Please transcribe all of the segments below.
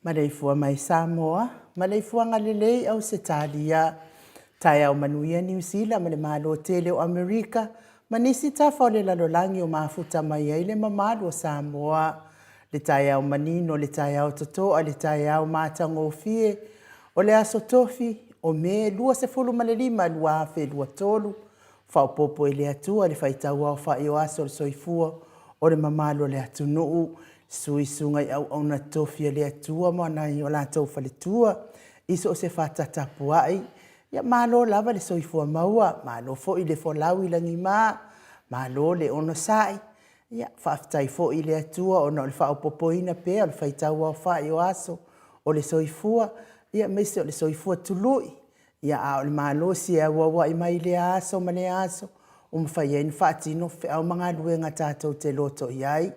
Maleifua mai Samoa, maleifuaga lelei Ausetalia, taeao manuia Niu Sila ma le Malo tele o Amerika ma nisi tafa o le lalolagi o mafuta mai ai le mamalu o Samoa. Le taeao manino, le taeao totoa, le taeao matagofie o le Aso Tofi o Me 25, 2023, Faaopoopo e le Atua le faitauaofai o aso o le soifua o le mamalu o le atunuu, suisuga i auauna tofi a le Atua ma nai o latou faletua i so o se fata tapuai. Ia malo lava le soifua maua, malo foi le folau i lagima, malo le onosai. Ia faafetai foi i le Atua ona o le faaopoopoina pea o le faitauaofai o aso o le soifua, ia aemaise o le soifua tului. Ia, a o le malosi e auauai mai i lea aso ma lea aso, ua mafai ai ona faatino feau ma galuega tatou te loto i ai.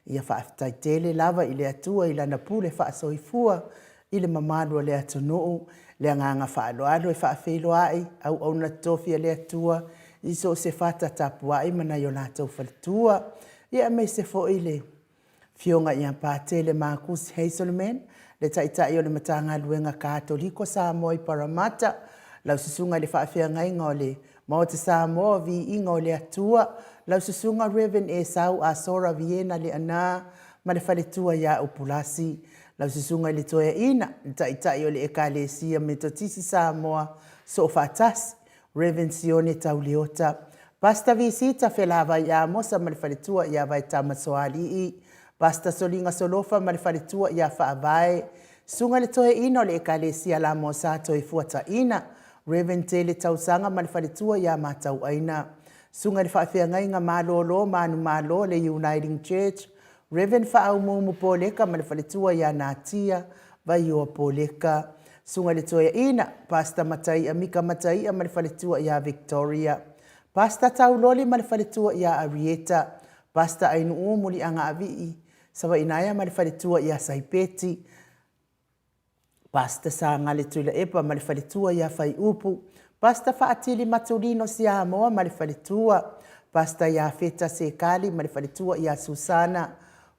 Ia faafetai tele lava i le Atua i Lana pule faasoifua i le mamalu o le atunuu. Le agaga faaaloalo e faafeiloai auauna totofi a le Atua i so o se fata tapuai ma nai o latou faletua, ia aemaise foi le Afioga ia Patele Markus Hazelman, le Taitai o le Matagaluega Katoliko Samoa i Paramata, lau Susuga i le Faafeagaiga o le Maota Samoa o Viiga o le Atua, lau Susuga Rev. Esau Asora Viena Leaana ma le faletua ia Upulasi, lau Susuga i le Toeaina, le Taitai o le Ekalesia Metotisi Samoa Soofaatasi, Rev. Sione Tauleota, Pastor Visita Felavai Amosa ma le faletua ia Vaetama Soalii, Pastor Soliga Solofa ma le faletua ia Faavae, Susuga i le Toeaina o le Ekalesia Lamosa Toefuataina, Rev. Tele Tausaga ma le faletua ia Matauaina, Susuga i le Faafeagaiga Malolo Manumalo o le Uniting Church, Rev. Faaumuumu Poleka ma le faletua ia Natia Vaioa Poleka, Susuga i le Toeaina, Pastor Mataia Mika Mataia ma le faletua ia Victoria, Pastor Tauloli ma le faletua ia Arieta, Pastor Ainuu Muliagaavii, Savainaea ma le faletua ia Saipeti, Pastor Sagale Tuilaepa ma le faletua ia Faiupu, Pastor Faatili Matulino Siamoa ma le faletua, Pastor Iafeta Sekali ma le faletua ia Susana,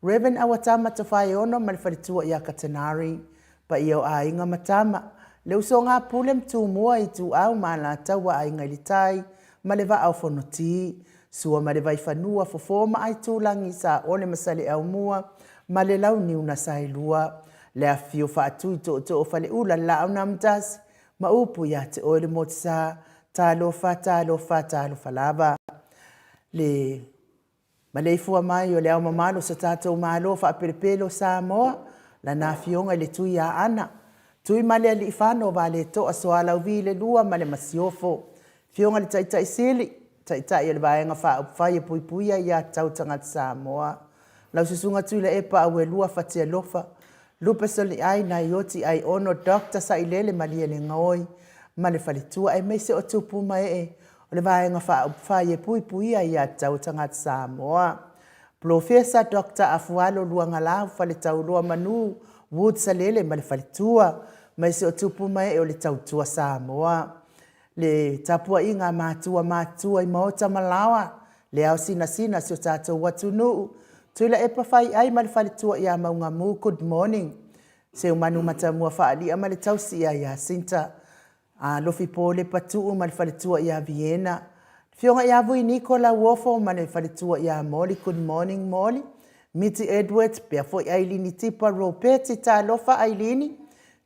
Rev. Auatama Tofaeono ma le faletua ia Katanari, Paia o aiga ma tama, le usoga a Pule ma Tumua, Ituau ma Alataua, Aiga i le Tai ma le Vaa o Fonoti, Sua ma le Vaifanua, Fofo ma Aitulagi, Saole ma Saleaaumua ma le Launiu na Saelua, le afifio Faatui, Tootoo o Faleula, le Laau na Amotasi ma upu ia te oe le Motusa, talofa, talofa, talofa lava. Le maleifua mai o le Ao Mamalu o so tatou Malo faapelepele o Samoa, Lana Afioga i le Tui Aana, Tuimalealiifano Vaaletoa Sualauvi le Lua ma le Masiofo, Afioga i le Taitai Sili, Taitai o le Vaega Faaupufai e Puipuia Aia Tatau a Tagata Samoa, lau Susuga Tuilaepa Auelua Fatialofa, Lupesoliai Naioti Aiono Doctor Sailele Malielegaoi ma le faletua aemaise o tupu ma ee o le Vaega Faaupufai e Puipuia Aia Tatau a Tagata Samoa. Polofesa Doctor Afualo Luagalau Faletauloa Manu Wood Salele ma le faletua, aemaise o tupu ma ee o le Tautua Samoa. Le tapuaiga a matua matutua i maota ma laoa, le ao sinasina si o tatou atunuu, Tuilaepa Faiai ma le faletua ia Maugamu, good morning. Seumanu Matamua Faalia ma le tausi ia Iasinta. Alofi Polepa Tuu ma le faletua ia Viena. Afioga ia Vui Niko Lauofo ma le faletua ia Moli, good morning Moli. Miti Edwards, pea foi Ailini Tipa Ropeti, talofa Ailini.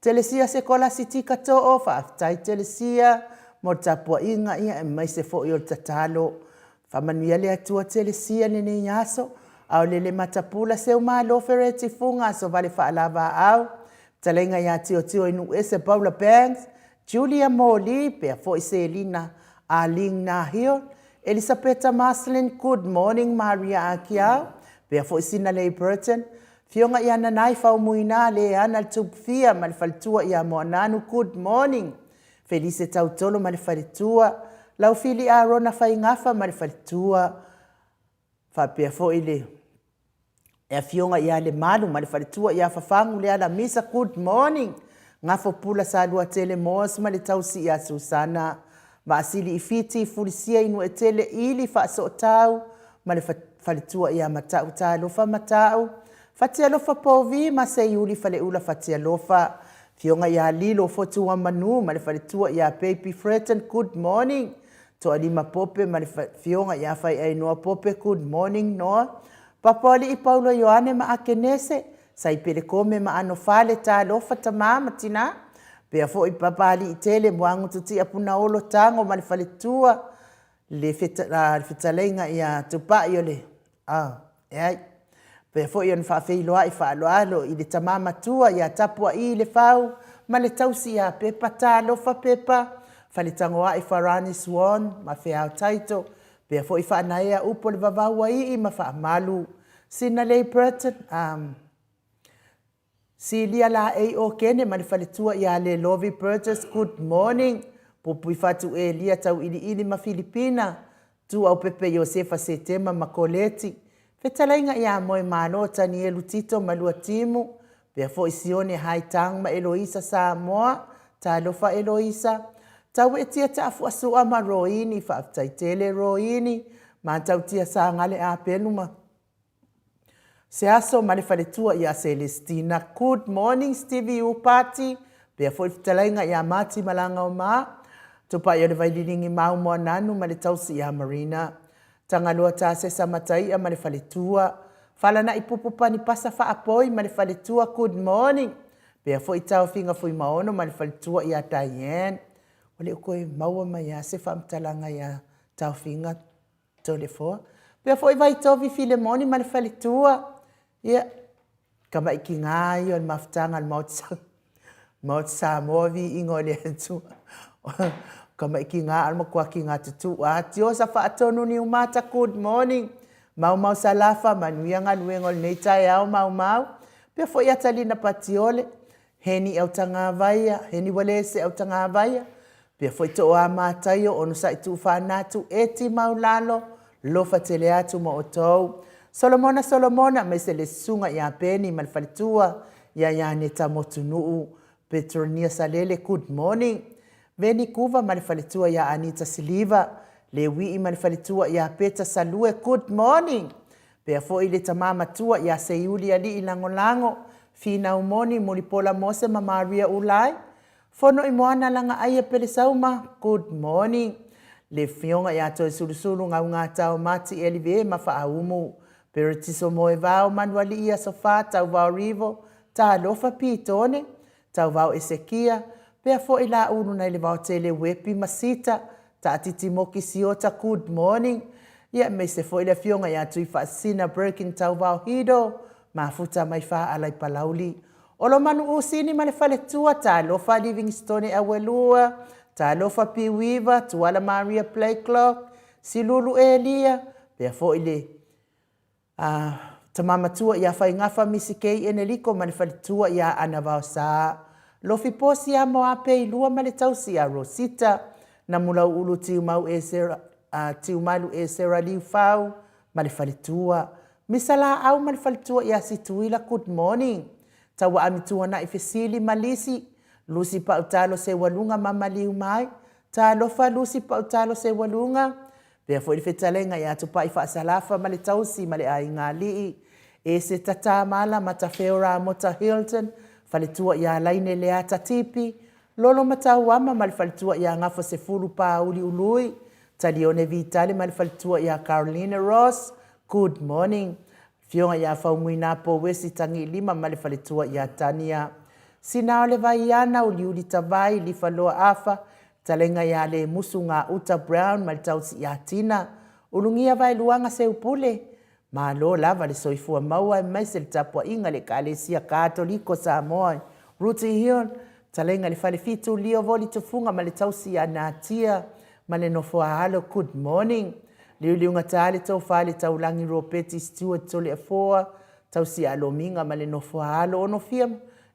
Telesia Sekolasi Tika Too, faafetai Telesia mo le tapuaiga ia aemaise foi o le tatalo. Faamanuia le Atua Telesia lenei aso, aolele matapula seu malo Fereti Fuga aso vale faalavaau, fetalaiga ia Tiotio i Nuuese Paula Banks, Julia Moli, pea foi Selina Arlene Nahil, Elisapeta Marcelin, good morning Maria Akiau, pea foi Sinalei Burton, Afioga ia Nanai Faumuina, Leana le Tupufia ma le faletua ia Moananu, good morning. Felise Tautolo ma le faletua, Laufili Arona Faigafa ma le faletua, faapea foi le Afioga ia Lemalu ma le faletua ia Fafagu Lealamisa, good morning. Gafopula Saluatele Moss ma le tausi ia Susana Vaasili i Fiti, Fulisia i Nuetele, Ili Faasootau ma le faletua ia Matau Talofa Matau, Fatialofa Povi ma Seiuli Faleula Fatialofa, Afioga ia Lilo Fotuamanu ma le faletua ia Baby Freton, good morning. Toalima Pope ma le afioga ia Faiainoa Pope, good morning Noa. Papaoalii Paulo Ioane ma Akenese, Saipele Kome ma Anofale, talofa tama ma tina. Pea foi Papaliitele, Muagututia Punaolo Tago ma le faletua, le fetalaiga ia Tupai o le eai. Pea foi ona faafeiloai faaaloalo i le tama matua ia Tapuaii Lefau ma le tausi ia Pepa Talofa Pepa, Faletagoai Farani Swan ma Feao Taito, pea foi Faanaea Upu o le Vavau Aii ma Faamalu, Sinalei Burton, Silia Laei Okene ma le faletua ia Lelovi Burgess, good morning. Puipuifatu Elia Tauiliili ma Filipina, Tuaupepe Iosefa Setema ma Koleti, Fetalaiga ia Moemalo Tanielu Tito ma Luatimu, pea foi Sione Haitang ma Eloisa Samoa, talofa Eloisa, Tauetia Taafuasua ma Roini, faafetai tele Roini, Matautia Sagale Apelu ma Se aso ma le faletua ia Celestina. Good morning Stevie U Pati, pea foi fetalaiga ia Mati Malagaoma, Tupai o le Vaililingi Mau Moananu ma le tausi ia Marina. Tagaloa Tasesa Mataia ma le faletua. Falanai Pupu Panipasa Faapoi ma le faletua. Good morning. Pea foi Taofiga Fuimaono ma le faletua ia Diane. Ua le o toe maua mai lava se faamatalaga ia Taofiga Toleafoa. Pea foi Vaitovi Filemoni ma le faletua. Ia, tamaitiga ia o le mafutaga a le Maota, Maota Samoa, viiga o le Atua. Tamaitiga a o le matua tiga tutuu lava. Tiosa Faatonu Niumata, good morning. Maumau Salafa, manuia galuega o lenei taeao Maumau. Pea foi Atalina Patiole, Heni Autagavaia, Heni Ualese Autagavaia, pea foi Tooa Mataio, Onosai Tuufaanatu, Eti Maulalo, lofa tele atu ma outou. Solomona Solomona aemaise le Susuga ia Peni ma le faletua ia Ianeta Motunuu Petronia Salele Good morning Veni Kuva ma le faletua ia Anita Siliva Lewii ma le faletua ia Peta Salue Good morning Pea foi le tama matua ia Seiuli Alii Lagolago Finau Moni Mulipola Mose ma Maria Ulai Fono i Moana Lagaaia Pelesauma Good morning Le Afioga ia Toesulusulu Gaugatao Mati Elive ma Faaumu Peretiso Moevao Manualii Aso Fa Tauvao Rivo Talofa Pitone Tauvao Esekia Pea foi Laulu nai le Vaotele Wepi ma Sita Taatiti Moki Siota Good morning Ia aemaise foi le Afioga ia Tuifaasisina Birkin Tauvao Hido Mafuta mai Faala i Palauli Olomanu Usini ma le faletua, Talofa Livingstone Auelua, Talofa Piuiva, Tuala Maria Blakelock, Silulu Elia, pea foi le a tama matua ia Faigafa Misi Kei Eneliko ma le faletua ia Ana Vaosa, Lofi Posi ia Moape Ilua ma le tausi ia Rosita, Namulauulu Tiumau Esera, a Tiumalu Esera Liufau ma le faletua, Misa Laau ma le faletua ia Situila Good morning Tauaami Tuanai Fesili ma Lisi Lusi Pautalo Seualuga ma Maliu Mai Talofa Lusi Pautalo Seualuga Pea foi le fetalaiga ia Tupai Faasalafa ma le tausi ma le aiga alii Ese Tata Malama Tafeo Ramota Hilton Faletua ia Laine Leata Tipi Lolo Matauama ma le faletua ia Gafa Sefulu Paauli Ului Talione Vitale ma le faletua ia Carolina Ross Good morning Afioga ia Faumuina Pouesi Tagiilima ma le faletua ia Tania Sina o le Vaiana Uliuli Tavai Lifaloa Afa Talenga ia Lemusu Gauta Brown ma le tausi ia Tina Ulugia Vaeluaga Seupule Malo lava le soifua maua aemaise le tapuaiga i le Ekalesia Katoliko Samoa i Rooty Hill, Talenga i le Falefitu, Lio Voli Tufuga ma le tausi ia Natia ma le Nofoaalo Good morning Liuliugata le tofa i le Taulagi Ropeti Stewart Toleafoa, tausi ia Lomiga ma le Nofoaalo Onofia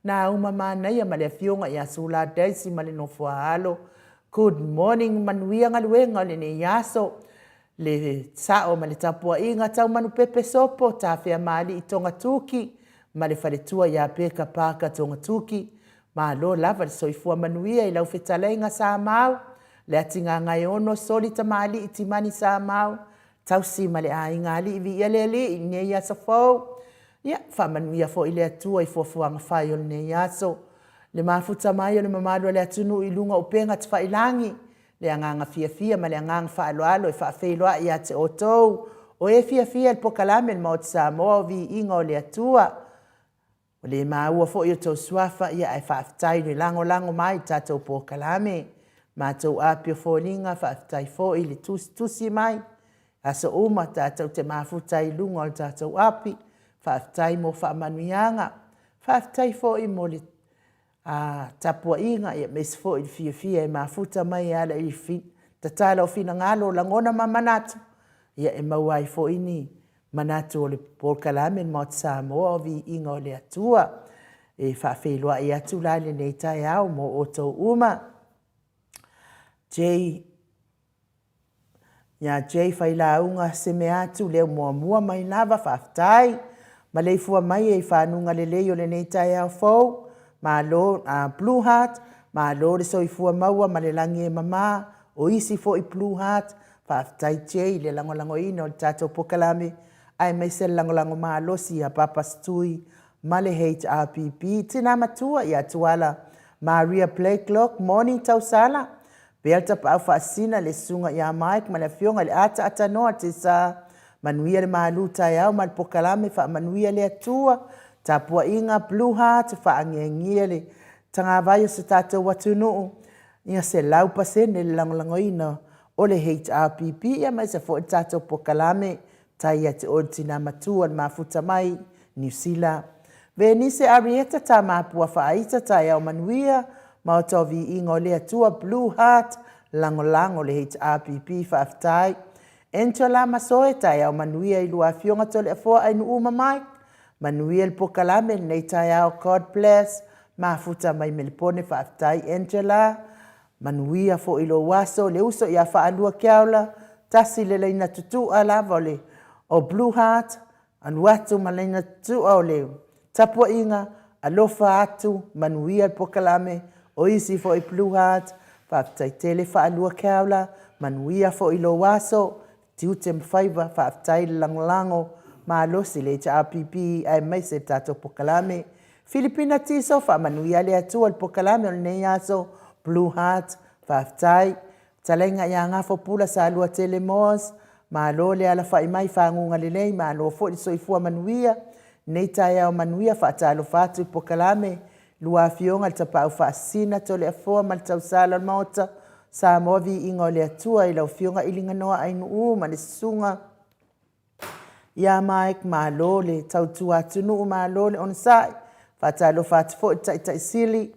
Nauma Manaia ma le Afioga ia Sula Daisy ma le Nofoaalo Good morning Manuia galuega o lenei aso Le sao ma le tapuaiga tau manupepe sopo Tafeamaalii Togatuki ma le faletua ia Peka Parker Togatuki. Malo lava le soifua manuia i lau fetalaiga Samau, Leatigagaeono Soli Tamalii Timani Samau, tausi ma le aiga alii viia le Alii i lenei aso fou. Ia, faamanuia foi le Atua i fuafuaga fai o lenei aso. Le mafuta mai o le mamalu o le atunuu i luga o upega tafailagi, le agaga fiafia ma le agaga faaaloalo e faafeiloai ia te outou o e fiafia i le pokalame le Maota Samoa o Viiga o le Atua. Ua le maua foi outou suafa, ia ae faafetai le lagolago mai i le tatou pokalame. Matou api o foliga, faafetai foi le tusitusi mai. Aso uma tatou te mafuta ai i luga o le tatou api. Faafetai mo faamanuiaga. Faafetai foi mo le a tapuaiga aemaise foi le fiafia e mafuta mai e ala i le tatala o finagalo, o lagona ma manatu, ia e maua ai foi ni manatu o le polokalame le Maota Samoa o Viiga o le Atua. E faafeiloai atu la i lenei taeao mo outou uma. J. Ia Jay Failauga Semeatu leo muamua mai lava faafetai. Maleifua mai e i fanuga lelei o lenei taeao fou. Malo a Blue Heart, malo le soifua maua ma le lagi e mama. O isi foi Blue Heart, faafetai Jay i le lagolagoina o le tatou pokalame aemaise le lagolago malosi ia Papa Stui ma le HRPP. Tina matua ia Tuala Maria Blakelock, morning Tausala. Pea le tapaau faasina le susuga ia Mike ma le afioga i le Ata Atanoa Tesa. Manuia le malu taeao ma le pokalame faamanuia le Atua. Tapuaiga Blue Heart faangiangia le tagavai o se tatou atunuu ia 100% le lagolagoina o le HRPP ia aemaise foi le tatou pokalame Tai ia te oe le tina matua le mafuta mai Niu Sila. Venise Arieta Tamapua Faaita Taeao Manuia Maota o Viiga o le Atua Blue Heart Lagolago le HRPP Faafetai Angela Masoe Taeao Manuia i lua Afioga Toleafoa Ainu'u ma Mike Manuia le pokalame lenei taeao God bless Mafuta mai Melepone Faafetai Angela Manuia foi lou aso, le uso ia Faalua Keaula, tasi le laina tutu'a lava o le o Blue Heart, Alu atu ma laina tutua o le tapuaiga, alofa atu, manuia le polokalame, o isi foi Blue Heart, faafetai tele Faalua Keaula, manuia foi lou aso, tiute ma faiva, faafetai le lagolago malosi i le HRPP aemaise le tatou polokalame. Filipina Tiso, faamanuia le Atua i le polokalame o lenei aso, Blue Heart, faafetai. Fetalaiga ia Gafo Pula Saluatele Moss, malo le alafai mai i faguga lelei, malo foi le soifua manuia. Nei taeao manuia, faatalofa atu i polokalame, lua afioga i le Tapaau Faasisina, Toleafoa ma le tausala o le Maota, Samoa viiga o le Atua i lau Afioga Iliganoa Ainuu ma le Susuga ia Mike, malo le tautua atunuu, malo le onosai. Faatalofa atu foi i le Taitai Sili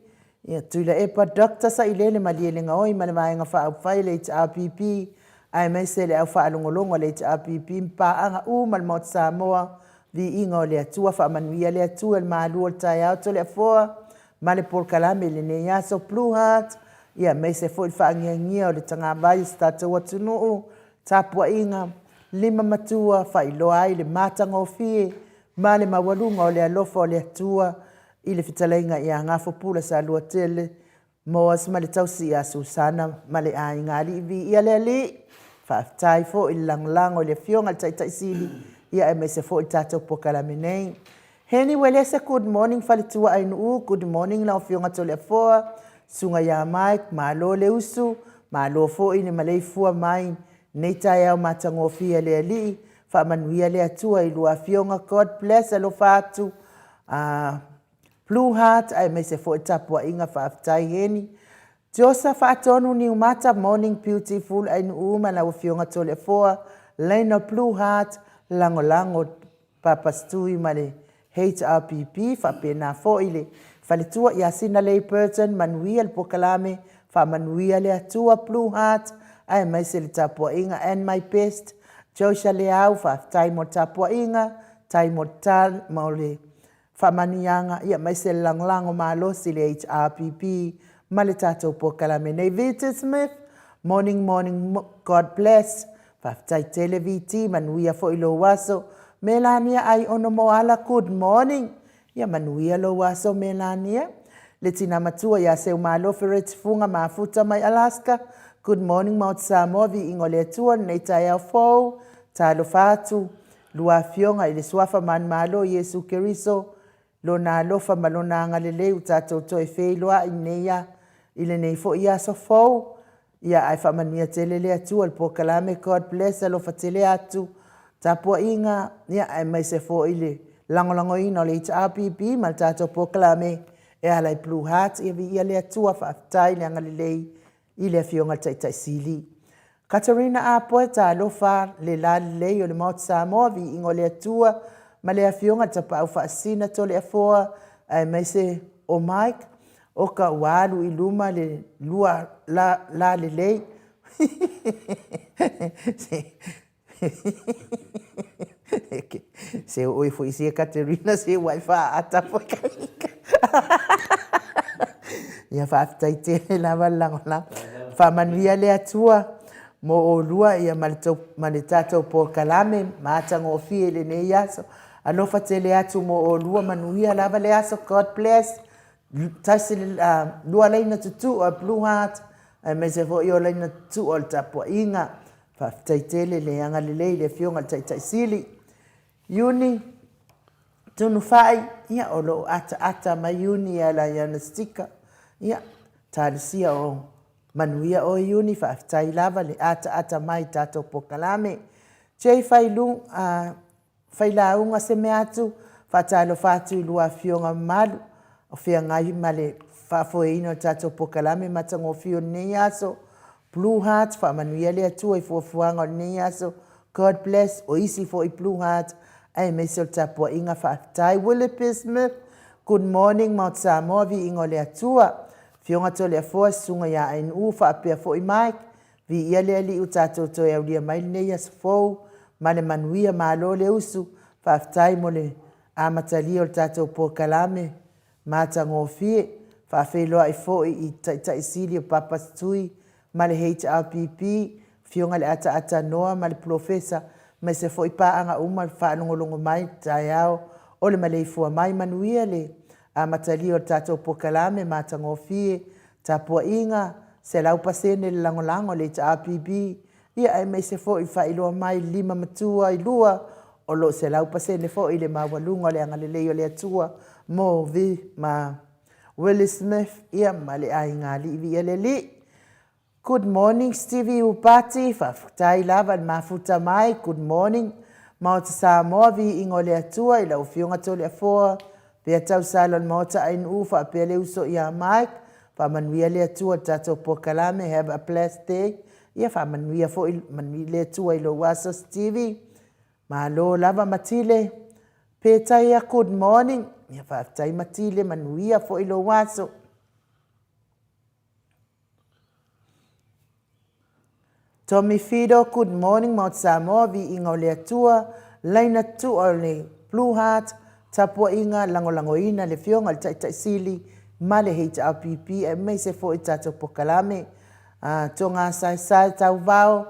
ia Tuilaepa Dr. Sailele Malielegaoi ma le Vaega Faaupufai a le HRPP, aemaise le au faalogologo a le HRPP ma paaga uma a le Maota Samoa, viiga o le Atua, faamanuia le Atua i le malu o le taeao Toleafoa ma le polokalame i lenei aso Blue Heart, ia aemaise foi le faaagiagia o le tagavai o si tatou atunuu, tapuaiga lima matua faailoa ai le matagofie ma le maualuga o le alofa o le Atua i le fetalaiga ia Gafopula Saluatele Moas ma le tausi ia Susana ma le aiga alii. Viia le Alii, faafetai foi le lagolago i le Afioga i le Taitai Sili, ia aemaise foi le tatou polokalame nei. Heni Uelese, good morning faletua Ainuu, good morning lau Afioga Toleafoa, Susuga ia Mike, malo le usu, malo foi le maleifua mai nei taeao matagofie a le Alii, faamanuia le Atua i lua afioga, God bless, alofa atu, Blue Heart, aemaise foi tapuaiga, faafetai Heni. Josa Faatonu Niumata, morning beautiful Ainuu ma lau Afioga Toleafoa, Leina Blue Heart, lagolago Papa Stui ma le HRPP, faapena foi le faletua ia Sinalei Burton, manuia le polokalame, faamanuia le Atua Blue Heart, aemaise le tapuaiga and my best, Joyce Leau, faafetai mo le tapuaiga, tai mo le, mo le faamanuiaga, ia aemaise le lagolago malosi i le HRPP ma le tatou polokalame nei. VT Smith, morning, morning, God bless. Faafetai tele VT, manuia foi lou aso. Melania Aiono Moala, good morning. Ia manuia lou aso Melania. Le tina matua ia Seumalo Ferret Funga Mafuta mai Alaska, good morning Maota Samoa, viiga o le Atua lenei taeao fou. Talofa atu, lua afioga i le suafa manumalo Iesu Keriso, Lona alofa ma Lona agalelei ua tatou toe feiloai lenei a, i lenei foi aso fou. Ia ae faamanuia tele le Atua i le polokalame God bless alofa tele atu tapuaiga ia aemaise foi le lagolagoina o le HRPP ma le tatou polokalame e ala i Blue Heart. Ia viia le Atua, faafetai le agalelei i le Afioga i le Taitai Sili. Katarina Apoe, talofa le lalelei o le Maota Samoa, viiga o le Atua ma le Afioga i le Tapaau Faasisina Toleafoa, aemaise o Mike, oka ua alu i luma le lua la, lalelei. Se oe foi sia Katerina se ua e faaata foi ka. Ia faafetai tele lava le lagolago. Faamanuia le Atua mo olua ia ma le, ma le tatou polokalame matagofie i lenei aso. Alofa tele atu mo olua, manuia lava le aso. God bless. Tasi le lua laina tutua o Blue Heart, aemaise foi o laina tutua o le tapuaiga. Faafetai tele le agalelei i le Afioga i le Taitai Sili. Iuni Tunufai, ia o lo o ataata mai Iuni e ala i ana sticker. Ia, talosia o manuia oe Iuni, faafetai lava le ataata mai i tatou polokalame. Jay Failu, Failauga se mea atu, faatalofa atu i lua afioga mamalu o feagai ma le faafoeina o le tatou polokalame matagofie o lenei aso. Blue Heart, faamanuia le Atua i fuafuaga o lenei aso. God bless, o isi foi Blue Heart, aemaise o le tapuaiga faafetai. Willie P. Smith, good morning Maota Samoa, viiga o le Atua. Afioga Toleafoa, Susuga ia Ainuu, faapea foi Mike, Viia le Alii ua tatou toe aulia mai lenei aso fou ma le manuia. Malo le usu. Faafetai mo le amatalia o le tatou polokalame matagofie. Faafeiloai foi i Taitai Sili o Papa Tui ma le HRPP, Afioga i le Ataata Noa ma le Polofesa. Aemaise foi paaga uma le faalogologo mai i le taeao o le maleifua mai. Manuia le amatalia o le tatou polokalame matagofie, tapuaiga 100% le lagolago a le HRPP, ia aemaise foi le faailoa mai lima matua i lua o lo o 100% foi le maualuga o le agalelei o le Atua mo Vi ma Willie Smith ia ma le aiga alii. Viia le Alii. Good morning Stevie Upati, faafetai lava le mafuta mai. Good morning Maota Samoa, viiga o le Atua i lau Afioga Toleafoa, pea tausala o le Maota Ainuu faapea le uso ia Mike. Faamanuia le Atua i le tatou polokalame. Have a blessed day. Ia faamanuia foi manuia le Atua i lou aso Stevie. Malo lava Matile. Petaia, good morning. Ia faafetai Matile, manuia foi lou aso. Tommy Fido, good morning Maota Samoa, viiga o le Atua, laina tua o le Blue Heart, tapuaiga lagolagoina le Afioga i le Taitai Sili ma le HRPP aemaise foi tatou polokalame a Toga Saesae Tauvao,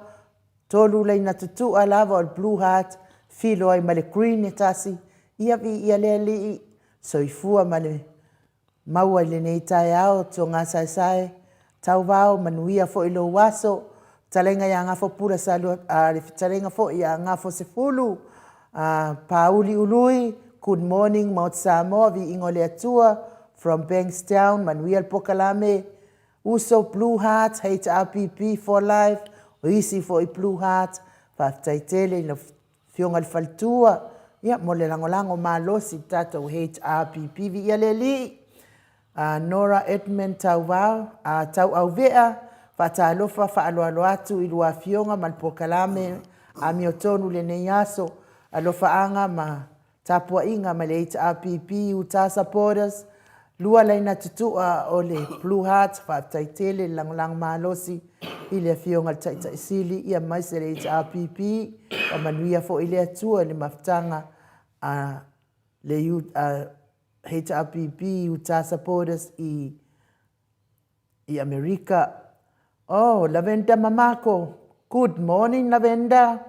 tolu laina tutua lava o le Blue Heart, filo ai ma le green e tasi, ia viia le Alii, soifua ma le maua i lenei taeao Toga Saesae Tauvao, manuia foi lou aso. Fetalaiga ia Gafo Pula Salua, a le fetalaiga foi ia Gafo Sefulu, a Pauli Ului, good morning Maota Samoa, viiga o le Atua, from Bankstown, manuia le polokalame, Uso Blue Heart, HRPP for life, o isi foi Blue Heart, faafetai tele i lau Afioga i le Faletua, ia mo le lagolago malosi i le tatou HRPP, viia le Alii. Nora Edmund Tauvao, Tauauvea, faatalofa faaloalo atu i lua afioga ma le polokalame amiotonu i lenei aso, alofaaga ma tapuaiga mai le HRPP Utah Supporters, lua laina tutua o le Blue Heart, faafetai tele le lagolago malosi i le Afioga i le Taitai Sili aemaise le HRPP, faamanuia foi le Atua i le mafutaga a le HRPP Utah Supporters i Amerika. Oh, Lavenda Mamako, good morning Lavenda.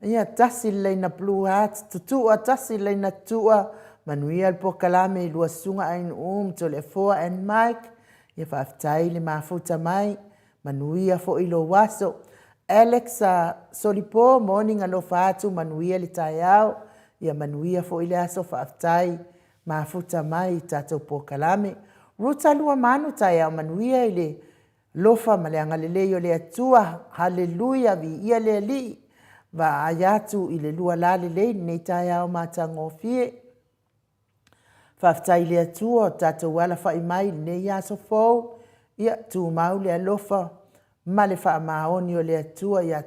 Ia, tasi le laina Blue Heart, tutua, tasi le laina tutua, manuia le polokalame i lua susuga Ainuu ma Toleafoa and Mike. Ia, faafetai le mafuta mai, manuia foi lou aso. Alex Solipo, morning alofa atu, manuia le taeao, ia manuia foi le aso, faafetai mafuta mai i tatou polokalame. Ruta Luamanu, taeao manuia i le lofa ma le agalelei o le Atua, haleluia, viia le Alii, vaai atu i le lua la lelei lenei taeao matagofie. Faafetai i le Atua o tatou alafai mai i lenei aso fou, ia tumau le alofa ma le faamaoni o le Atua ia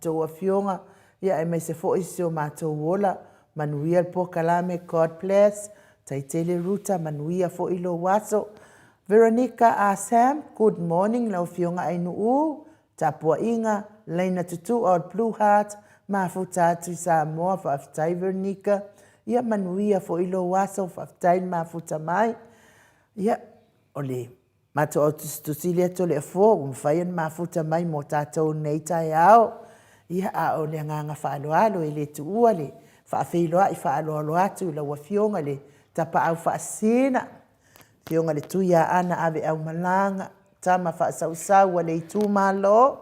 tou afioga, ia aemaise foi si o matou ola, manuia le polokalame, God bless, taitele Ruta, manuia foi lou aso. Veronica Asam, good morning lau afioga Ainuu, tapuaiga, laina tutua o le Blue Heart, mafuta atu i Samoa, faafetai Veronica, ia manuia foi lou aso, faafetai le mafuta mai. Ia, o le matou au tusitusi lea Toleafoa ua mafai ona mafuta mai mo tatou nei taeao. Ia, a o le agaga faaaloalo e le tuua le faafeiloai faaaloalo atu i lau Afioga i le Tapaau Faasisina, Afioga i le Tuiaana Aveaumalaga, tama faasausau a le itumalo,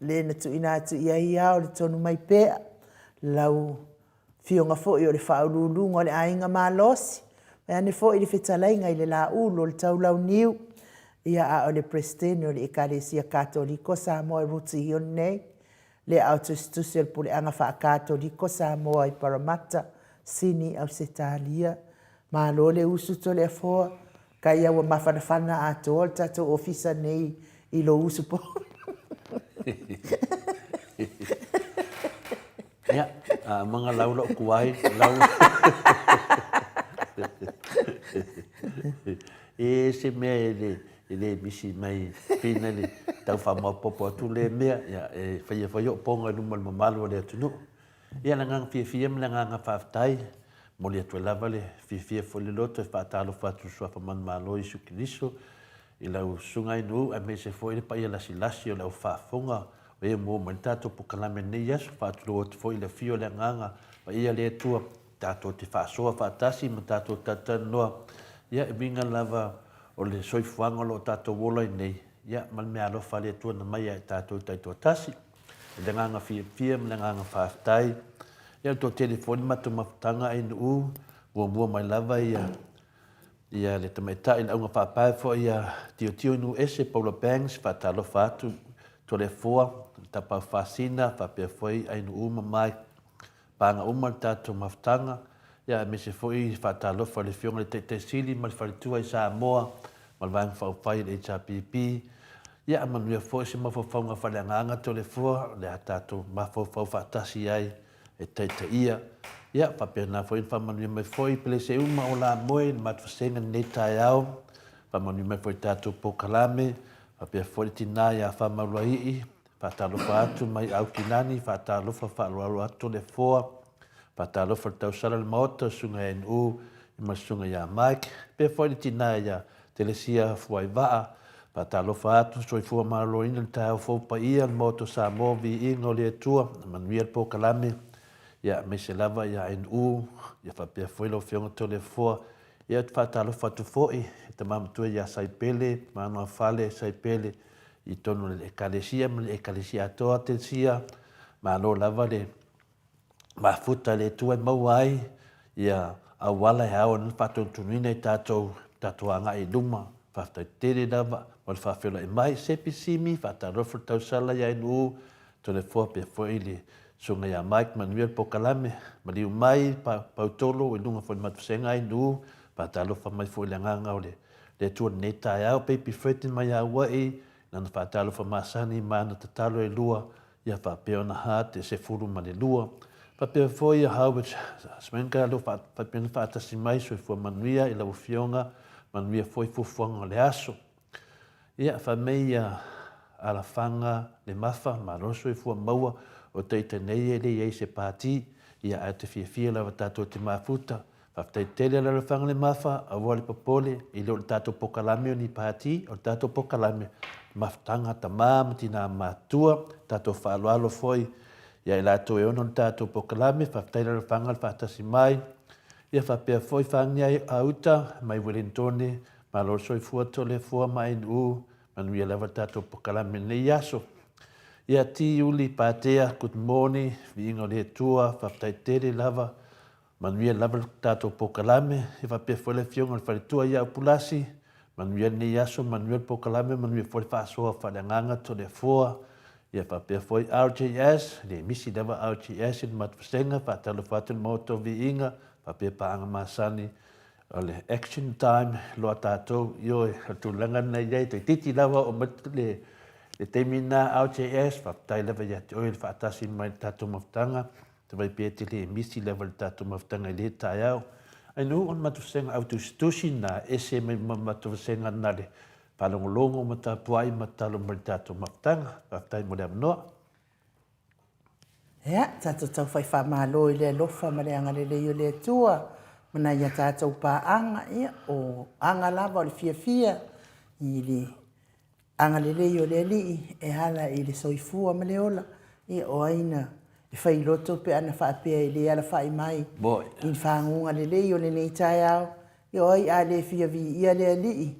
le na tuuina atu i ai ao le tonu mai pea, lau Afioga foi o le Faauluuluga o le Aiga Malosi, vaeane foi le fetalaiga i le Laulu o le Taulauniu, ia a o le Peresetene o le Ekalesia Katoliko Samoa e Ruti Hill nei, le aao tusitusi o le Puleaga Faa-Katoliko Samoa i Parramatta, Sini, Ausetalia. Malo le usu Toleafoa, kai a ua mafanafana atoa le tatou ofisa nei i lou usu po. Ia, a manga lau lou kuai, lau. E se mea e le, e le misi mai pina le tau faamaopopo atu le mea, ia, e faia foi o'u poga i luma o le mamalu o le atunuu. Ia, le agaga fiafia ma le agaga faafetai, momoli atu ai lava le fiafia foi le loto e faatalofa atu i le Suafa Manumalo Iesu Keriso, i lau Susuga i Nuu aemaise foi le paia lasilasi o le au faafofoga. O e mua mai le tatou pokalame i lenei aso. Faatulou atu foi i le afio o le Agaga Paia le Atua, tatou te faasoa faatasi ma tatou talatalanoa, ia e uiga lava o le soifuaga o lo o tatou ola ai nei, ia ma le meaalofa a le Atua na mai ia i tatou taitoatasi. I le agaga fiafia ma le agaga faafetai, ia o le toatele foi le matou mafutaga ANU, muamua mai lava ia Ia le tamaitai le auga faapae foi ia Tiotio i Nuuese Paula Banks faatalofa atu Toleafoa Tapaau Faasina faapea foi Ainuu ma Mike Paga uma le tatou mafutaga ia aemaise foi faatalofa i le afioga i le Taitai Sili ma le Faletua i Samoa ma le Vaega Faaupufai le HRPP ia manuia foi se mafaufauga faaleagaga Toleafoa o le a tatou mafaufau faatasi ai e taitaia. Ia, faapena foi ona faamanuia mai foi i pelese uma o lamoe i le matou vasega i lenei taeao. Faamanuia mai foi i tatou polokalame, faapea foi le tina ia Faamauluaii, faatalofa atu mai Aukilani, faatalofa faaaloalo atu Toleafoa, faatalofa i le tausala o le Maota, le Susuga ia NU ma le Susuga ia Mike, faapea foi le tina ia Telesia Fuaivaa, Faatalofa atu, soifua maloloina le taeao fou paia le Maota o Samoa, viiga o le Atua, manuia le polokalame, ia aemaise lava ia NU, ia faapea foi lau Afioga Toleafoa. Ia ou te faatalofa atu foi i tama matua ia Saipele, Manuafale Saipele, i totonu o le Ekalesia ma le Ekalesia atoa Telesia, malo lava le mafuta e le Atua e maua ai ia auala e ao ai ona faatonutonuina i tatou, tatou agai i luma. Faafetai tele lava mo le faafeiloai mai. Sepi Simi, faatalofa le tausala ia NU, Toleafoa pea foi le susuga ia Mike, manuia le polokalame, maliu mai Pautolo i luga foi o le matou vasega NU, faatalofa mai foi i le agaga o le Atua i lenei taeao. Baby Freddy mai Aua'i, lana faatalofa masani ma ana tatalo e lua Ia faapea ona Hart e 12. Faapea foi ia Howard Swenka lo faapea ona faatasi mai soifua manuia i lau afioga, manuia foi fuafuaga o le aso. Ia fai mai ia Alafaga le Mafa, malo le soifua maua, o ita nei e le i ai se pati, ia ae ou te fiafia lava tatou te mafuta Faafetai tele Alalafaga le Mafa, aua le popole, e le o le tatou pokalame o ni pati, o le tatou pokalame mafutaga tama ma tina matutua, tatou faaaloalo foi ia i latou e ono le tatou pokalame, faafetai Alalafaga le faatasi mai, ia faapea foi Fagia a uta mai Welentone, malo le soifua Toleafoa ma NU, manuia lava le tatou pokalame i lenei aso. Ia Tiuli Patea, good morning, viiga o le Atua, faafetai tele lava Manuia lava le tatou pokalame, e faapea foi le afioga i le faletua ia Upulasi, manuia lenei aso, manuia le pokalame, manuia foi le faasoa faaleagaga Toleafoa, ia faapea foi RJS, le misi lava RJS i le matou vasega, faatalofa atu i le Maota o Viiga, faapea paaga masani o le action time loa tatou, ioe, o le tulaga lena e i ai, toeitiiti lava oo mai le, le taimi lena RJS, faafetai lava ia te oe le faatasi mai i le tatou mafutaga, Te vai pea te le misi lava le tatou mafutaga i lea taeao. Ai nuu o le matou vasega au tusitusi na ese mai ma matou vasega na le faalogologo ma tapuai ma tatalo mai le tatou mafutaga. Faafetai mo le avanoa. Ia, tatou taufai faamalo i le alofa ma le agalelei o le Atua ma nai a tatou paaga, ia, o aga lava o le fiafia i le Agalelei o le Alii e ala i le soifua ma le ola, ia o ai na e fai loto pe ana faapea e le alafai mai i ni faguga lelei o lenei taeao, ia o ai a le fia viia le Alii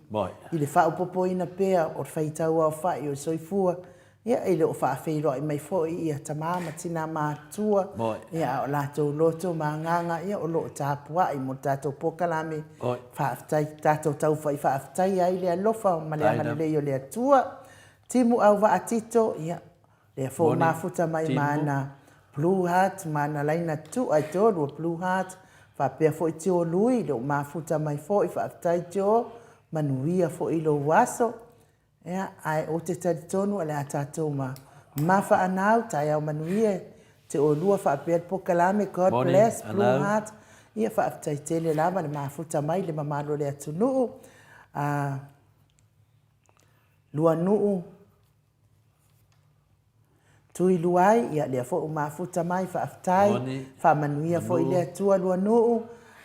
i le faaopoopoina pea o le faitau aofai o le soifua, ia e le o faafeiloai mai foi ia tama ma tina matutua, ia a o latou loto ma agaga ia o lo o tapuai mo le tatou polokalame. Faafetai, tatou taufai faafetaia ai le alofa ma le agalelei o le Atua. Timu Auvaa Tito, ia, lea foi ua mafuta mai ma ana Blue Heart ma ana laina tua e tolu o Blue Heart, faapea foi Tio Lui, lea ua mafuta mai foi, faafetai Tio, manuia foi lou aso. Ia, ae ou te talitonu o le a tatou ma mafa anau, taeao manuia te oulua faapea le pokalame, God bless, Blue Heart. Ia, faafetai tele lava le mafuta mai le mamalu o le atunuu. Uh, Luanuu, Tui Luai, ia lea foi ua mafuta mai, faafetai. Faamanuia foi le Atua Luanuu,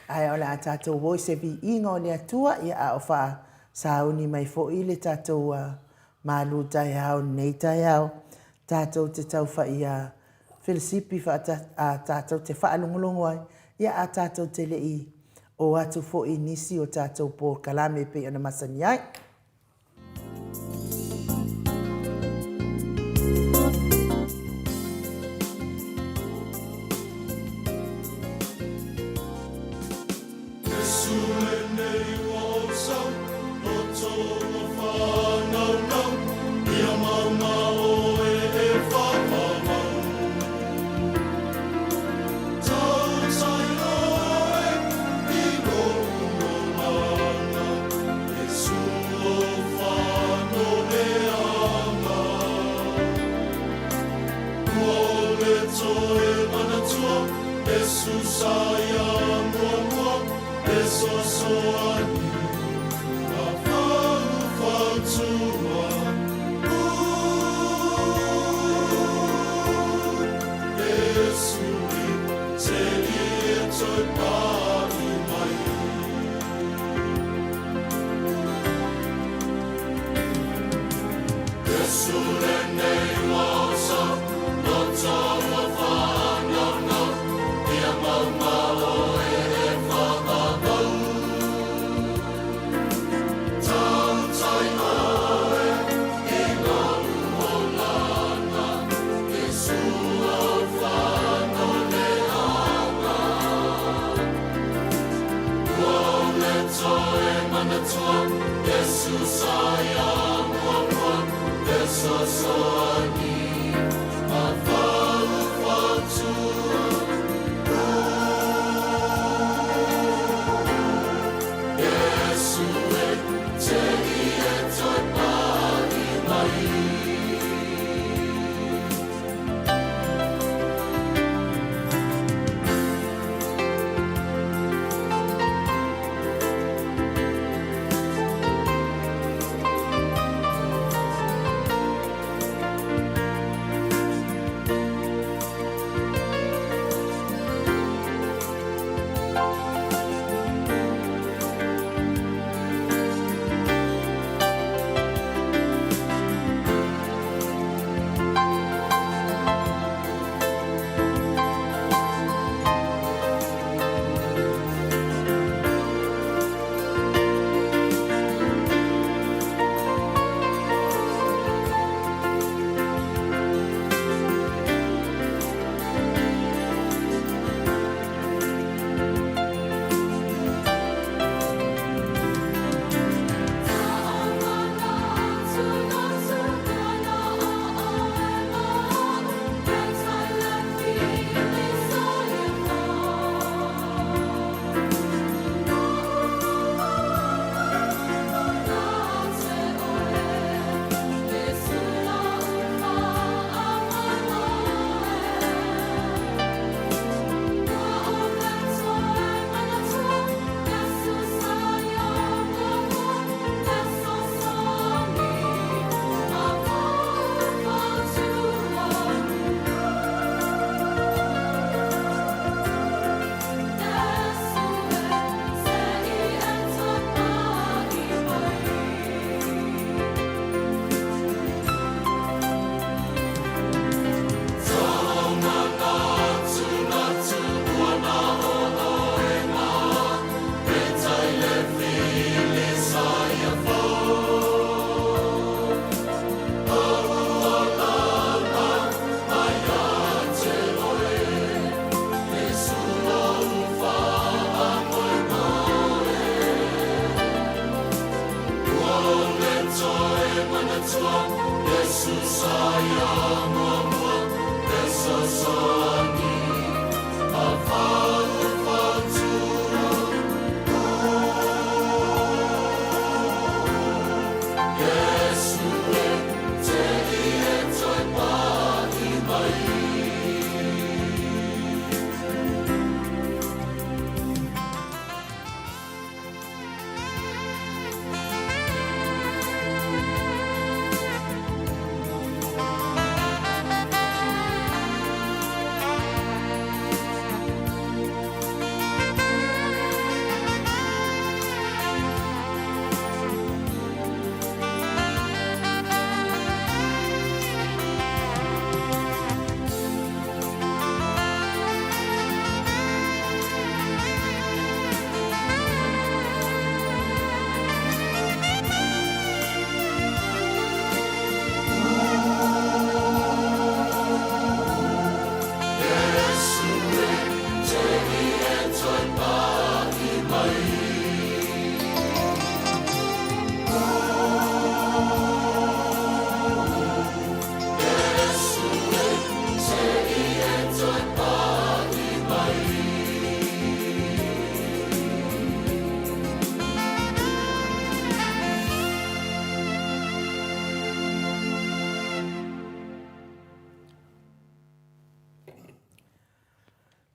ae o le a tatou o i se viiga o le Atua, ia a o faasauni mai foi le tatou malu taeao i lenei taeao. Tatou te tau fai iā Felesipi faata, a, tatou te faalogologo ai, ia a tatou te le i o atu foi i nisi o tatou polokalame e pei ona masani ai. Iesu lenei ua ou sau, loto ua whānaunau, ia maunga oe e whāmamau. Tautai oe i lou olanga, Iesu o whanoleanga. Ua ole toe manatua, Iesu sa ia muamua, e sosoani, a faufautua. Iesu e te ie toe pa'i mai. Iesu lenei ua ou sau, loto ua whānaunau, ia maunga oe e whāmamau. Tautai oe i lou olanga, Iesu o whanoleanga. Ua ole toe manatua, Iesu sa ia muamua, e sosoani, a faufautua. Iesu e te ie toe pa'i mai. Iesu sa ia muamua, e sosoani, a faufautua. Iesu e te ie toe pa'i mai.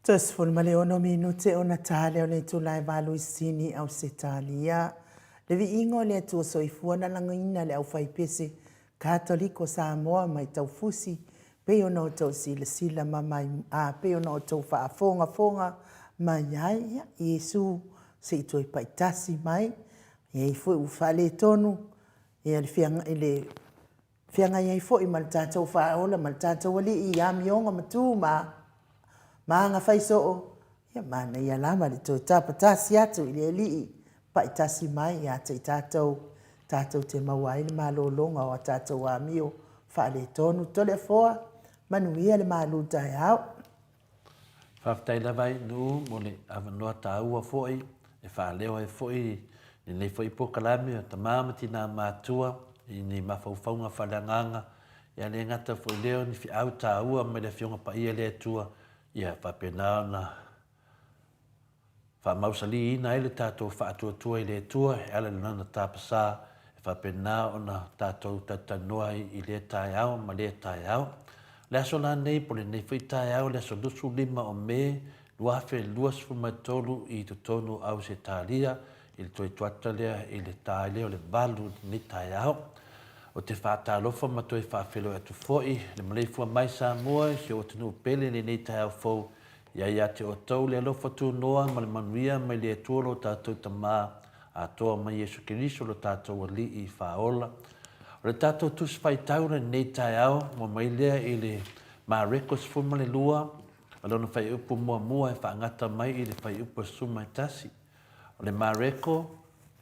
36 minute ona ta lea o le itula e valu i Sini, Ausetalia. Le viiga o le Atua Soifua na lagoina le aufaipese Katoliko Samoa mai Taufusi pei ona outou silasila ma mai, a, pei ona outou faafogafoga mai ai, ia, Iesu se i toe paitasi mai, e i ai foi ua faaletonu, ia, le feaga, le feagai ai foi ma le tatou Faaola ma le tatou Alii i amioga ma tu ma, ma aga fai soo, ia manaia lava le toe tapatasi atu i le Alii paitasi mai ia te i tatou, tatou te maua ai le malologa o a tatou amio faaletonu. Toleafoa, manuia le malu taeao. Faafetai lava i Nuu mo le avanoa taua foi e faaleo ai foi lenei foi polokalame o Tama ma Tina Matua i ni mafaufauga faaleagaga, ia le gata foi i lea o ni feau taua mai le Afioga Paia le Atua, ia faapena ona faamausaliina ai le tatou faatuatua i le Atua e ala i Lana tapasa e faapena ona tatou talatalanoa ai i lea taeao ma lea taeao. O le aso la nei po o lenei foi taeao le aso 25 o Me 2023 i totonu o Ausetalia i le toe tuata lea i le ta ai lea o le valu i lenei taeao. Ou te faatalofa ma toe faafeiloai atu foi le maleifua mai Samoa i si ou atunuu pele i lenei taeao fou Ia ia te outou le alofa tunoa ma le manuia mai le Atua lo tatou Tama atoa mai Iesu Keriso lo tatou Alii Faaola. O le tatou Tusi Faitau lenei taeao ua mai lea i le Mareko 12, o lona fuaiupu muamua e faagata mai i le fuaiupu 11. O le Mareko,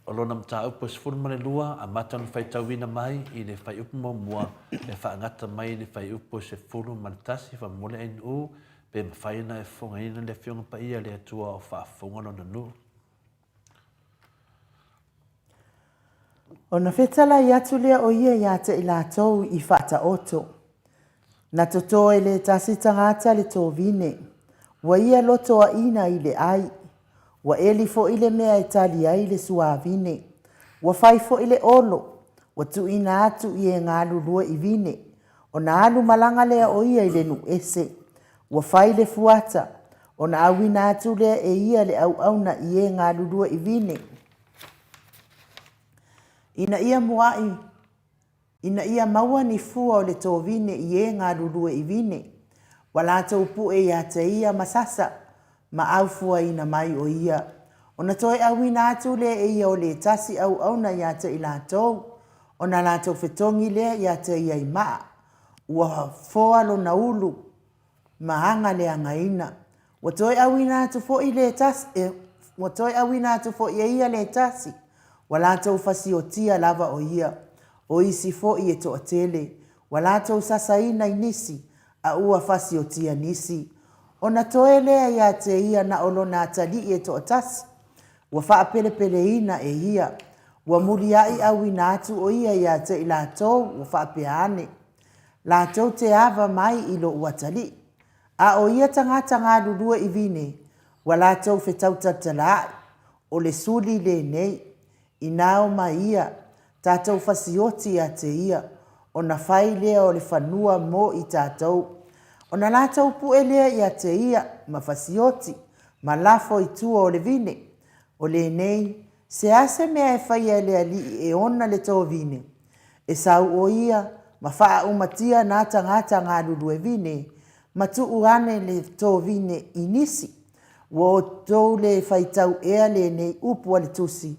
o lona mataupu e 12, amata ona faitauina mai i le fuaiupu muamua e faagata mai i le fuaiupu e 11, faamolemole ainuu pe mafai ona e fofogaina le Afioga Paia a le Atua o faafofoga Lona nuu. Ona fetalai atu lea o ia ia te i latou i faataoto. Na toto e le tasi tagata le tovine, ua ia lotoaina i le ai. Ua eli foi le mea e tali ai le suavine. Ua fai foi le olo, ua tuuina atu i e galulue i vine. Ona alu malaga lea o ia i le nuu ese. Ua fai le fuata, ona auina atu lea e ia le auauna i e galulue i vine, ina ia mua'i, ina ia maua ni fua o le tovine i e galulue i vine. Ua latou pu'e ia te ia ma sasa, ma aufuaina mai o ia. Ona toe auina atu lea e ia o le tasi auauna ia te i latou, ona latou fetogi lea ia te ia i maa. Ua foa lona ulu ma aga leagaina. Ua toe auina atu foi le tasi, ua toe auina atu foi e ia le tasi, ua latou fasiotia lava o ia. O isi foi e toatele, ua latou sasaina i nisi, a ua fasiotia nisi. Ona toe lea ia te ia na o lona atalii e toatasi, ua faapelepeleina e ia. Ua muliai auina atu o ia ia te i latou ua faapea ane, Latou te ava mai i lou atalii. A o ia tagata galulue i vine, ua latou fetautaltalaai, o le suli lenei. Inā omai ia, tatou fasioti ia te ia, ona fai lea o le fanua mo i tatou. Ona latou pu'e lea ia te ia, ma fasioti, ma lafo i tua o le vine. O lenei, se a se mea e faia e le alii e ona le tovine? E sau ʻo ia ma faaumatia nā tagata galulue vine, ma tuu ane le tovine i nisi. Ua outou le faitau ea lenei upu a le Tusi,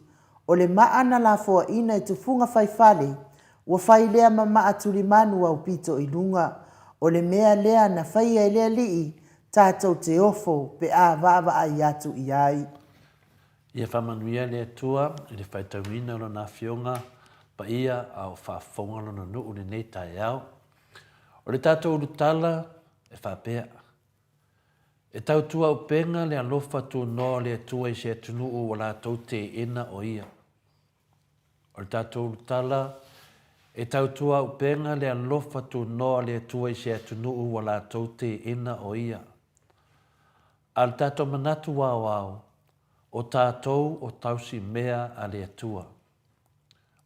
O le maa na lafoaina i tufuga fai fale, ua fai lea ma maa tulimanu aupito i luga. O le mea lea na faia e le Alii, tatou te ofo pe a vaavaai atu i ai. Ia faamanuia le Atua i le faitauina o Lona Afioga Paia a o faafofoga Lona nuu i lenei taeao. O le tatou ulutala e faapea, E tautuaupega le alofa tunoa o le Atua i se atunuu ua latou teena o Ia. O le tatou ulutala, E tautuaupega le alofa tunoa o le Atua i se atunuu ua latou teena o Ia. A o le tatou manatu aoao, o tatou o tausi mea a le Atua.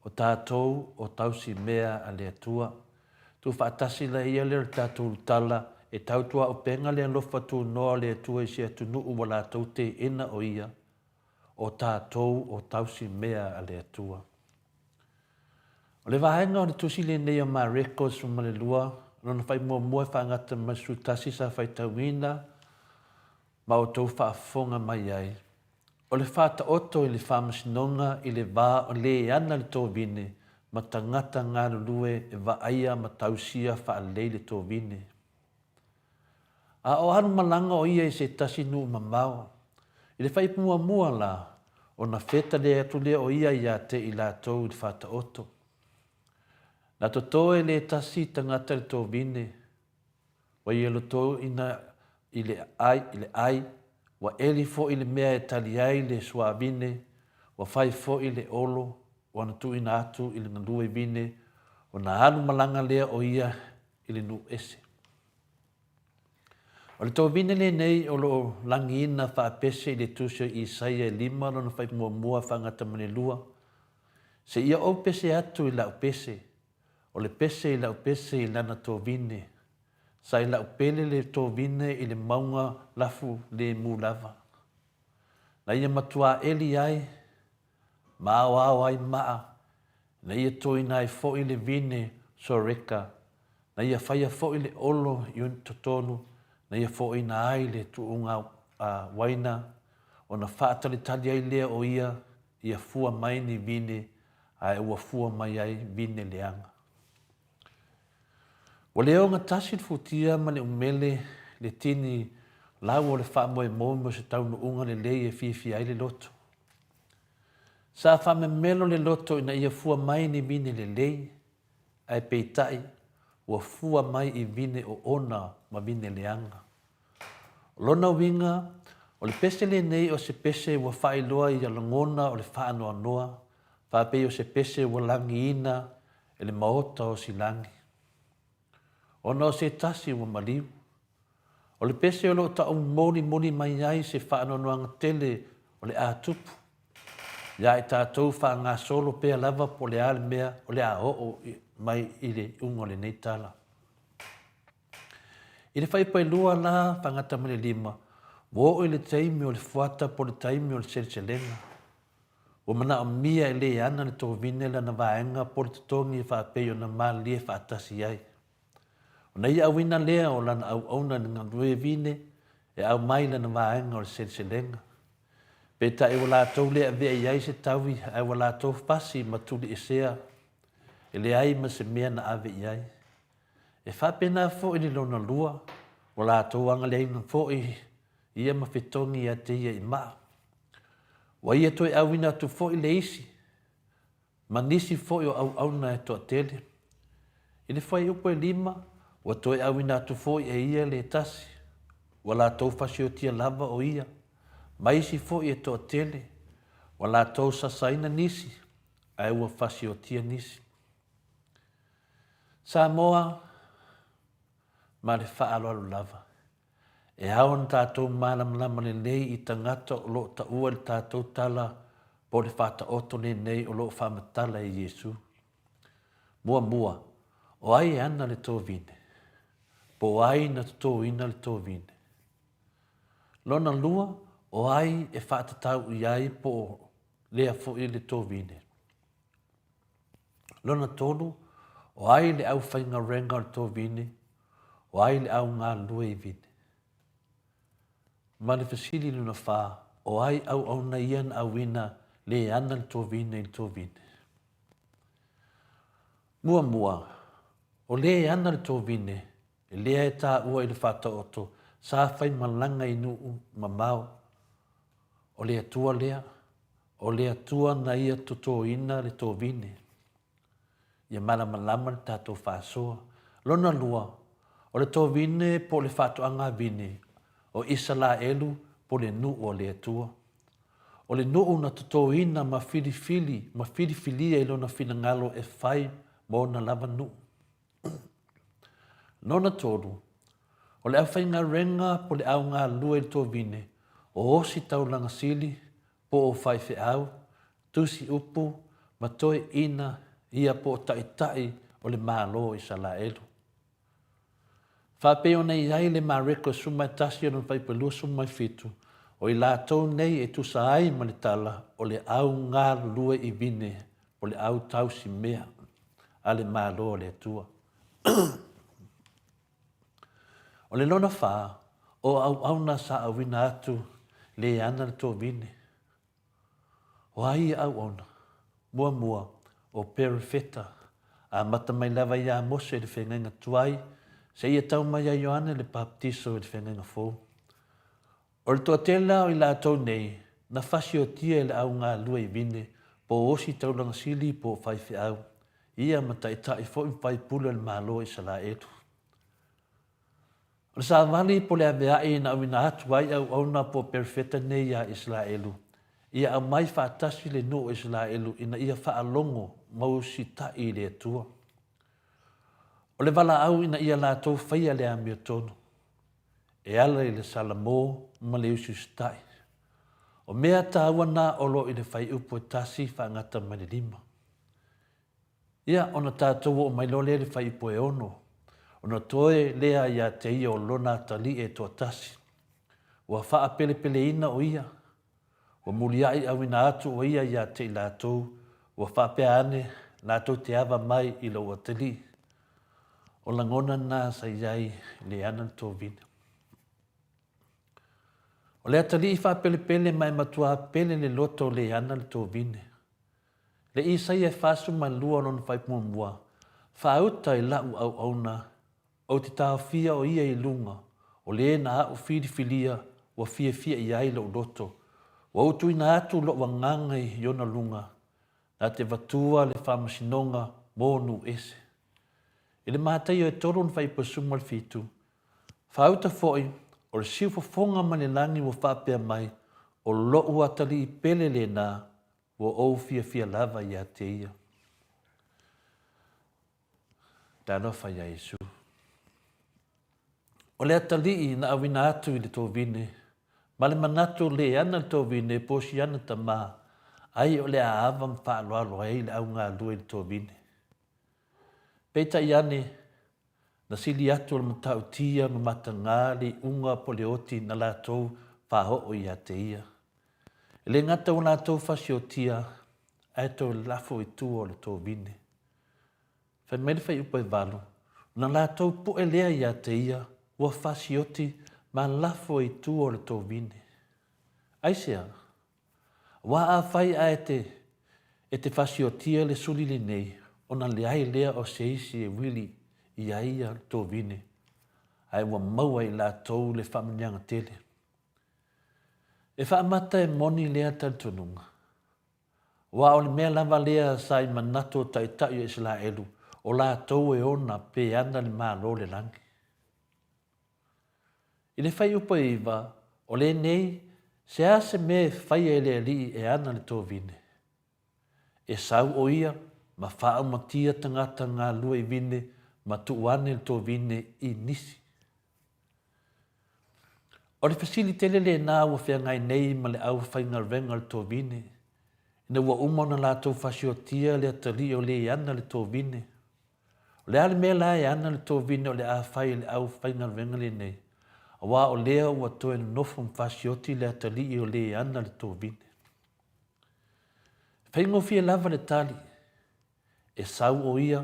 O tatou o tausi mea a le Atua. Tuufaatasi la ia lea o le tatou ulutala e tautuaupega le alofa tunoa o le Atua i se atunuu ua latou teena o Ia, o tatou o tausi mea a le Atua. O le vaega o le tusi lenei o Mareko 12, lona fai muamua e faagata mai le 11 sa faitauina ma outou faafofoga mai ai, o le faataoto i le faamasinoga i le va o le ana le tovine ma tagata galulue e vaaia ma tausia faalelei le tovine. A o alu malaga o ia i se tasi nuu mamao, i le faipu muamua la, ona feta le atu lea o ia ia te i latou i le faataoto. Na toto e le tasi tagata le tovine, Ua ia lotoina i le ai, i le ai, ua eli foi le mea e tali ai le suavine, ua fai foi le olo, ua na tuuina atu i le galue vine, ona alu malaga lea o ia i le nuu ese. O le tovine lenei o lo o lagiina faapese i le tusi o Isaia e lima lona fai muamua faagata ma le lua, Seia ou pese atu i lau pese, O le pese i lau pese i lana tovine. Sa i lau pele le tovine i le mauga lafu lemu lava. Na ia matuā eli ai, ma aoao ai maa, na ia toina ai foi le vine Soreka, na ia faia foi le olo i totonu, na ia foaina ai le tuuga uaina, ona faatalitali ai lea o ia ia fua mai ni vine ae ua fua mai ai vine leaga. Ua le ogatasi le futia ma le umele le tini lau o le faamoemoe mo se taunuuga lelei e fiafia ai le loto. Sa faamemelo le loto ina ia fua mai ni vine lelei, ae peitai ua fua mai i vine oona ma vine leaga. O lona uiga, o le pese lenei o se pese ua faailoa ia lagona o le faanoanoa, faapei o se pese ua lagiina e le maota o Silagi. Ona o se tasi ua maliu. O le pese o lo o taumolimoli mai ai se faanoanoaga tele o le a tupu, iā i tatou faagasolo pea lava po o le a le mea o le a oo mai i le iuga o lenei tala. I le faipailua la tagata ma le lima, ua oo i le taimi o le fuata po o le taimi o le seleselega. Ua manaomia e le ana le tovine lana vaega po o le totogi e faapei ona malilie faatasi ai. Ona ia auina lea o lana auauna i le galue vine e aumai lana vaega o le seleselega. Peitai ua latou le avea i ai se taui ae ua latou fasi ma tuliesea e leai ma se mea na ave i ai. E faapena foi le lona lua, ua latou agaleaina foi ia ma fetogi ia te ia i maa. Ua ia toe auina atu foi le isi, ma nisi foi o auauna e toatele. I le fuaiupu e lima, ua toe auina atu foi e ia le tasi, ua latou fasiotia lava o ia, ma isi foi e toatele, ua latou sasaina nisi, ae ua fasiotia nisi. Samoa, ma le faaaloalo lava. E ao ona tatou malamalama lelei i tagata o lo o taua i le tatou tala po o le faataoto lenei o lo o faamatala e Iesu. Muamua, o ai e ana le tovine? Po o ai na totoina le tovine? Lona lua, o ai e faatatau i ai po o lea foi le tovine? Lona tolu, o ai le aufaigaluega o le tovine, o ai le au galulue i vine? Ma le fesili lona fa, o ai auauna ia na auina le ana le tovine i le tovine? Muamua, o le ana le tovine, lea e taua i le faataoto, sa fai malaga i nuu mamao. O le Atua lea, o le Atua na ia totoina le tovine. Ia malamalama le tatou faasoa. Lona lua, o le tovine po o le faatoaga vine o Isalaelu po o le nuu a le Atua. O le nuu na totoina ma filifili ma filifilia i lona finagalo e fai ma ona lava nuu. Lona tolu, o le aufaigaluega po o le au galulue i le tovine, o osi taulaga sili po o faifeau, tusi upu ma toeaiina ia po o taitai o le Malo o Isalaelu. Faapei ona i ai le Mareko 11 o lona fuaiupu e 27, o i latou nei e tusa ai ma le tala o le au galulue i vine o le au tausi mea a le Malo o le Atua. O le lona fa, o auauna sa auina atu le ana le tovine. O a ia auauna? Muamua, o Perofeta, amata mai lava iā Mose i le feagaiga tuai, seia tau mai ia Ioane le Papatiso i le feagaiga fou. O le toatele la o i latou nei, na fasiotia e le au galulue i vine, po o osi taulaga sili po o faifeau, ia ma taitai foi ma faipule o le Malo o Isalaelu. O le savali po o le avea'i na auina atu ai auauna po o perofeta nei iā Isalaelu, ia aumai faatasi le nuu o Isalaelu ina ia faalogo ma usita'i i le Atua. O le valaau ina ia latou faia le amiotonu, e ala i le salamo ma le usiusita'i. O mea taua na o lo o i le fuaiupu e tasi faagata mai le lima. Ia, ona tatou oo mai loa lea i le fuaiupu e ono, ona toe lea ia te ia o lona atalii e toatasi. Ua faapelepeleina o ia, ua muliai auina atu o ia ia te i latou, ua faapea ane, latou te ava mai i lou atalii. O lagona na sa i ai le ana le tovina. O le atalii faapelepele ma e matua pele le loto o le ana le tovine. Le Isaia e 42 o lona fuaiupu muamua, Faauta i la'u auauna, ou te taofia o ia i luga, o le na a'u filifilia ua fiafia i ai lo'u loto, ua ou tuuina atu lo'u agaga i ona luga, na te vatua le faamasinoga mo nuu ese. I le Mataio e tolu ona fuaiupu e 17, Faauta foi, o le siufofoga mai le lagi ua faapea mai, O lo'u atalii pele lena, Ua ou fiafia lava ia te ia. Talofa iā Iesu. O le atalii na auina atu i le tovine, ma le manatu le ana le tovine e posi ana tama, ai o le a ava ma faaaloalo ai le au galue i le tovine. Peitai ane, na sili atu o le matautia ma matagā le iuga po le oti na latou faaoo ia te ia. E le gata ua latou fasiotia, ae toe lafo i tua o le tovine. Fai mai le fuaiupu e valu, ona latou pu'e lea ia te ia ua fasioti ma lafo i tua o le tovine. Aisea? Aua afai ae te e te fasiotia le suli lenei, ona leai lea o se isi e wili ia ia le tovine, ae ua maua e i latou le faamanuiaga tele. E faamata e moni lea talitonuga. Aua o le mea lava lea sa i manatu o taitai o Iselaelu, o latou e ona pe ana le Malo o le lagi. I le fuaiupu e iva, o lenei, se a se mea e faia e le alii e ana le tovine? E sau o ia ma faaumatia tagata galulue i vine ma tuu ane le tovine i nisi. O le fesili tele lena ua feagai nei ma le aufaigaluega o le tovine, ina ua uma ona latou fasiotia le atalii o le ana le tovine. O le a le mea la e ana le tovine o le a fai e le aufaigaluega lenei, aua o lea ua toe nonofo ma fasioti le atalii o le ana le tovine. E faigofie lava le tali, E sau ʻo ia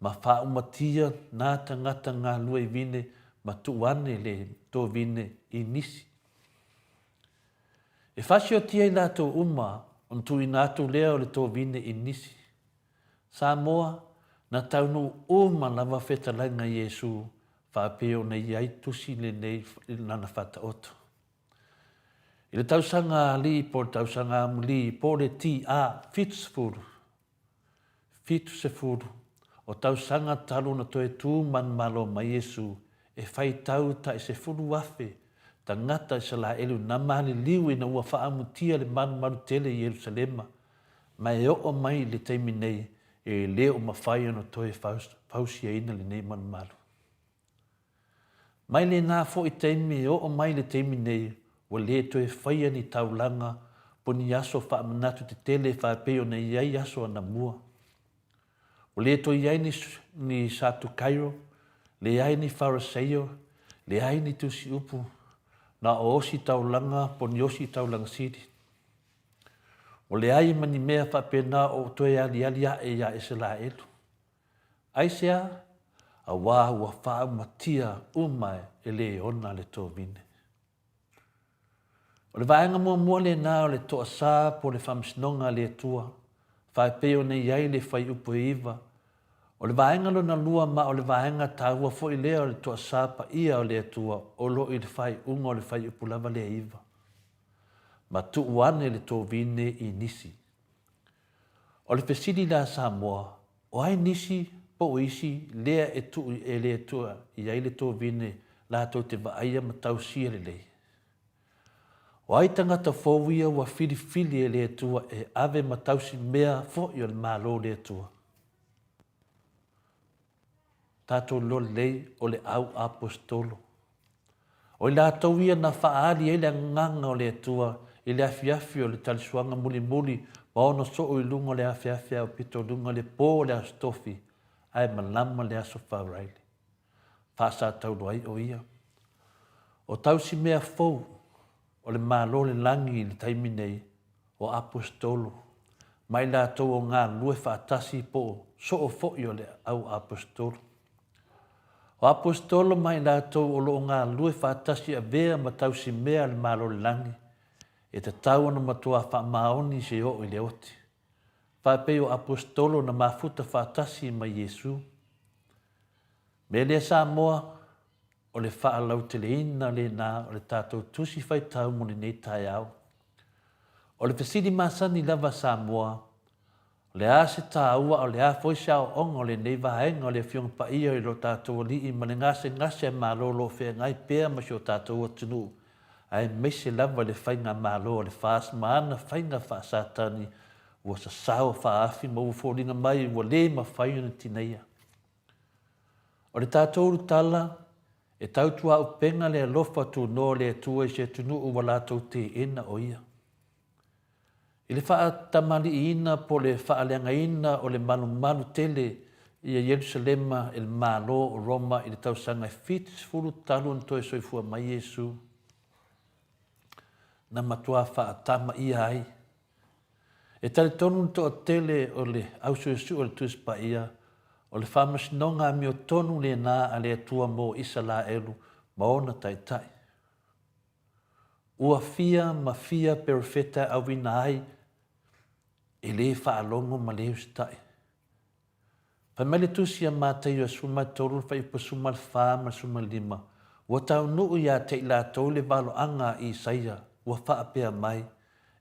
ma faaumatia nā tagata galue i vine ma tuu ane le tovine i nisi. E fasiotia i latou uma ona tuuina atu lea o le tovine i nisi. Samoa, na taunuu uma lava fetalaiga Iesu faapea ona i ai tusi lenei i lana faataoto. I le tausaga alii po o le tausaga amuli po o le TA 70, 70 o tausaga talu ona toe tu manumalo mai Iesu e faitau tai 10,000 tagata Isalaelu na maliliu ina ua faaamutia le malumalu tele i Ierusalema, ma e oo mai i le taimi nei e le o mafai ona toe fausiaina lenei malumalu. Mai lena foi taimi e oo mai i le taimi nei, ua le toe faia ni taulaga po ni aso faamanatu tetele faapei ona i ai aso anamua. Ua le toe i ai ni, ni Satukairo, Leai ni Fariseio, leai ni tusiupu, na o ositaulaga po ni ositaulaga sili. Ua leai ma ni mea faapena o ou toe aliali aʻe iā Iselaelu. Aisea? Auā ua faaumatia uma e le ona le tovine. O le vaega muamua lena o le toasā po o le faamasinoga a le Atua, faapei ona i ai le fuaiupu e iva. O le vaega lona lua ma o le vaega taua foi lea o le toasā paia o le Atua o lo o i le faaiuga o le fuaiupu lava lea e iva. Ma tuu ane le tovine i nisi. O le fesili la Samoa, o ai nisi po o isi lea e tuu e le Atua i ai le tovine latou te vaaia ma tausia lelei? O ai tagata fou ia ua filifili e le Atua e ave ma tausi mea foi o le Malo o le Atua? Tatou iloa lelei o le au aposetolo. O i latou ia na faaali ai le agaga o le Atua i le afiafi o le talisuaga mulimuli ma ona soo i luga o le afeafe aupito i luga i le po o le Aso Tofi ae malama le Aso Faraile. Faasatauro ai o ia. O tausi mea fou o le Malo o le lagi i le taimi nei, o Aposetolo, ma i latou o galulue faatasi po o soo foi o le au Aposetolo. O Aposetolo ma i latou o lo o galulue faatasi avea ma tausimea a le Malo o le lagi, e tatau ona matuā faamaoni se oo i le oti, faapei o Aposetolo na mafuta faatasi ma Iesu. Mea lea Samoa, o le faalauteleina lena o le tatou Tusi Faitau mo lenei taeao. O le fesili masani lava Samoa, o le a se taua a o le a foi se aoaoga o lenei vaega o le Afioga Paia i lo tatou Alii ma le gasegase a Malo o lo o feagai pea ma si o tatou atunuu, aemaise lava i le Faigamalo a le FAST ma ana faiga faa-Satani ua sasao faaafi ma ua foliga mai ua le mafai ona tineia. O le tatou ulutala, e tautuaupega le alofa tunoa o le Atua i se atunuu ua latou teena o Ia. I le faatamaliiina po o le faaleagaina o le malumalu tele ia Ierusalema e le Malo o Roma i le tausaga e 70 talu ona toe soifua mai Iesu, na matua faatama ia ai. E talitonu le toatele o le ausuesue o le Tusi Paia, o le faamasinoga amiotonu lena a le Atua mo Isalaelu ma ona taitai. Ua fia ma fia perofeta e auina ai e le faalogo ma le usitai. Fai mai le Tusi a Mataio e 13 le fuaiupu 14 ma le 15, Ua taunuu ia te i latou le valoaga a Isaia, ua faapea mai,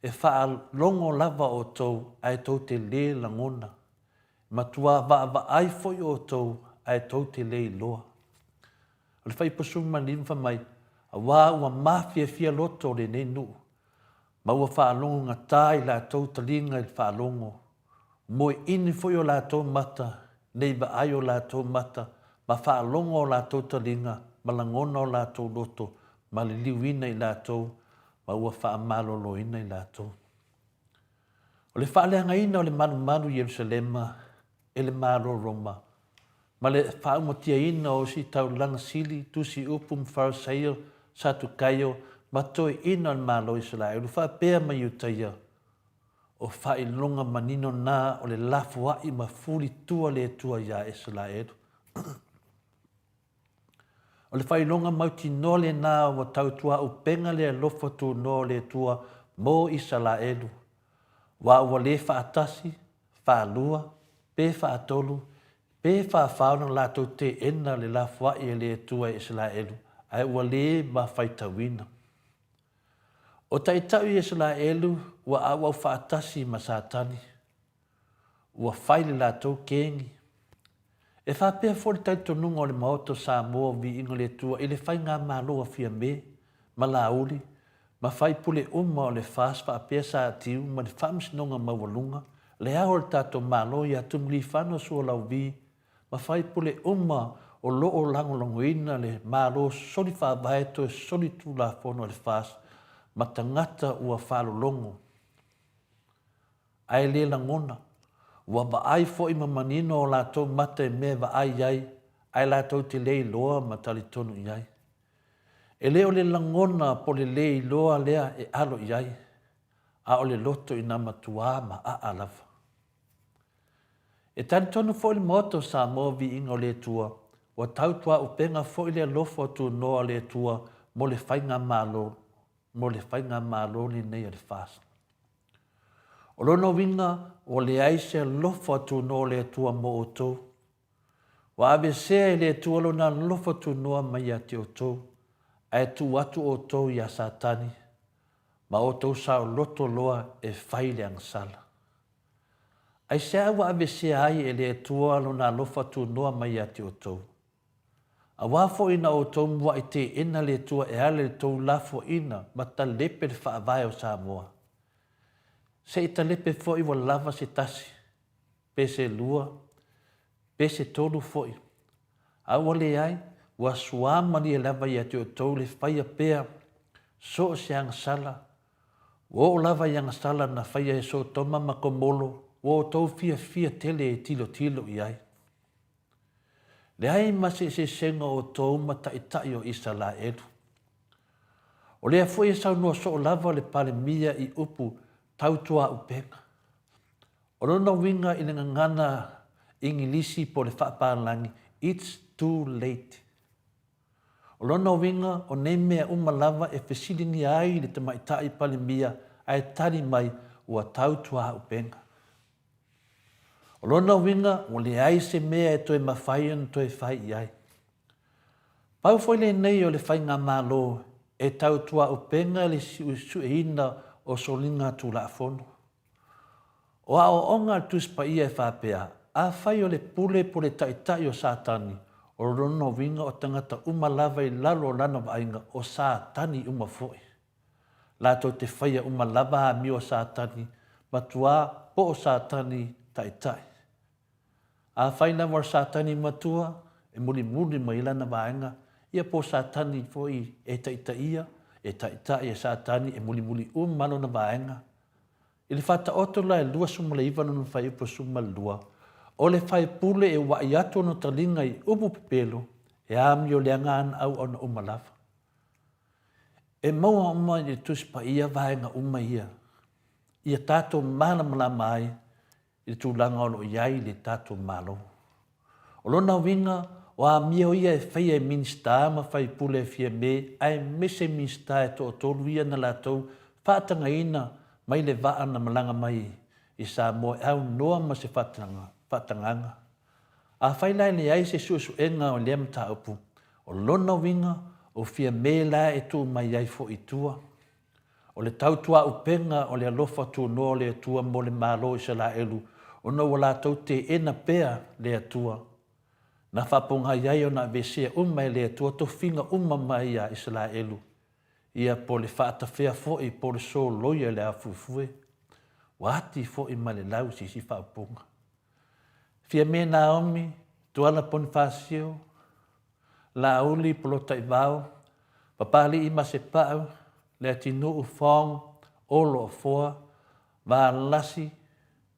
E faalogo lava outou ae tou te lē lagona. E matua vaavaai foi outou ae tou te lē iloa. O le fuaiupu 15 fai mai, Auā ua mafiafia loto o lenei nuu, ma ua faalogo gata i latou taliga i le faalogo, Moe inu foi o latou mata, nei vaai o latou mata, ma faalogo o latou taliga, ma lagona o latou loto, ma liliuina i latou, ma ua faamaloloina i latou. O le faaleagaina o le malumalu i Ierusalema e le Malo Roma, ma le faaumatiaina o ositaulaga sili, tusi upu ma Farisaio, Satukaio, ma toeaina o le Malo o Isaraelu, faapea ma Iutaia, O faailoga manino na o le lafoai ma fulitua le Atua iā Isaraelu. O le faailoga mautinoa lena ua tautuaupega le alofa tunoa o le Atua mo Isaraelu, aua ua le faatasi, faalua, pe faatolu, pe faafā ona latou teena le lafoai e le Atua e Isaraelu, ae ua le mafaitauina. O taitai o Isaraelu ua auau faatasi ma Satani, ua fai le latou kegi. E faapea foi le talitonuga o le Maota o Samoa o Viiga o le Atua i le faigamalo a Fiame ma Laauli ma faipule uma o le FAST faapea Sa Tiu ma le Faamasinoga Maualuga, le ao o le tatou Malo ia Tumulifano Sualauvi ma faipule uma o lo o lagolagoina le Malo soli faavae toe soli tulafono a le FAST ma tagata ua faalologo ae le lagona, ua vaai foi ma manino o latou mata i mea e vaai ai. Ae latou te le iloa ma talitonu i ai. E le o le lagona po o le le iloa lea e alo i ai, a o le loto ina matuā maaa lava. E talitonu foi le Maota o Samoa Viiga o le Atua, ua tautuaupega foi le alofa tunoa o le Atua mo le Faigamalo, mo le Faigamalo lenei a le FAST. O lona uiga, ua leai se alofa tunoa o le Atua mo outou. Ua aveesea e le Atua Lona alofa tunoa mai ia te outou, ae tuu atu outou iā Satani, ma outou saoloto loa e fai le agasala. Aisea ua aveesea ai e le Atua Lona alofa tunoa mai ia te outou? Auā foi na outou muaʻi teena le Atua e ala i le tou lafoaiina ma talepe le Faavae o Samoa. Se i talepe foi ua lava se tasi, pe se lua, pe se tolu foi. A ua leai, ua suamalie lava ia te outou le faia pea so o se agasala, ua oo lava i agasala na faia e Sotoma ma Komolo ua outou fiafia tele e tilotilo i ai. Leai ma se eseesega o outou ma taitai o Isalaelu. O lea foi e saunoa soo lava le Palemia i upu tautuaupega. O lona uiga i le gagana Igilisi po o le faapalagi, it's too late. O lona uiga, o nei mea uma lava e fesiligia ai le tamaitai Palemia ae tali mai ua tautuaupega. O lona uiga, ua leai se mea e toe mafai ona toe fai i ai. Pau foi lenei o le faigamalo e tautuaupega le suesueina o soliga Tulafono. O aoaoga a le Tusi Paia e faapea, Afai o le pule po o le taitai o Satani, o lona uiga o tagata uma lava i lalo o lana vaaiga, o Satani uma foi. Latou te faia uma lava amio a Satani, matua po o Satani taitai. Afai lava o le Satani matua e mulimuli mai ai lana vaega, ia po o Satani foi e taitaia, e taitai e Satani e mulimuli uma lona vaega. I le faataoto la e 29 lona fuaiupu 12, o le faipule e ua'i atu ona taliga i upu pepelo, e amioleaga ana auauna uma lava. E maua uma i le Tusi Paia vaega uma ia, ia tatou malamalama ai i le tulaga o lo o i ai le tatou Malo. O lona uiga, o amio ia e faia e Minisita ma faipule e Fiame aemaise Minisita e toatolu ia na latou faatagaina mai le vaa na malaga mai i Samoa e aunoa ma se faatagaga. Afai la e leai se suesuega o lea mataupu, o lona uiga o Fiame la e tuu mai ai foi i tua. O le tautuaupega o le alofa tunoa o le Atua mo le Malo o Isalaelu, ona ua latou teena pea le Atua. Na faapogai ai ona aveesea uma e le Atua tofiga uma mai iā Isalaelu, ia po o le faatafea foi po o le soloia i le afuefue. Ua ati foi ma le lau i se isi faaupuga. Fiame Naomi, Tuala Ponifasio, Laauli Polotaivao, Papalii Masepau, Leatinuu Fong, Olo Afoa, Valasi,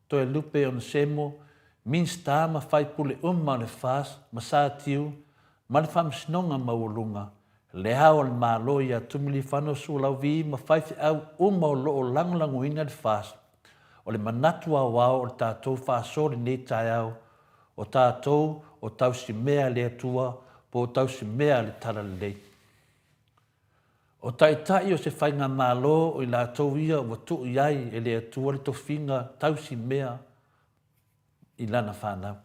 Toelupe Onesemo, Minisita ma faipule uma o le FAST ma Satiu ma le Faamasinoga Maualuga, Le Ao o le Malo ia Tumilifano Sualauvi ma faifeau uma o lo o lagolagoina le FAST. O le manatu aoao o le tatou faasoa lenei taeao, o tatou o tausimea a le Atua po o tausimea a le Talalelei. O taitai o se faigamalo o i latou ia ua tuu i ai e le Atua le tofiga tausimea i Lana fanau.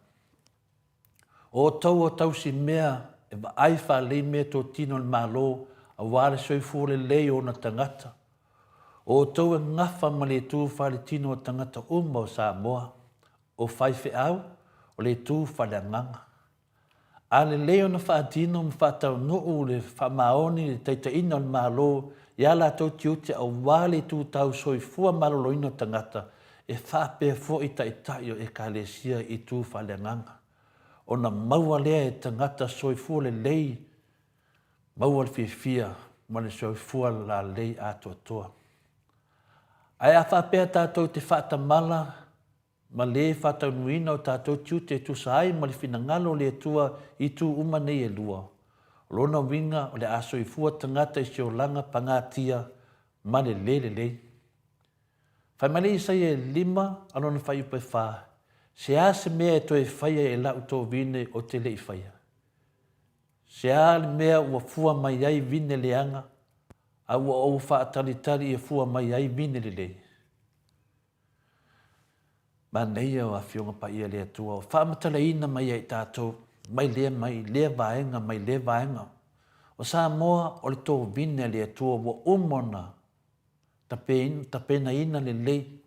O outou o tausimea e vaai faalelei meatotino a le Malo aua le soifua lelei o ona tagata. O outou e gafa ma le itu faaletino o tagata uma o Samoa, o faifeau, o le itu faaleagaga. A lelei ona faatino ma faataunuu le faamaoni i le taitaiina o le Malo i a latou tiute aua le itu tau soifua maloloina o tagata, e faapea foi taitai o Ekalesia i itu faaleagaga. Ona maua lea e tagata soifua lelei, maua le fiafia ma le soifua lalelei atoatoa. Ae a faapea tatou te faatamala. ma lē faataunuuina o tatou tiute e tusa ai ma le finagalo o le Atua i itu uma nei e lua. O lona uiga o le a soifua tagata i se olaga pagatia ma le lē lelei. Fai mai le Isaia e lima a lona fuaiupu e fa, Se a se mea e toe faia e la'u tovine ou te le i faia? Se a le mea ua fua mai ai vine leaga, a ua ou faatalitali ia fua mai ai vine lelei? Manaia o Afioga Paia a le Atua o faamatalaina mai ai tatou mai lea mai lea vaega mai lea vaega. O Samoa o le tovine a le Atua ua uma ona tapenaina lelei.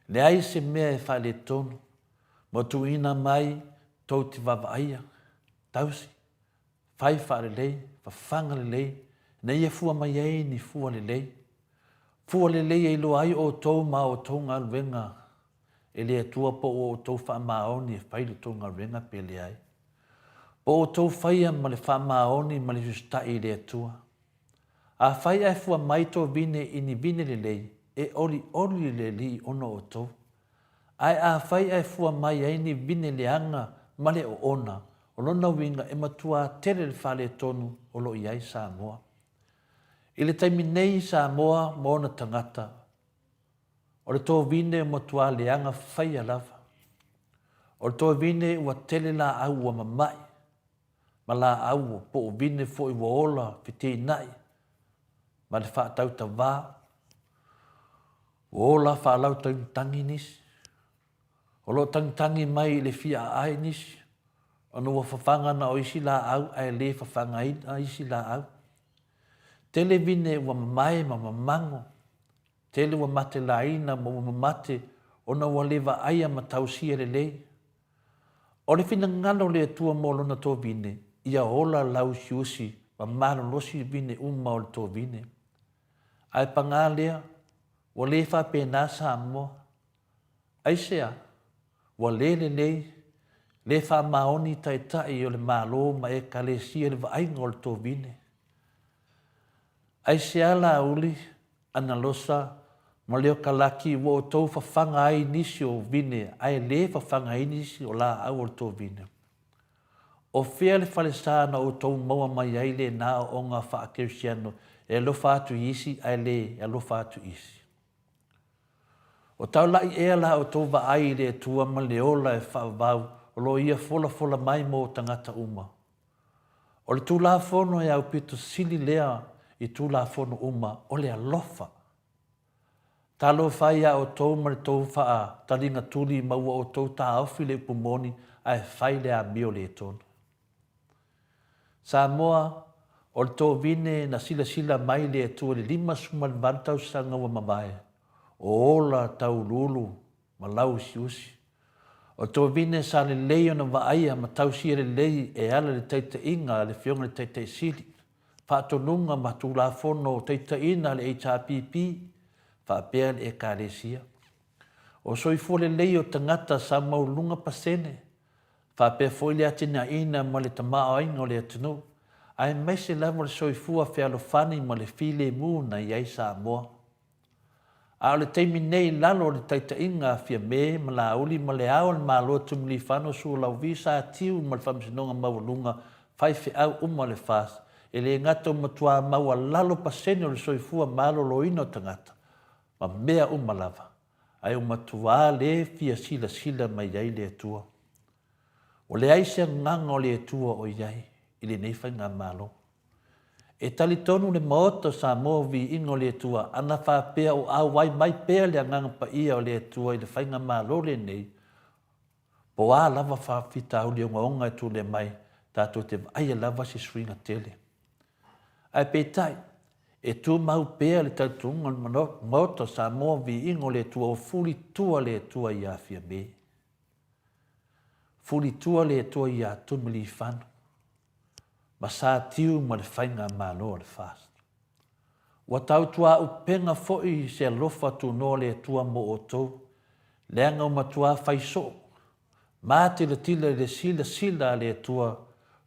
Leai se mea e faaletonu ma tuuina mai tou te vaavaaia, tausi, fai faalelei, fafaga lelei, ina ia fua mai ai ni fua lelei. Fua lelei e iloa ai outou ma a outou galuega e le Atua po ua outou faamaoni e fai le tou galuega pe leai. Po o outou faia ma le faamaoni ma le usitai i le Atua. Afai ae fua mai tou vine i ni vine lelei, e olioli le Alii ona o outou. Ae afai ae fua mai ai ni vine leaga ma le oona, o lona uiga e matuā tele le faaletonu o lo o i ai Samoa. I le taimi nei Samoa ma ona tagata, o le tovine ua matuā leaga faia lava. O le tovine ua tele laau ua mama'i, ma laau po o vine foi ua ola feteenai ma le faatautavā, ua ola faalautagitagi nisi. O lo o tagitagi mai i le fia aai nisi, ona ua fafaga na o isi laau ae le fafagaina isi laau. Tele vine ua mamae ma mamago, tele ua matelaina ma ua mamate ona ua le vaaia ma tausia lelei. O le finagalo o le Atua mo Lona tovine, ia ola lauusiusi ma malolosi vine uma o le tovine. Ae pagā lea, ua le faapena Samoa. Aisea? Ua le lelei, le faamaoni taitai o le Malo ma Ekalesia i le vaaiga o le tovine. Aisea Laauli, Analosa ma Leokalaki ua outou fafaga ai nisi o vine ae le fafaga ai nisi o laau o le tovine? O fea le falesa na outou maua mai ai lena aoaoga faa-Kerisiano e alofa atu i isi ae le alofa atu i isi? O taulai ea la outou vaai i le Atua ma le ola e faavavau o lo o Ia folafola mai mo tagata uma? O le Tulafono e aupito sili lea i Tulafono uma, o le alofa. Talofa ai iā outou ma le tou faataliga tuli ma ua outou taofi le upu moni ae fai le amio le tonu. Samoa, o le tovine na silasila mai le Atua i le 58 tausaga ua mavae, o ola tauuluulu ma lauusiusi. O tovine sa lelei ona vaaia ma tausia lelei e ala i le taitaiga a le Afioga i le Taitai Sili, faatonuga ma Tulafono taitaiina a le HRPP faapea le Ekalesia. O soifua lelei o tagata sa maualuluga pasene, faapea foi le atinaeina ma le tamaoaiga o le atunuu, aemaise lava le soifua fealofani ma le filemu na i ai Samoa. A o le taimi nei i lalo o le taitaiga a Fiame ma Laauli ma Le Ao o le Malo Tumilifano Sualauvi Sa Tiu ma le Faamasinoga Maualuga faifeau uma o le FAST, e le gata ua matuā maualalo pasene o le soifua maloloina o tagata ma mea uma lava, ae ua matuā le fia silasila mai ai le Atua. Ua leai se agaga o le Atua o i ai i lenei faigamalo. E talitonu le Maota o Samoa viiga o le Atua ana faapea o auai mai pea le Agaga Paia o le Atua i le faigamalo lenei, po o a lava faafitauli ogaoga e tulai mai, tatou te vaaia lava se suiga tele. Ae peitai, e tumau pea le talitonuga o le Maota o Samoa viiga o le Atua o fulitua le Atua ia Fiame. Fulitua le Atua ia Tumilifano ma Satiu ma le Faigamalo a le FAST. Ua tautuaupega foi se alofa tunoa le Atua mo outou, leaga ua matuā fai soo, matilatila i le silasila a le Atua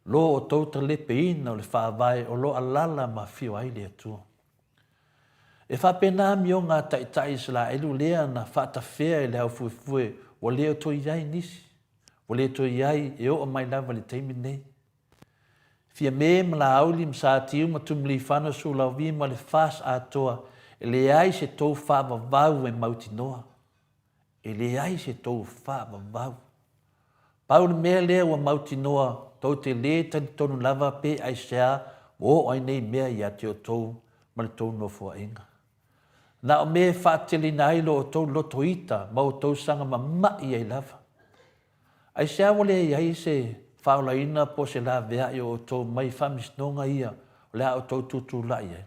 lo outou talepeina o le Faavae o lo alala ma afio ai le Atua. E faapena amioga a taitai Isaraelu lea na faatafea i le aufuefue ua le o toe i ai nisi, ua le toe i ai e oo mai lava i le taimi lenei. Fiame ma Laauli ma Satiu ma Tumulifano Sulauvī ma le FAS atoa, e leai se tou faavavau e mautinoa. E leai se tou faavavau. Pau le mea lea ua mautinoa, tou te lē talitonu lava pe aisea ua oo ai nei mea ia te outou ma le tou nofoaiga. Na o mea e faateleina ai lo outou loto ita ma outou saga mama'i ai lava. Aisea ua leai ai se faaolaina po o se laveai o outou mai faamasinoga ia o le a outou tutulai ai?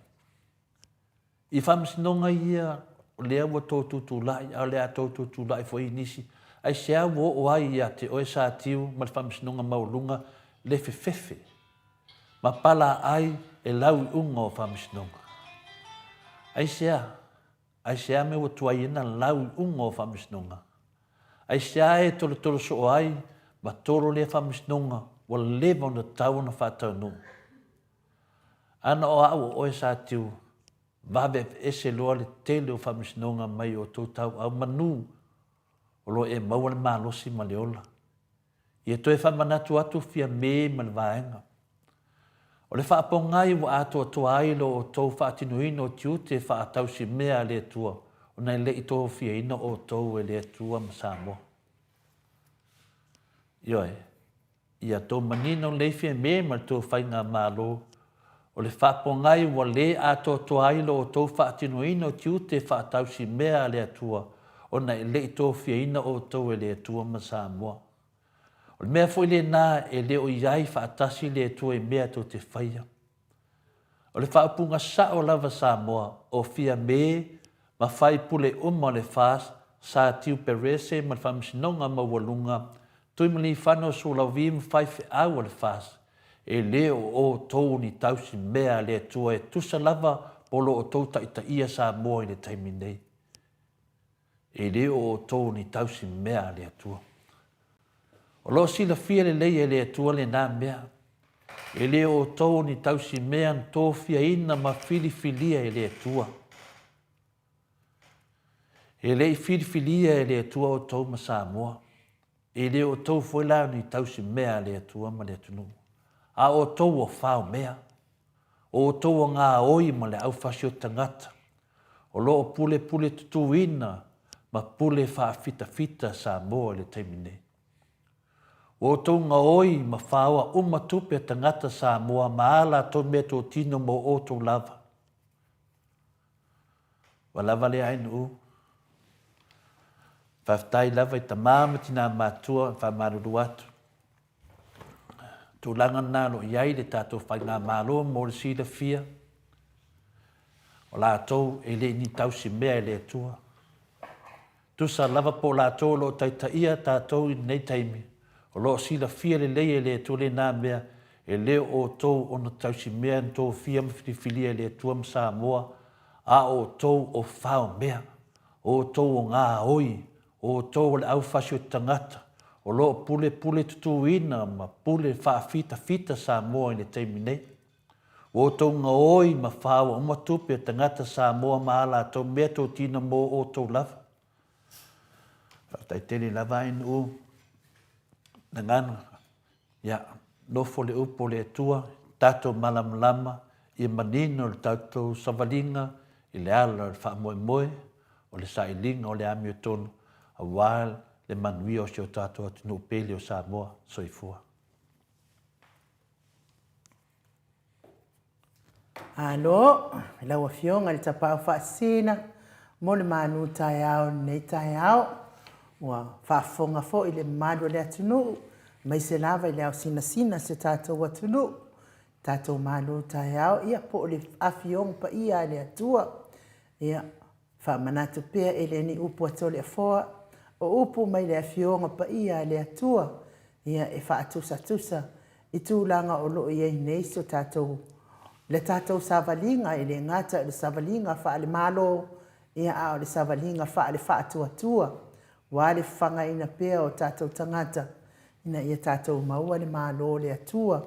I faamasinoga ia, o lea ua tou tutulai, a o le a tou tutulai foi i nisi. Aisea ua oo ai ia te oe Satiu ma le Faamasinoga Maualuga le fefefe ma palaaai e lau iuga o faamasinoga? Aisea? Aisea mea ua tuai ai ona lau iuga o faamasinoga? Aisea e tolotolo soo ai ma tolo lea faamasinoga ua leva ona tatau ona faataunuu? Ana o au o oe Satiu, vave aveese loa le tele o faamasinoga mai o outou tauau manu o lo o e maua le malosi ma le ola. Ia toe faamanatu atu Fiame ma le vaega. O le faapogai ua atoatoa ai lo outou faatinoina o tiute faatausimea a le Atua ona e le i tofiaina outou e le Atua ma Samoa. Ioe. Ia tou manino lelei Fiame ma le tou faigamalo, o le faapogai ua le atoatoa ai lo outou faatinoina o tiute faatausimea a le Atua ona e le i tofiaina outou e le Atua ma Samoa. O le mea foi lena e le o i ai faatasi le Atua i mea tou te faia. O le faaupuga sao lava Samoa, o Fiame ma faipule uma o le FAS, Sa Tiu Perese ma le Faamasinoga Maualuga, Tuimalealiifano Sualauvi ma faifeau a le FAS, e le o outou ni tausi mea a le Atua e tusa lava po o lo outou taitaia Samoa i le taimi nei. E le o outou ni tausi mea a le Atua. O lo o silafia lelei e le Atua lena mea. E le o outou ni tausi mea na tofiaina ma filifilia e le Atua. E le i filifilia e le Atua outou ma Samoa. E le o outou foi la ni tausi mea a le Atua ma le atunuu. A o outou o fao mea. O outou o gaoi ma le aufasi o tagata. O lo o pulepule tutuina ma pule faafitafita Samoa i le taimi nei. Ua outou gaoi ma faoa uma tupe a tagata Samoa ma a latou meatotino mo outou lava. Ua lava lea Ainuu. Faafetai lava i tama ma tina matua e faamalulu atu. Tulaga lena o lo o i ai le tatou faigamalo mo le silafia, o latou e le i ni tausimea e le Atua. Tusa lava po o latou o lo o taitaia tatou i lenei taimi, o lo o silafia lelei e le Atua lena mea, e le o outou ona tausimea na tofia ma filifilia e le Atua ma Samoa, a o outou o faomea, o outou o gaoi, O outou o le aufasi o tagata, o lo o pulepule tutuina ma pule faafitafita Samoa i le taimi nei. Ua outou gaoi ma faoa uma tupe a tagata Samoa ma a latou mea totino mo outou lava. Faafetai tele lava Ainuu Nagano. Ia, nofo le upu o le Atua, tatou malamalama, ia manino le tatou savaliga i le ala o le faamoemoe, o le sailiga o le amiotonu, aua le manuia o si o tatou atunuu pele o Samoa. Soifua. Alo, i lau Afioga i le Tapaau Faasisina mo le malu taeao i lenei taeao. Ua faafofoga foi le mamalu o le atunuu, aemaise lava i le ao sinasina o si o tatou atunuu, tatou malu taeao, ia po o le Afioga Paia a le Atua. Ia, Faamanatu pea e le ni upu a Toleafoa, o upu mai le Afioga Paia a le Atua, ia e faatusatusa i tulaga o lo o i ai nei so tatou, le tatou savaliga, e le gata o le savaliga faale-Malo, ia a o le savaliga faale-faatuatua, aua le fafagaina pea o tatou tagata ina ia tatou maua le Malo o le Atua,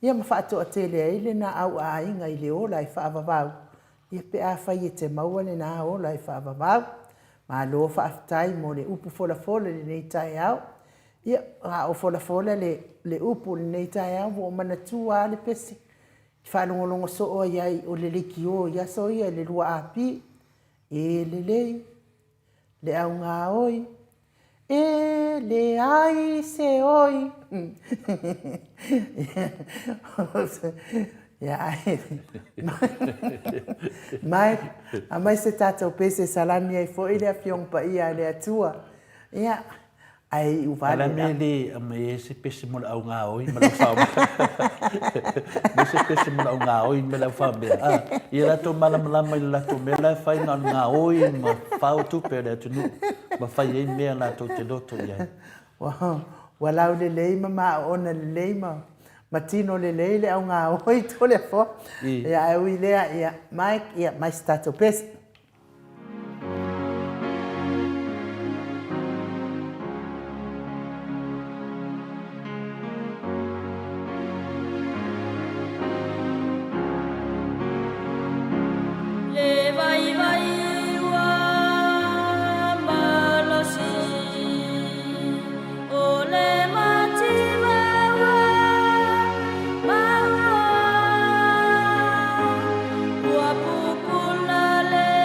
ia ma faatoatele ai lena auaaiga i le ola e faavavau, Ia pe afai e te maua lena ola e faavavau. Malo faafetai mo le upu folafola i lenei taeao. Ia, a o folafola le, le upu i lenei taeao, ua ou manatua lava le pese i faalogologo soo ai ai o le leitio i aso ia i le 2AP. E lelei le augaoi, e leai se oi. Ia, ai. Mai, aumai se tatou pese e salami ai foi le Afioga Paia a le Atua. Ia, ae iu vale. A o le a le mea e le aumai ai se pese mo le augaoi ma le aufaomea? Aumai se pese mo le augaoi ma le aufaomea. A, ia latou malamalama i le latou mea la e fai na o le gaoi ma fao tupe a le atunuu ma fai ai mea latou te loto i ai. Ua laulelei ma maoona lelei ma ma tino lelei le augaoi Toleafoa. Ia, ae ui i lea, ia, Mike, ia, mai se tatou pese. Le vaivai ua malosi o le mativa ua maua ua pupula le.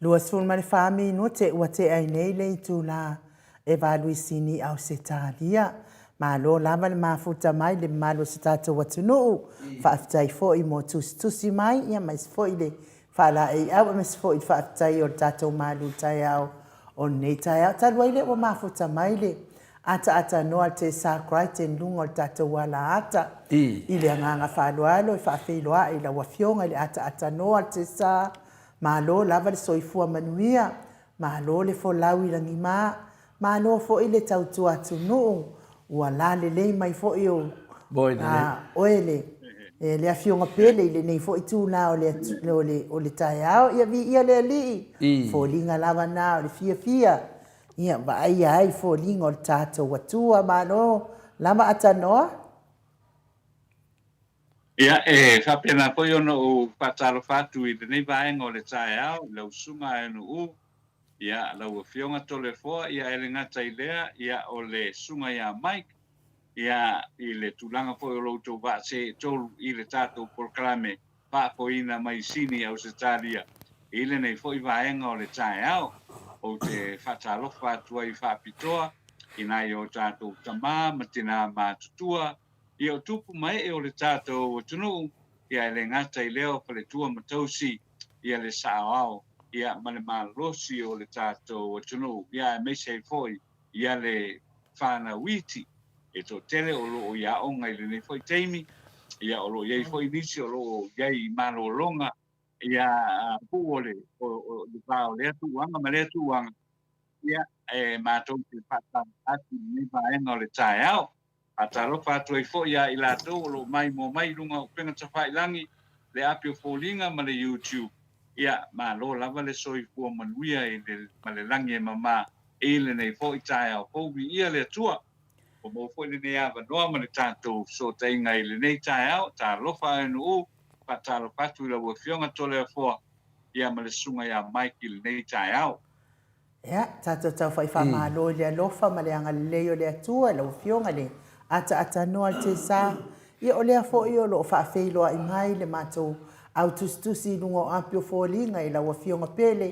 24 minute ua tea ai nei le itula e Valuisini Ausetalia. Malo lava le mafuta mai le mamalu o si tatou atunuu. Faafetai foi mo tusitusi mai ia aemaise foi le faalaeiau aemaise foi le faafetai o le tatou malu taeao o lenei taeao. Talu ai lea ua mafuta mai le ataatanoa a le Tesa Crichton i luga o le tatou alaata. I le agaga faaaloalo e faafeiloai i lau Afioga i le ataatanoa a le Tesa Malo lava le soifua manuia, malo le folau i lagima, malo foi le tautua atunuu, ua lalelei mai foi o oe le le afioga pele i lenei foi itula o le o le taeao. Ia viia le Alii, foliga lava na o le fiafia, ia vaaia ai foliga o le tatou Atua. Malo lava Atanoa. Ia, e faapena foi ona ou faatalofa atu i lenei vaega o le taeao i lau Susuga Aenu'u, ia, lau Afioga Toleafoa, ia, e le gata i lea, ia, o le Susuga ia Mike, ia, i le tulaga foi o lo outou vaa seetolu i le tatou polokalame faafoeina mai Sini, Ausetalia, i lenei foi vaega o le taeao. Ou te faatalofa atu ai faapitoa i nai o tatou tama ma tinā matutua, Ia o tupu ma ee o le tatou atunuu, ia e le gata i lea o faletua ma tausi, ia le saoao, ia ma le malosi o le tatou atunuu, ia aemaise ai foi ia le fanau iti e toatele o lo o i aoga i lenei foi taimi, ia o lo o i ai foi nisi o lo o i ai i malologa, ia puu o le o le va o lea tuuaga ma lea tuuaga, ia e matou te faatalofa atu i lenei vaega o le taeao. Faatalofa atu ai foi ia i latou o lo o maimoa mai i luga o upega tafailagi, le api o foliga ma le YouTube. Ia, malo lava le soifua manuia i le, ma le lagi e mama i lenei foi taeao fou. Viia le Atua! Ua maua foi lenei avanoa ma le tatou fesootaiga i lenei taeao. Talofa ANU, faatalofa atu i lau Afioga Toleafoa, ia ma le Susuga ia Mike i lenei taeao. Ia, tatou tau faamalo i le alofa ma le agalelei o le Atua i lau Afioga i le ataatanoa i le Tesa. Ia, o lea foi o lo o faafeiloai mai le matou au tusitusi i luga o api o foliga i lau Afioga pele.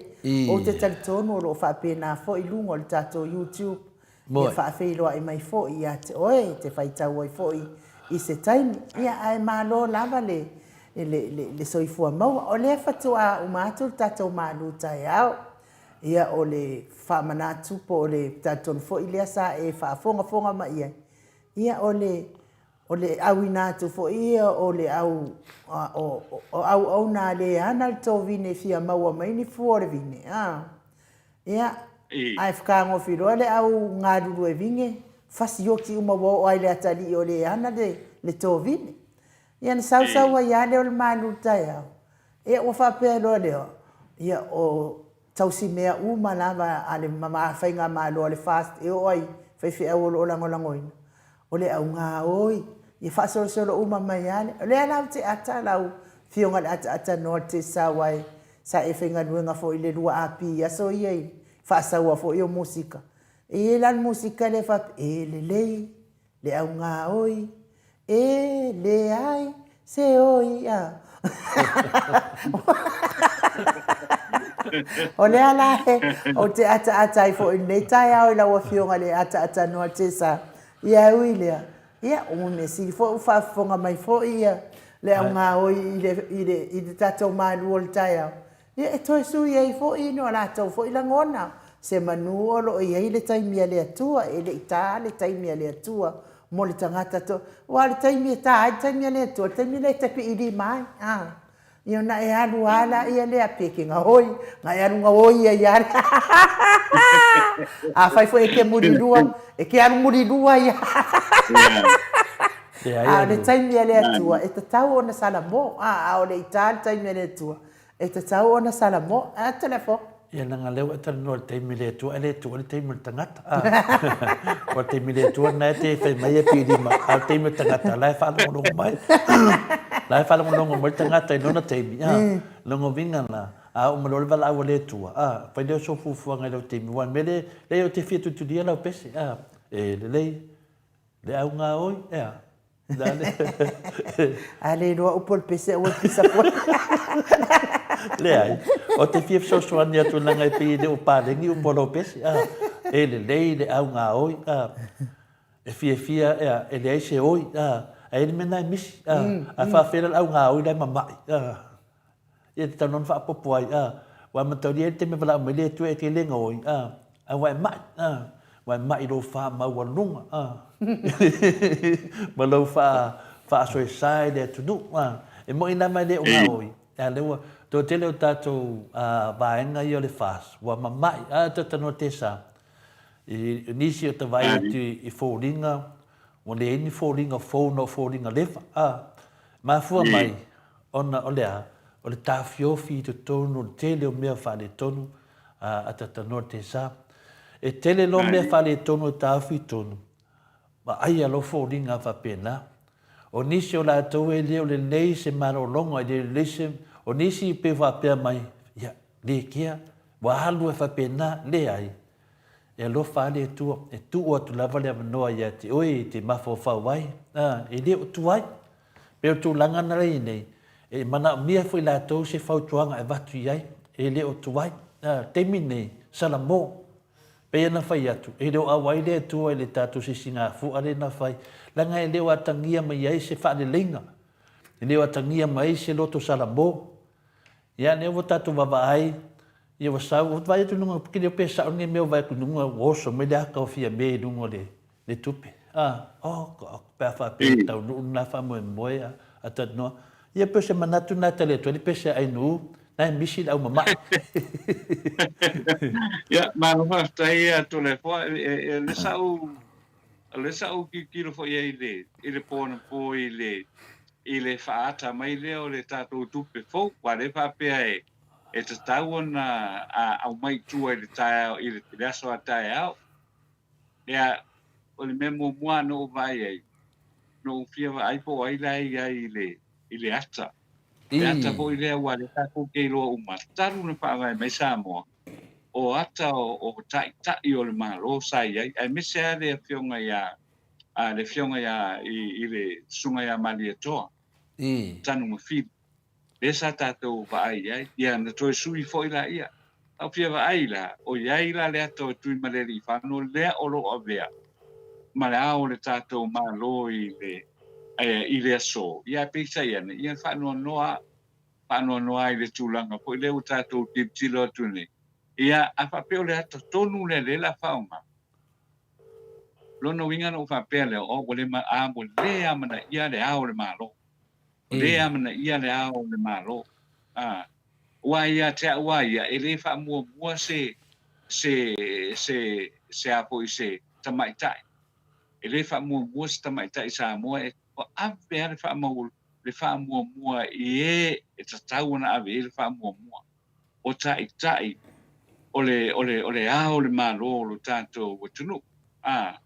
Ou te talitonu o lo o faapena foi i luga o le tatou YouTube. Ia faafeiloai mai foi ia te oe e te faitau ai foi i se taimi. Ia, ae malo lava le, le, le, le soifua maua. O lea faatoa uma atu le tatou malu taeao. Ia, o le faamanatu po o le talitonu foi lea sa e faafogafoga mai i ai, ia, o le, o le auina atu foi ia o le au, o, o auauna a le ana le tovine e fia maua mai ni fua o le vine, a. Ia, ae whakagofi loa le au galulue vine, fasioti uma ua oo ai le atalii o le ana le, le tovine. Ia na sausau ai lava lea o le malu i le taeao, ia ua faapea loa lea, ia o tausimea uma lava a le faigamalo a le FAST e oo ai i faifeau o lo o lagolagoina, o le augaoi, ia faasolosolo uma mai lava lea. O lea la ou te ata lau Afioga i le Ataatanoa i le Tesa aua e sa e faigaluega foi i le 2AP i aso ia i faasaua foi o musika. E i ai la le musika lea e faapea, e lelei le augaoi, e leai se oi a. O lea la ou te ataata ai foi i lenei taeao i lau Afioga i le Ataatanoa Tesa, ia e ui lea, ia ua mea sili foi ua faafofoga mai foi ia le augaoi i le, i le, i le tatou malu o le taeao, Ia e toe sui ai foi ni o latou foi lagona, se manu o lo o i ai le taimi a le Atua, e le i ta le taimi a le Atua mo le tagata to, aua o le taimi e ta ai le taimi a le Atua, o le taimi lea e te piilima ai, a. Ia ona e alu lava laia lea pe ke gaoi, na e alu gaoi ai lava. Afai foi e te mulilua, e te alu mulilua ai lava. A o le taimi a le Atua, e tatau ona salamo, a, a o le i ta le taimi a le Atua, E tatau ona salamo. A telefo. Ia leaga lea ua e talanoa i le taimi le Atua, ae le Atua le taimi o le tagata. A o le taimi le Atua lena e te fai mai e pilima, a o le taimi o le tagata, la e faalogologo mai. La e faalogologo mai le tagata i lona taimi, a lona uiga la, a oo mai loa le valaau a le Atua, a, fai lea o sou fuafuaga i lau taimi, aua o le mea lea, leai ou te fia tulitulia lau pese, a, e lelei le augaoi, ea. A le iloa upu o le pese aua le pisa koe. Leai, ou te fia fesoasoani atu leaga e pei e le o paleni upu a Lopesi, a, e lelei le au gaoi, a, e fiafia, ea, e leai se oi, a, ae i ai le mea lena e misi, a, a faafefea la le au gaoi la e mama'i, a. Ia te tau ona faapopo ai, a, ua mataulia ai le taimi e valaau mai le Atua e te le gaoi, a, a ua e ma'i, a, ua e ma'i i lou faamaualuga, a, ma lou faa, faasoesa i le atunuu, a. E moni lava e le o gaoi, a lea ua, toatele o tatou, a, vaega ia o le FAST, ua mama'i, a, e talanoa tesa, i nisi o ta vaai atu i foliga, ua leai ni foliga fou na o foliga leva, a, mafua mai, Ona o le a? O le taofiofi i totonu o le tele o mea faaletonu a Tatanoa Tesa. E tele loa mea faaletonu e taofi i totonu, vaaia loa foliga faapena. O nisi o latou e le o lelei se malologa, e le o lelei se... O nisi pei faapea mai, ia, le kea, ua alu ai faapena. Leai. E alofa lava le Atua, e tuu atu lava le avanoa ia te oe e te mafaufau ai, ā, e le o tuai. Pei o le tulaga na i nei, e manaomia foi latou se fautuaga e avatu i ai, e le o tuai. A, o le taimi lenei, salamo. Pei ona fai atu, e le o auai le Atua i le tatou sisigafua lea na fai, leaga e le o atagia mai ai se faaleleiga, e le o atagia mai ai se loto salamo. Ia, lea ua tatou vaavaai, ia ua sau, ua vaai atu i luga, ke le o pe sao lenei mea ua vaai atu i luga, ua oso mai le ata o Fiame i luga o le, le tupe. A, oh, pe a faapea e taunuu lena faamoemoe a, a talanoa. Ia pei o se manatu lena e tali atu ai le pese a Ainuu, na e misi le au mama'i. Ia, malo faafetai ia Toleafoa. E, e, le sa ou, le sa ou tilotilo foi i ai i le, i le po anapo i le, i le faaata mai lea o le tatou tupe fou, aua lea e faapea e, e tatau ona aumai i tua i le taeao, i le, i le aso a taeao. Ia, o le mea muamua na ou vaai ai, na ou fia vaai po o ai la e i ai i le, i le ata. Le ata foi lea aua lea tatou te iloa uma, talu ona faavae mai Samoa, o ata o, o taitai o le Malo sa i ai, aemaise lava le afioga ia, a, le afioga ia, i, i le Susuga ia Malietoa, Tanumafili. Lea sa tatou vaai i ai, ia na toe sui foi laia. Sa ou fia vaai la, o i ai la le ata o Tuimalealiifano lea o lo o avea ma le ao o le tatou Malo i le, i le aso, ia ae peitai ane, ia faanoanoa, faanoanoa i le tulaga foi lea ua tatou tilotilo atu nei. Ia, a faapea o le ata tonu lea lea o le a faaaoga, lona uiga na ou faapea lea, oh, ua le, a, ua le amanaia le ao o le Malo. Ua le amanaia le Ao o le Malo. A, aua ia te au a ia, e le faamuamua se, se, se, se a foi se tamaitai. E le faamuamua se tamaitai Samoa e ave lava le faamau, le faamuamua i e e tatau ona ave i ai le faamuamua. O taitai o le, o le, o le Ao o le Malo o lo tatou atunuu. A,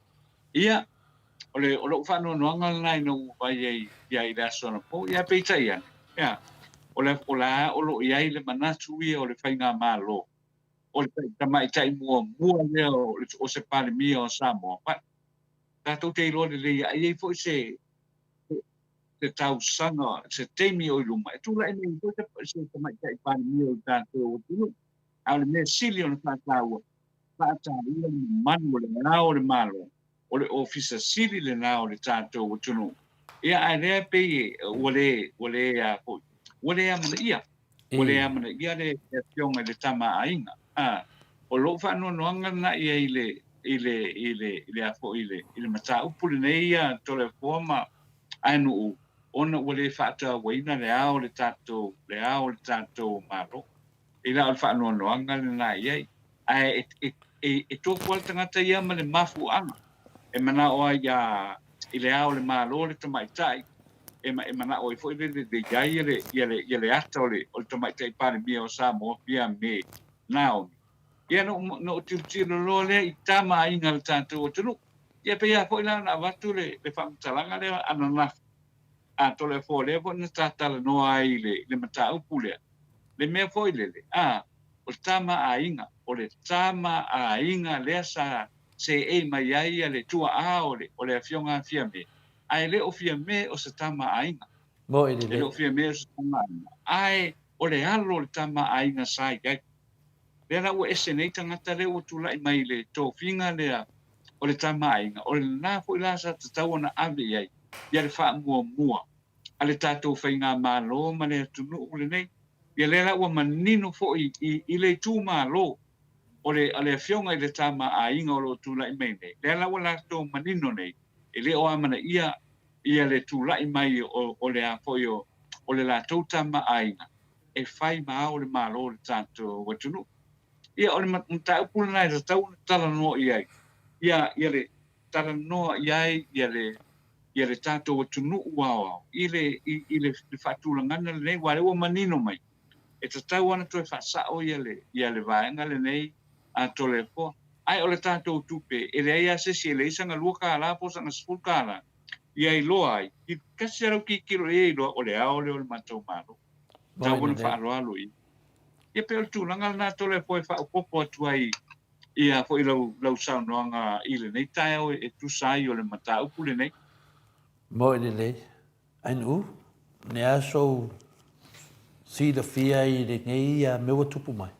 ia, O le, o lou faanoanoaga lena ina ua vaai ai ia i le aso anapo, ia peitai ane, ia, o le, o la o lo o i ai le manatu ia o le faigamalo, o le tamaitai muamua lea o, o se Palemia o Samoa, ma tatou te iloa lelei a i ai foi se, se tausaga, se taimi o i luma, e tulai mai foi se, se tamaitai Palemia o le tatou atunuu. A o le mea sili ona faataua, faataua le mamalu o le Ao o le Malo, o le Ofisa Sili lena o le tatou atunuu, ia ae lea e pei ua le, ua le a foi, ua le amanaia, ua le amanaia le afioga i le Tama a Aiga. A, o lou faanoanoaga lena i ai i le, i le, i le, i le a foi, i le, i le mataupu lenei ia Toleafoa ma Aenuu, ona ua le faatauaina le ao o le tatou, le ao o le tatou Malo. I la o le faanoanoaga lena i ai. Ae e, e, e tofu lava le tagata ia ma le mafuaaga e manao ai ia, i le Ao o le Malo le tamaitai, e, e manao ai foi le, le, le i ai ia le, ia le, ia le ata o le, o le tamaitai Palemia o Samoa, Fiame Naomi. Ia na ou, na ou tilotilo loa lea i tama aiga a le tatou atunuu. Ia pei lava foi la ona avatu le, le faamatalaga lea ananafi, a Toleafoa lea foi na ta talanoa ai i le, i le mataupu lea. Le mea foi lele, a, o le tama aiga, o le tama aiga lea sa seei mai ai ia le tuaa o le, o le afioga a Fiame, ae le o Fiame o se tama aiga. Moe lelei. E le o Fiame o se tama aiga. Ae o le alo o le tama a aiga sa i ai. Lea la ua ese nei tagata lea ua tulai mai i le tofiga lea o le tama a aiga, o lena foi la sa tatau ona ave i ai ia le faamuamua a le tatou faigamalo ma le atunuu lenei. Ia lea la ua manino foi i, i le itumalo o le, o le afioga i le tama a aiga o lo o tulai mai nei, lea la ua latou manino nei, e le o amanaia ia le tulai mai o, o le a foi o, o le latou tama a aiga e fai ma ao le Malo o le tatou atunuu. Ia, o le mataupu lena e tatau ona talanoa i ai, ia, ia le talanoa i ai ia le, ia le tatou atunuu aoao i le, i, i le, le faatulagaga lenei, aua o lea ua manino mai, e tatau ona toe faasao ia le, ia le vaega lenei a Toleafoa. Ae o le tatou tupe, e leai lava se isi, e leai sana $2 po o sana $10 ia iloa ai, i tasi lava lau tilotilo i ai ia iloa, o le ao lea o le matou Malo. Tatau ona faaaloalo i ai. Ia pei o le tulaga lena Toleafoa e faaopoopo atu ai ia foi lau, lau saunoaga i lenei taeao e tusa ai o le mataupu lenei. Moe lelei. Ainu, ne a sou silafia i lenei ia mea ua tupu mai?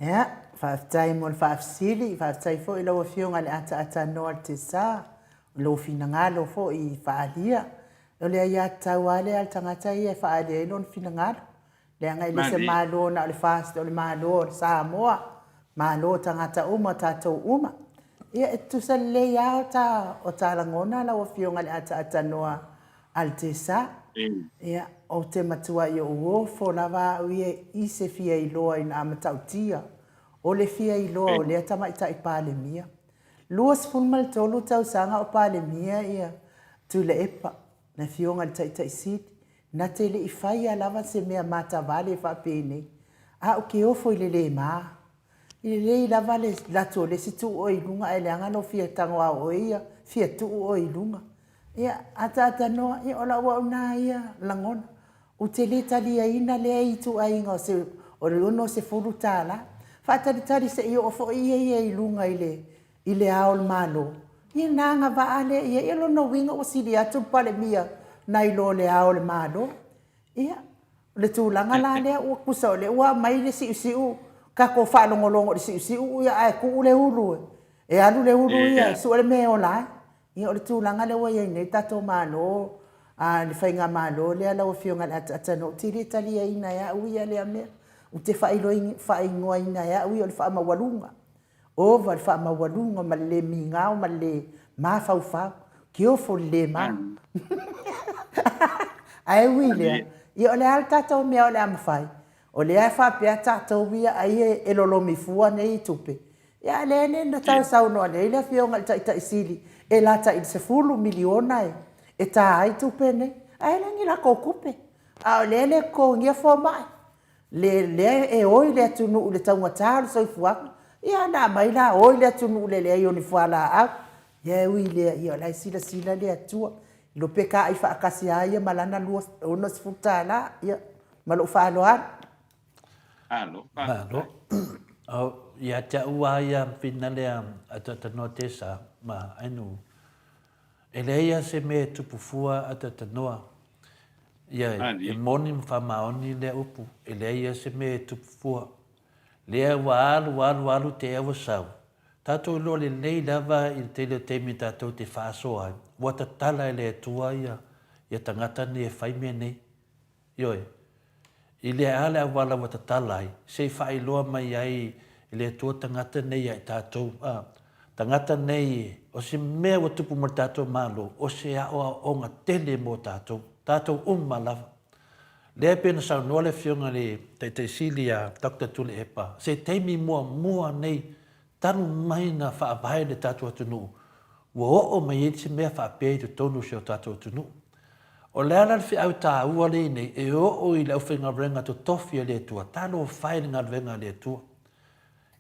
Ia, faafetai mo le faafesili, faafetai foi i lau Afioga i le ataatanoa o le Tesa, o lou finagalo foi i faaalia. O le aiatatau lava lea a le tagata ia e faaali ai lona finagalo. Leaga e le se Malo na o le FAST, o le Malo o Samoa, Malo o tagata uma, o tatou uma. Ia, e tutusa lelei lava o ta, o ta lagona lau Afioga i le ataatanoa a le Tesa. Ia, ou te matuai ou ofo lava au ia i se fia iloa ina a matautia o le fia iloa o lea Tamaitai Palemia. 23 tausaga o Palemia ia Tuilaepa, le Afioga i le Taitai Sili, Na te le i faia lava se mea matavale faapenei, a ou te ofo i le le ma. E lelei lava le latu o le isi tuu oe i luga ae leaga lou fia tago a oe ia fia tuu oe i luga. Ia, ataatanoa, ia o lau au na ia lagona. Ou te le taliaina lea ituaiga o se o le $60. Faatalitali se i oo foi ia ia i luga i le i Le Ao o le Malo, ia na agavaa lea i ai. Ia o lona uiga ua sili atu le Palemia nai lo Le Ao o le Malo. Ia, o le tulaga la lea ua tusa o lea ua aumai le siusiu, tatou faalogologo i le siusiu ia ae tuu le ulu e alu le ulu ia e sue le mea e ola ai. Ia o le tulaga lea ua i ai nei le tatou Malo, a le Faigamalo lea lau Afioga i le Ataatanoa, ou te le taliaina e au ia lea mea. Ou te faaigoaina e au ia o le faamaualuga. Ova le faamaualuga ma le le migao ma le le mafaufau. Kiofo le le ma. Ae ui i lea, ia o le a le tatou mea o le a mafai? O lea e faapea tatou ia ai e lolomi fua nei tupe. Ia a lea nei na tau saunoa nei le Afioga i le Taitai Sili e lata i le $10 miliona e ta ai tupe nei. Ae le ni latou tupe. A o lea e le totogia fomai. Le lea e oi le atunuu i le taugata o le soifuaga, ia na aumai la oi le atunuu i le leai o ni fualaau. Ia e ui i lea, ia o la e silasila le Atua. Iloa pe taai faatasi lava ia ma lana $60, ia, ma lou faaaloalo. Malo, faafetai. Malo. Ia te au lava ia finale a Tatanoa Tesa ma Ainuu, e leai lava se mea e tupu fua a Tatanoa. Ia, e moni ma faamaoni lea upu, e leai lava se mea e tupu fua. Lea ua alu, alu, alu te ea ua sau. Tatou iloa lelei lava i le tele o taimi tatou te faasoa ai, ua tatala e le Atua ia, ia tagata nei e fai mea nei. Ioe. I lea a le auala ua tatala ai, se i faailoa mai ai e le Atua tagata nei ia i tatou, a, tagata nei, o se mea ua tupu ma le tatou Malo, o se aoaoga tele mo tatou, tatou uma lava. Lea e pei ona saunoa le Afioga i le Taitai Sili ia Doctor Tuilaepa, se taimi muamua nei talu mai na faavae le tatou atunuu, ua oo mai ai se mea faapea i totonu o si o tatou atunuu. O le a la le feau taua lea i nei e oo i le aufaigaluega totofi a le Atua, talofa e i le galuega a le Atua.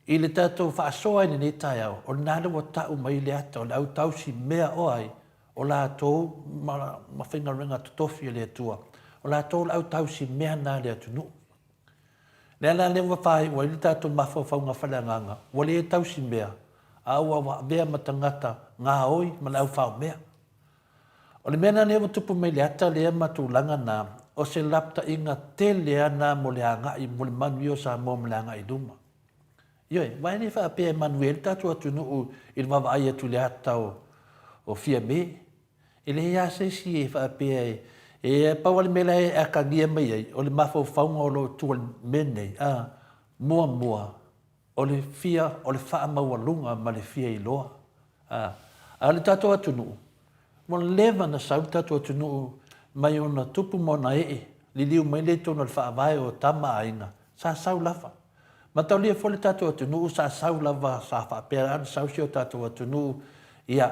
I le tatou faasoa i lenei taeao, o lena lea ua tau mai le ata o le au tausi mea o ai, o latou ma, ma faigaluega totofi a le Atua, o latou le au tausi mea na a le atunuu. Lea la lea ua faaiu ai le tatou mafaufauga faaleagaga, ua le tausi mea, a ua avea ma tagata gaoi ma le au faomea. O le mea lena lea ua tupu mai le ata lea ma tulaga na, O se lapataiga tele lava lena mo le agai, mo le manuia o Samoa ma le agai i luma. Ioe, aua e le faapea e manuia ai le tatou atunuu i le vaavaai atu i le ata o Fiame. E leai lava se isi e faapea e, e pau lava le mea la e atagia mai ai, o le mafaufauga o lo o tua i le mea lenei, a, muamua, o le fia, o le faamaualuga ma le fia iloa. A, a o le tatou atunuu, ua leva ona sau le tatou atunuu mai ona tupu ma ona ee, liliu mai lea i totonu o le faavae o tama a aiga, sa sau lava. Mataulia foi le tatou atunuu sa sau lava, sa faapea lava ona sau si o tatou atunuu, ia,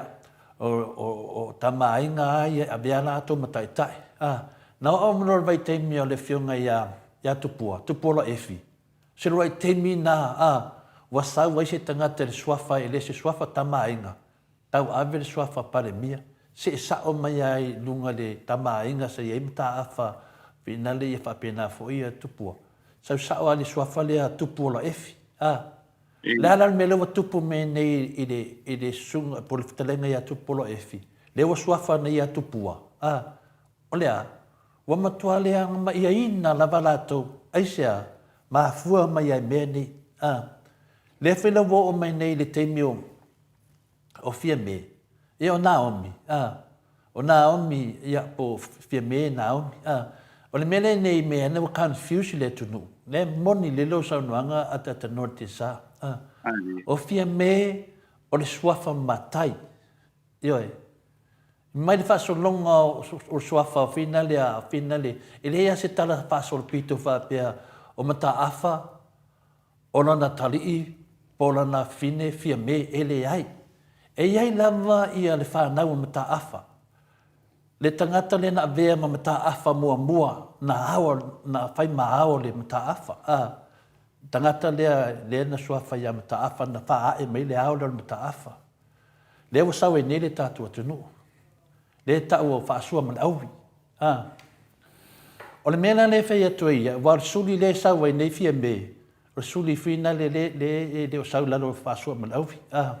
o, o, o tama a aiga lava ia e avea latou ma taitai. A, na oo mai loa i le vaitaimi o le afioga ia, ia Tupua, Tupuola Efi, se uluai taimi na, a, ua sau ai se tagata i le suafa e le se suafa tama a aiga, tauave le suafa Palemia, see sao mai lava i luga le tama a aiga sa i ai mataafa finale ia faapena foi ia Tupua. Sau sao lava i le suafa lea Tupuola Efi, a. O le a la le mea lea ua tupu mai nei i le, i le susuga po o le fetalaiga ia Tupuola Efi, lea ua suafa nei ia Tupua, a. O le a? Ua matua leagamaiaina lava latou, aisea? Mafua mai ai mea nei, a. Lea foi la ua oo mai nei i le taimi o o Fiame, ia o Naomi, a, o Naomi, ia, po o Fiame Naomi, a. O le mea lea nei mea ane ua confuse le atunuu. Lea e moni lelei lau saunoaga a talanoa i le tiasa, a. O Fiame o le suafa matai, ioe. Mai le faasologa o le suafa o Finale a Finale, e leai lava se tala faasolopito faapea o Mataafa, o lana atalii po o lana afine Fiame, e leai. E i ai lava ia le fanau a Mataafa, le tagata lea na avea ma Mataafa muamua, na ao, na fai ma ao le Mataafa, a, le tagata lea, lea na suafa ia Mataafa, na faaae mai le ao lea o le Mataafa. Lea ua sau ai nei le tatou atunuu, lea e tau o Faasua ma le Aui. A. O le mea la lea e fai atu ai ia, aua o le suli lea e sau ai nei Fiame, o le suli finale lea, lea e le o sau i lalo o Faasua ma le Aui. A.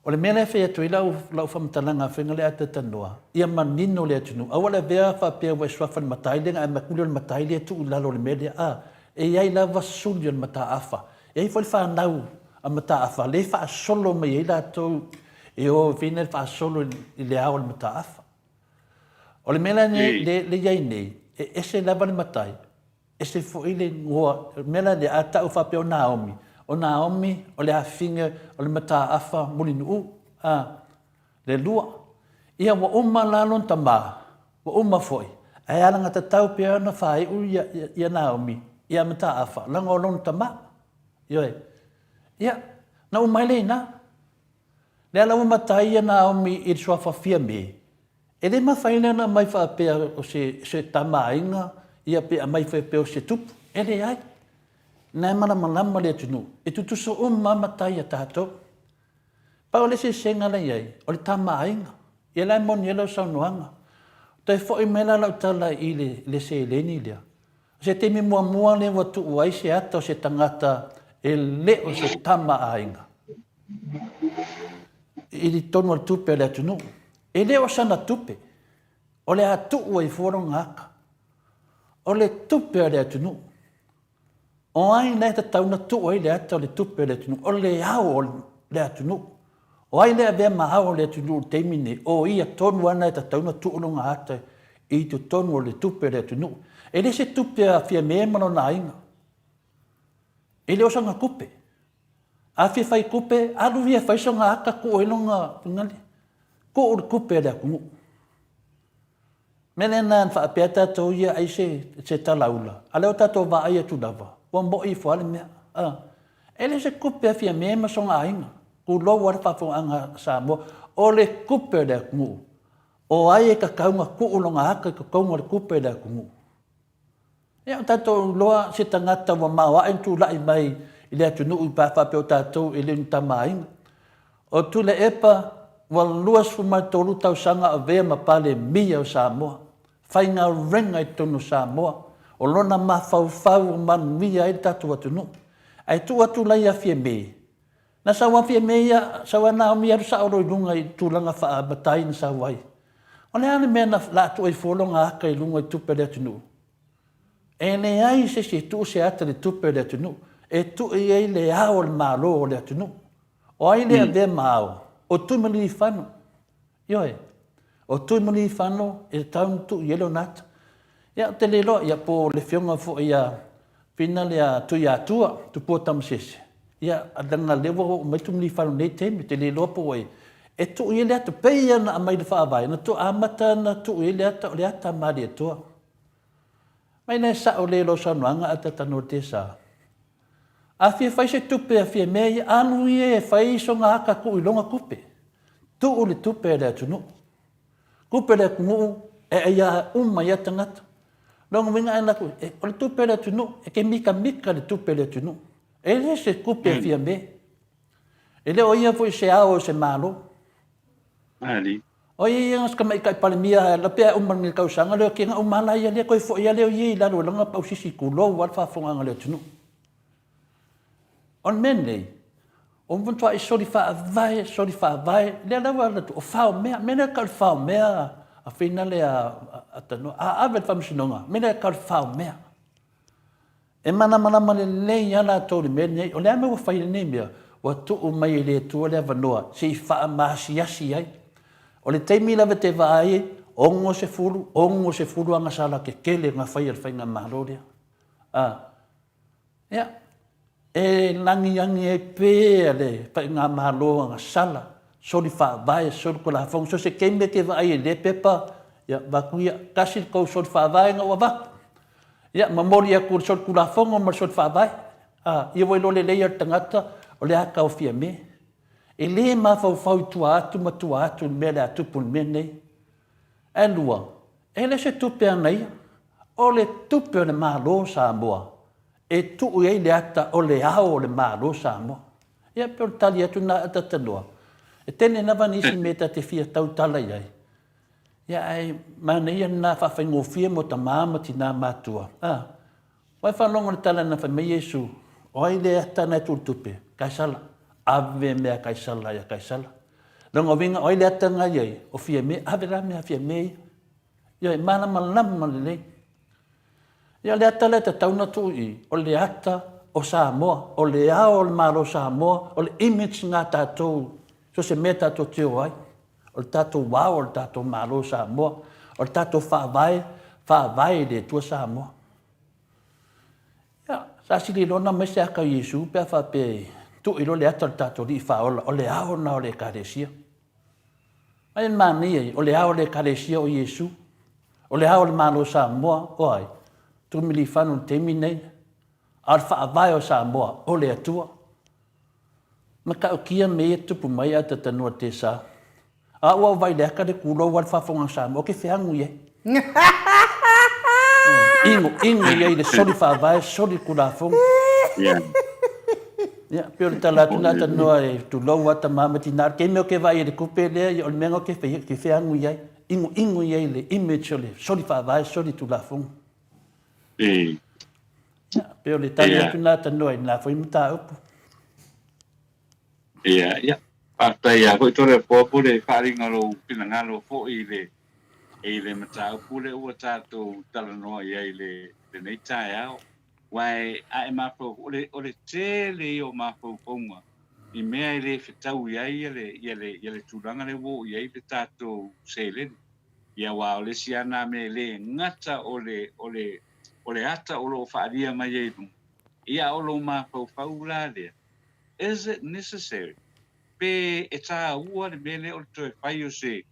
O le mea la e fai atu ai lau, lau faamatalaga faiga lea a talanoa, ia manino le atunuu. Aua le avea faapea ua e suafa i le matai lea, ae makuli o le matai lea e tuu i lalo o le mea lea. A. E i ai lava suli o le mataafa. E i ai foi le fanau a Mataafa lea e faasolo mai ai latou e o e fai faasolo i le ao o le Mataafa. O le mea la le i ai nei, e ese lava le matai, ese foi le igoa. O le mea la lea, a tau faapea o Naomi, o Naomi o le afine o le Mataafa Mulinuu, a, le lua. Ia ua uma la lona tama, ua uma foi, ae alagatatau pea ona faaiu ia Naomi ia Mataafa, leaga o lona tama. Ioe. Ia, na uma ai lea i ina. Lea la ua matai ia Naomi i le suafa Fiame, e le mafai ona aumai faapea o se, se tama aiga, ia pe aumai faapea o se tupu. E leai. Na e malamalama le atunuu, e tutusa uma lava matai a tatou. Pau le eseesega la i ai, o le tama aiga. Ia la e moni ai lau saunoaga. Toe foi mai la lau tala i le, le seleni lea. O se taimi muamua lea ua tuu ai se ata o se tagata e le o se tama aiga i totonu o le tupe a le atunuu. E le o sana tupe, o le a tuu ai fua lona ata. O le tupe a le atunuu. O ai la e tatau ona tuu ai le ata o le tupe a le atunuu? O le ao o le atunuu. O ai lea e avea ma ao o le atunuu i le taimi lenei? O ia tonu lava lena e tatau ona tuu lona ata i totonu o le tupe a le atunuu. E le se tupe a Fiame ma lona aiga. E le o sana tupe. A fia fai tupe, alu ia e fai sona ata tuu ai lona finale. Tuu le tupe a le atunuu. Mea lea na faapea tatou ia ai se, se talaula, a lea ua tatou vaai atu lava, ua mo'i ifo lava le mea. A, e le o se tupe a Fiame ma sona aiga, tulou lava le faafofogaaga a Samoa, o le tupe a le atunuu. O ai e tatau ona tuu lona ata i totonu o le tupe a le atunuu? Ia, ua tatou iloa se tagata ua maoae ona tulai mai i le atunuu pe a faapea o tatou e le o ni Tama a Aiga. O Tuilaepa ua 23 tausaga o avea ma Palemia o Samoa, faigaluega i totonu o Samoa, o lona mafaufau ua manuia ai le tatou atunuu. Ae tuu atu la ia Fiame, Na sau a Fiame ia, sau a Naomi alu sao loa i luga i tulaga faa-matai na sau ai. O le a le mea na laa tuu ai fua lona ata i luga i tupe a le atunuu? E leai se isi e tuu se ata i le tupe a le atunuu, e tuu i ai le ao o le Malo o le atunuu. O ai le avea ma ao? O Tuimalealiifano. Ioe. O Tuimalealiifano e tatau ona tuu i ai lona ata. Ia, ou te le iloa, ia, po o le afioga foi ia Fina lea Tuiatua, Tupua Tamasese, ia, leaga lea ua oo mai Tuimalealiifano i lenei taimi, ou te le iloa po o ai, e tuu i ai le ata. Pei lava ona aumai i le Faavae, na tuu amata ona tuu i ai le ata, o le ata a Malietoa. Mai la e sao lelei lau saunoaga ae tatanoa le tesa. A fia fai se tupe a Fiamea ia, alu ia e fai sona ata tuu i lona tupe. Tuu le tupe a le atunuu. Tupe a le atunuu e aia uma ai lava tagata. Lona uiga a alu atu, o le tupe a le atunuu, e te mitamita i le tupe a le atunuu. E le se tupe a Fiamea. E le o ia foi se ao o se Malo. O ia ia si tamaitai Palemia la pe a uma lenei tausaga lea kena uma la ia lea toe foi a lea ia i lalo o lana pausisi tulou a le faafofogaaga a le atunuu. O le mea lenei, ua matuai soli faavae, soli faavae, lea la ua alu atu, o fao mea, mea lea e tau o le fao mea a Fina lea a Tanoa, a ave i le faamasinoga, mea lea e tau o le fao mea. E malamalama lelei lava latou i le mea lenei. O le a mea ua fai i lenei mea? Ua tuu mai e le Atua le avanoa se i faamaasiasi ai. O le taimi lava e te vaai ai, 60, 60 agasala tetele na fai e le faigamalo lea. A, ia, e lagiagi ai pea le faigamalo agasala, soli faavae, soli tulafono. So o se taimi e te vaai ai i lea pepa, ia, avatu ia, tasi le tou soli faavae na ua avatu. Ia, momoli atu le solitulafono ma le solifaavae, a, ia ua iloa lelei lava e le tagata o le a taofia me. E le mafaufau i tua atu ma tua atu i le mea o le a tupu i le mea lenei. Ae lua, e le o se tupe a na ia, o le tupe o le Malo o Samoa e tuu i ai le ata o le ao o le Malo o Samoa. Ia, pei o le tali atu lena a Tanoa. E tele lava nisi mea ta te fia tautala i ai, Ia ae manaia lena faafaigofie mo tama ma tina matutua. A, ua e faalogo i le tala na fai mai Iesu, o ai le ata na e tuu i le tupe? Kaisala. Ave mea a Kaisala ia Kaisala. Lona uiga, o ai le ata na i ai? O Fiame, ave la mea a Fiame ia. Ioe, malamalama lelei. Ia o le ata lea e tatau ona tuu i i, o le ata o Samoa, o le ao o le Malo o Samoa, o le image lena a tatou, so o se mea tatou te o ai. O le tatou ao o le tatou Malo o Samoa, o le tatou Faavae, Faavae i le Atua Samoa. Ia, sa sili loa ona aumai se ata o Iesu pe a faapea e tuu i loa le ata o le tatou Alii Faaola, o le ao lena o le Ekalesia. Ai le manaia ia, o le ao o le Ekalesia o Iesu, o le ao o le Malo o Samoa, o ai? Tuimilifano i le taimi lenei, a o le Faavae o Samoa, o le Atua. Matautia mea ia tupu mai ae tatanua tesa. A ua ou vai le ata le tulou a le faafofoga a Samoa, ou te feagu i ai. Ino, ino i ai i le soli faavae, soli Tulafono. Ia, pei o le tala atu lena tanoa e tulou a tama ma tina. O le taimi ou te vaai ai i le tupe lea, ia o le mea lena ou te faia, ou te feagu i ai. Ino, ino i ai le image o le soli faavae, soli Tulafono. Ia, pei o le tali atu lena tanoa i lena foi mataupu. Ia, ia. Faafetai lava foi Toleafoa mo le faaaliga o lou finagalo foi i le, i le mataupu lea ua tatou talanoa i ai i le, lenei taeao. Aua e, a e mafaufau, o le, o le tele ia o mafaufauga i mea e le fetaui ai ia le, ia le, ia le tulaga lea ua oo i ai le tatou seleni. Ia aua o le isi lava na mea e le gata o le, o le, o le ata o lo o faaalia mai ai i luga, ia a o lou mafaufau la lea, is it necessary? Pe e tāua le mea lea o le toe fai o se,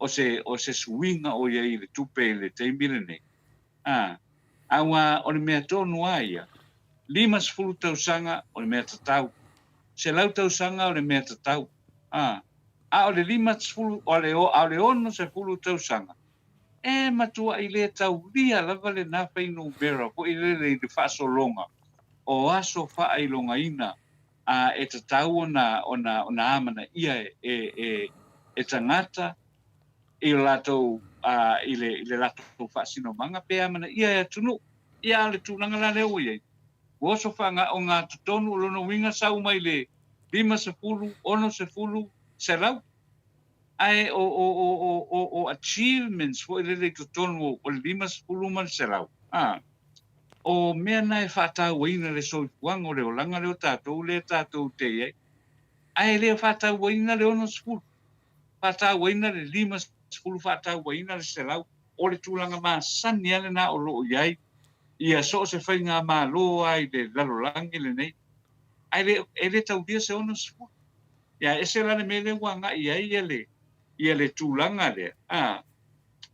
o se, o se suiga o i ai i le tupe i le taimi lenei? A, aua o le mea tonu lava ia, 50 tausaga o le mea tatau, 100 tausaga o le mea tatau, a, a o le 50, o le, a o le 60 tausaga, E matuai le taulia lava lena fuainumera foi lele i le faasologa o aso faailogaina a e tatau ona ona ona amanaia e e e tagata i o latou a i le i le latou faasinomaga pe amanaia e atunuu. Ia a o le tulaga la lea ua i ai, ua oso faagaogatotonu, o lona uiga sau mai le 50, 60, 100. Ae o, o, o, o, o, o achievements foi lele i totonu o le 50 ma le 100, a, o mea na e faatauaina le soifuaga o le olaga lea o tatou lea tatou te i ai. Ae le faatauaina le 60, faatauaina le 50, faatauaina le 100, o le tulaga masani lava lena o lo o i ai ia so o se faigamalo lava i le lalolagi lenei, ae le, e le taulia se 60. Ia, ese la le mea lea ua agai i ai ia le, ia le tulaga lea, a,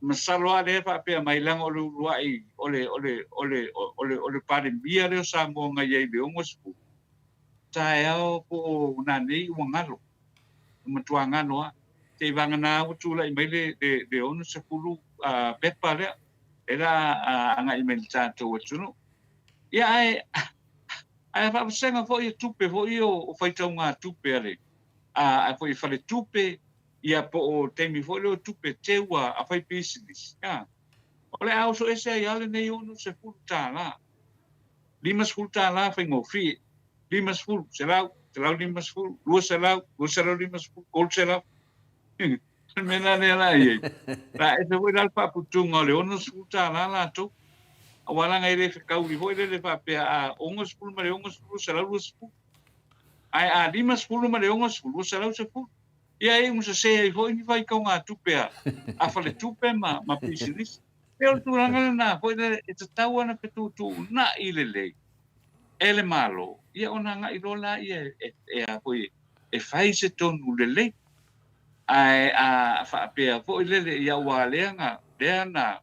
masalo lava lea e faapea mai leaga o le uluai, o le, o le, o le, o le, o le Palemia lea o Samoa na i ai i le 60, taeao po o nanei ua galo, ua matua galo lava. Seivagana ua tulai mai le, le, le 60 pepa lea, lea la agai mai i le tatou atunuu. Ia ae, ae faavasega foi e tupe foi ia o faitaugatupe a le, a foi faletupe, ia po o taimi foi lea o tupe teu a faipisinisi, a. O le a oso ese ai lava lenei $60. $50 faigofie, 50, 100, 150, 200, 250, 300. O le mea la lea la i ai. La ese foi la le faaputuga o le $60 latou. Aua leaga e le fetaui foi lele faapea a 60 ma le 60, 120. Ae a 50 ma le 60, 210. Ia e iu sese ai foi ni faitauga tupe a faletupe ma pisinisi. E o le tulaga lena foi lele e tatau ona fetuutuunai lelei e le Malo, ia ona agai loa lea e a foi e fai se tonu lelei. Ae a faapea foi lele, ia aua lea na, lea na,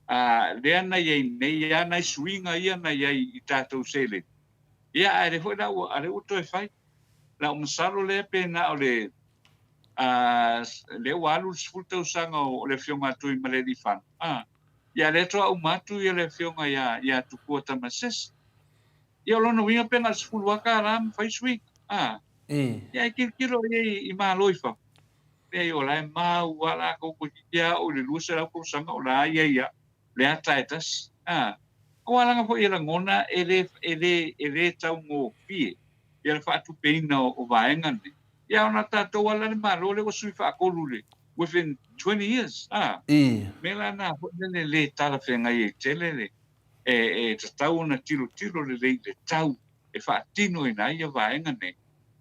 a, lea na i ai nei lava nai suiga ia na i ai i tatou seleni. Ia ae lea foi la ua, a lea ua toe fai. Na ou masalo lea pe na o le, a, lea ua alu le 10 tausaga o le Afioga a Tuimalealiifano, a, ia lea faatoa uma atu ia le Afioga ia, ia Tupua Tamasese. Ia o lona uiga pe na o le $10 ma fai suiga, a. Ia e tilotilo i ai i Malo i fafo, leai o la e mau lava latou toeitiiti lava oo i le 200 tausaga o la e i ai lava le ata e tasi, a. Aua leaga foi e lagona e le, e le, e le taugofie ia le faatupeina o vaega nei. Ia ona tatou lava la le Malo lea ua sui faatolu i le within 20 years, a. Mea la na foi lele e le talafeagai ai tele le, e, e tatau ona tilotilo lelei i le tau e faatinoina ai ia vaega nei.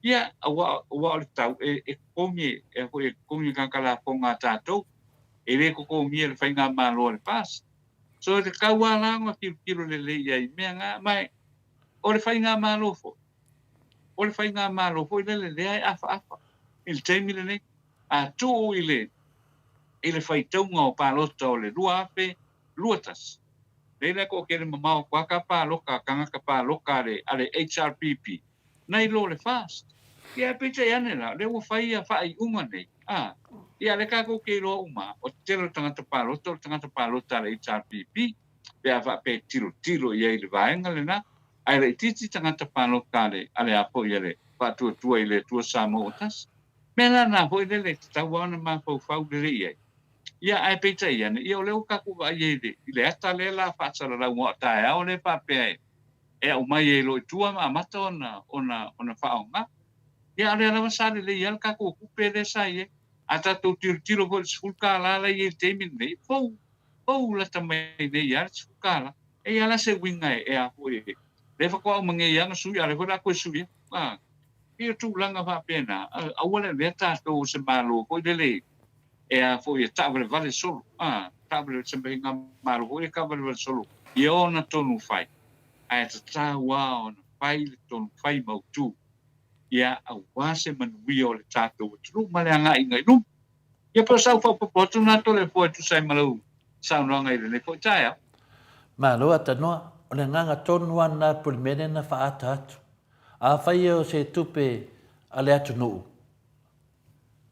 Ia, aua, aua o le tau e, e totogi, e, foi, e totogi e tagata lafoga a tatou, e le totogia e le faigamalo a le FAST. So e tatau lava la ona tilotilo lelei i ai i mea na, ma e, o le faigamalo foi, o le faigamalo foi lele lea e afaafa i le taimi lenei, a tuu i le, i le faitauga o palota o le 2021, lea la toatele mamao atu lava ka paloka, tagata paloka a le, a le HRPP, nai lo le FAST. Ia ae peitai ane la, o lea ua fai ia faaiuga nei, a, ia lea tatou te iloa uma, o le tele o tagata palota o le tagata palota a le HRPP, pe a faapea e tilotilo i ai i le vaega lena, ae laitiiti tagata palota a le, a le a foi a le Faatuatua i le Atua Samoa ua Tasi. Mea la na foi lele e tatau lava ona mafaufau lelei i ai. Ia, ae peitai ane, ia o lea ua tatou vaai ai i le, i le ata lea la faasalalau a o taeao lea faapea e, e aumai ai loa i tua ma amata ona, ona, ona faaaoga. Ia, a o lea lava sa lelei lava le tatou tupe lea sa i ai. A tatou tilotilo foi i le $10 la e i ai i le taimi lenei, e fou, fou lata mai nei lava le $10. E i ai la se uiga e, e a foi, e, lea faatoa uma nei lava ona sui, a o lea foi o le a toe sui atu. A, pei o tulaga faapena, aua le avea tatou o se Malo foi lele e a foi e taavalevale solo, a, taavalevale, se faigamalo foi e taavalevale solo i ona tonu fai, ae tatau lava ona fai le tonu fai mautu, ia, aua se manuia o le tatou atunuu ma le agaiga i luma. Ia po o sau faaopoopo atu lena Toleafoa e tusa ai ma lau saunoaga i lenei foi taeao. Malo Atanoa, o le agaga tonu lava lena po o le mea lea na faaata atu. Afai o se tupe a le atunuu,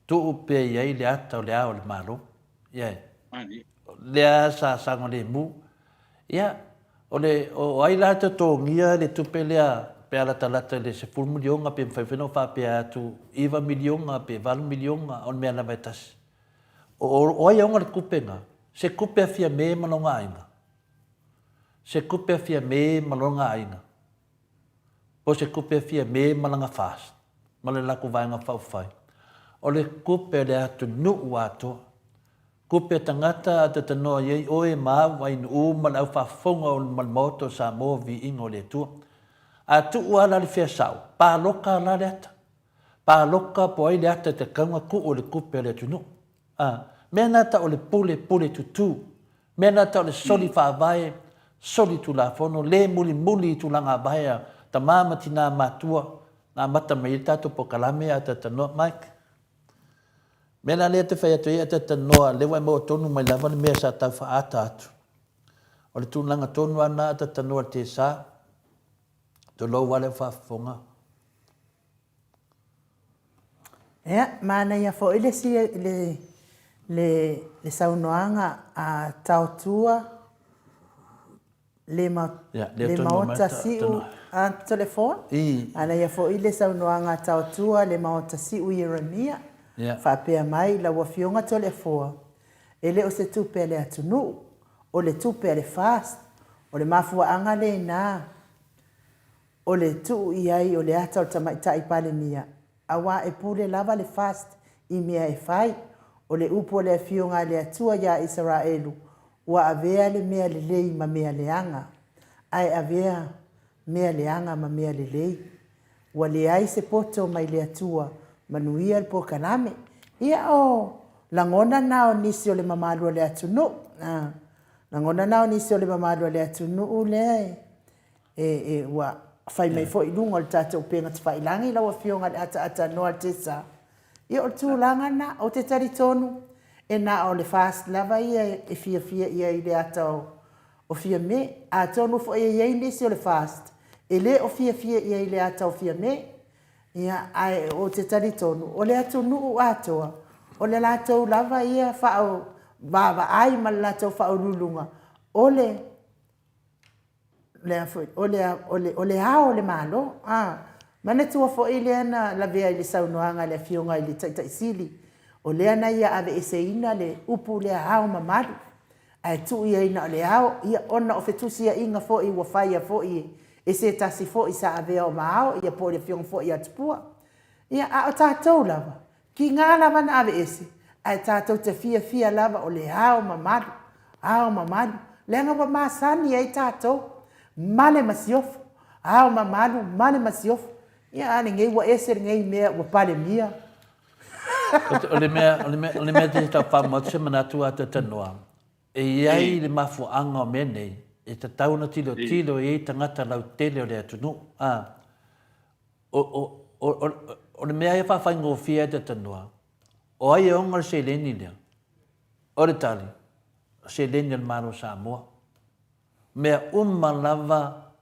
tuu pea i ai le ata o le Ao o le Malo. Ia, lea sa saogalemu. Ia, o le, o ai la e totogia le tupe lea pe a latalata i le 10 miliona pe mafai foi ona ou faapea atu 9 miliona pe 8 miliona, o le mea lava e tasi. O, o ai aoga le tupe na? Se tupe a Fiame ma lona aiga. Se tupe a Fiame ma lona aiga. Po o se tupe a Fiame ma lana FAST ma le latou vaega faaupufai. O le tupe a le atunuu atoa. Tupe a tagata a tatanoa i ai oe ma au ainuu ma le au faafofoga o ma le Maota o Samoa viiga o le Atua. A tuu a la le fea sao, paloka la le ata. Paloka po ai le ata e tatau ona tuu i le tupe a le atunuu. A, mea na tau o le pule, pule tutu. Mea na tau o le soli faavae, soli tulafono, le mulimuli i tulaga vae a tama ma tina matua na amata mai ai le tatou polokalame a tatanoa. Mike, mea la lea te fai atu ai a tatanoa, lea ua e maua tonu mai lava le mea sa tau faaata atu. O le tulaga tonu lava lena a tatanoa i le tesa, tulou lava le au faafofoga. Ia, manaia foi le, le, le, le saunoaga a Taotua le, ma, le Maota Siu a Toleafoa. Manaia foi le saunoaga a Taotua le Maota Siu Ieremia. Faapea mai lau Afioga Toleafoa, e le o se tupe a le atunuu, o le tupe a le FAST. O le mafuaaga lena o le tuu i ai o le ata o le Tamaitai Palemia, aua e pule lava le FAST i mea e fai. O le upu a le Afioga a le Atua iā Isaraelu, Ua avea le mea lelei ma mea leaga, ae avea mea leaga ma mea lelei. Ua leai se poto mai le Atua, manuia le polokalame. Ia o lagona na o nisi o le mamalu o le atunuu. Lagona na o nisi o le mamalu o le atunuu lea e E, ua fai mai foi i luga o le tatou upega tafailagi lau Afioga i le ataatanoa Altesa. Ia o le tulaga lena, ou te talitonu e na o le FAST lava ia e fiafia i ai i le ata o Fiame. Atonu foi e i ai nisi o le FAST e le o fiafia i ai i le ata o Fiame. Ia, ae ou te talitonu, o le atunuu atoa, o le latou lava ia vaavaai ma le latou faauluuluga, o le le a foi, o le, o le, o le ao o le Malo. A, manatua foi lea na lavea i le saunoaga a le Afioga i le Taitai Sili, o lea na ia aveeseina le upu lea ao mamalu, ae tuu i ai na o le ao, ia, ona o fetusiaiga foi ua faia foi e se tasi foi sa avea ma ao, ia po o le Afioga foi ia Tupua. Ia, a o tatou lava, Tiga lava na aveese, ae tatou te fiafia lava o le ao mamalu, ao mamalu, leaga ua masani ai tatou ma le masiofo, ao mamalu ma le masiofo. Ia a lenei ua ese lenei mea ua Palemia. O le mea, o le mea, o le mea te tau whamu atu se manatu a tatanoa, e i ai le mafuaaga o mea nei, e tatau ona tilotilo i ai tagata lautele o le atunuu. A, O, o, o, o, o le mea e faafaigofie ai tatanoa, o ai e ona le seleni lea? O le tali, o seleni a le Malo o Samoa. Mea uma lava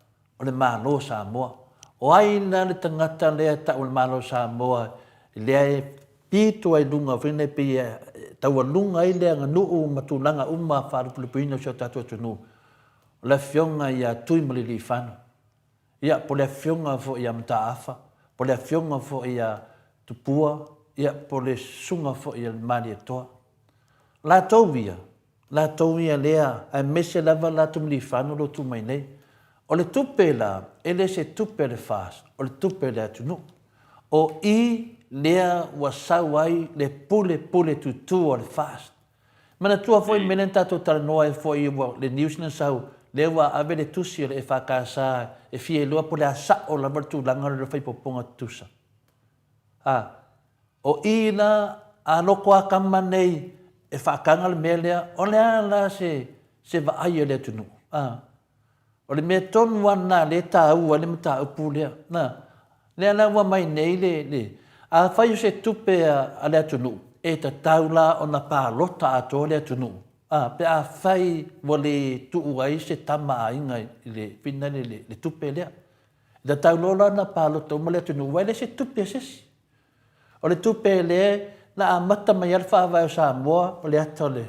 o le Malo o Samoa. O ai la le tagata lea e tau o le Malo o Samoa lea e pito ai luga foi nei pei e taualuga ai le aganuu ma tulaga uma faalupelupeina o si o tatou atunuu? O le Afioga ia Tuimalealiifano. Ia, po o le afioga foi ia Mataafa, po o le afioga foi ia Tupua, ia, po o le susuga foi ia Malietoa. Latou ia, latou ia lea, aemaise lava latou Milifano o lo o tu mai nei. O le tupe la, e le se tupe a le FAST, o le tupe a le atunuu. O i lea ua sau ai le pule pule tutu a le FAST. Manatua foi le mea lea na tatou talanoa ai foi ua le news na sau, lea ua ave le tusi a le EFKS e fia iloa po o le a sao lava le tulaga lea o le faipopoga tutusa. A, o i la a lotoakama nei e faataga le mea lea, o le a la se, se vaai a le atunuu? A, O le mea tonu lava lena lea e taua ai le mataupu lea. Na, lea la ua aumai nei le, le, afai o se tupe a, a le atunuu, e tatau la ona palota atoa le atunuu, a, pe afai ua le tuu ai se tama a aiga i le, finale le, le tupe lea. E tatau loa la ona palota uma le atunuu, aua e le se tupe a se isi. O le tupe lea na amata mai ai le Faavae o Samoa, o le ata o le,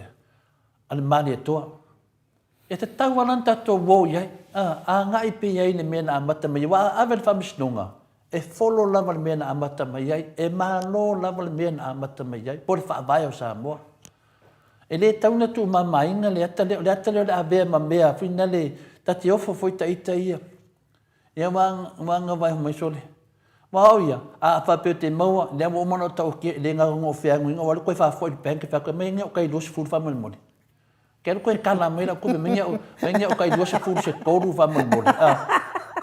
a le Malietoa. E tatau lava la ona tatou o i ai, a, agai pea i ai i le mea na amata mai ai. Aua a ave i le Faamasinoga, e folo lava le mea na amata mai ai, e malo lava le mea na amata mai ai, po o le Faavae o Samoa. E le tatau ona tuumamaina le ata lea, o le ata lea o le avea ma mea foi lea ta te ofo foi ita ia. Ia ua, ua agavai mai sole. Aua o ia, a faapea te maua, lea ua uma ona ou tautia, e le gau ona ou feaguina, ou alu koe faafoi i le bank, fai atu, aumai ina au tai 20 faamolemole. Ke alu koe tala mai lau tupe, aumai ina au tai 20 se tolu faamolemole. A,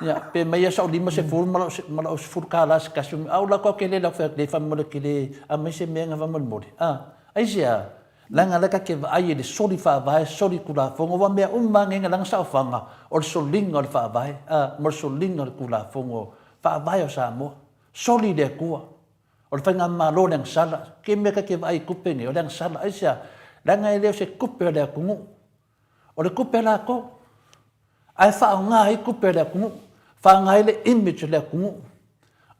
ia, pe aumai sau 50 ma lau, ma lau 10 tala se tasi, a ou alu atu ou te le alu atu, fai atu, leai faamolemole ou te le aumai se mea na faamolemole. A, aisea? Leaga la ta te vaai i le soli faavae, soli tulafono, aua mea uma lava nei na lana saofaga, o le soliga o le faavae, a, ma le soliga o le tulafono faavae o Samoa. Soli i le Atua. O le faigamalo o le agasala. Ke mea ta te vaai i tupe nei, o le agasala. Aisea? Leaga e le o se tupe a le atunuu. O le tupe a latou. Ae faaaoga ai tupe a le atunuu. Faaaoga ai le image o le atunuu.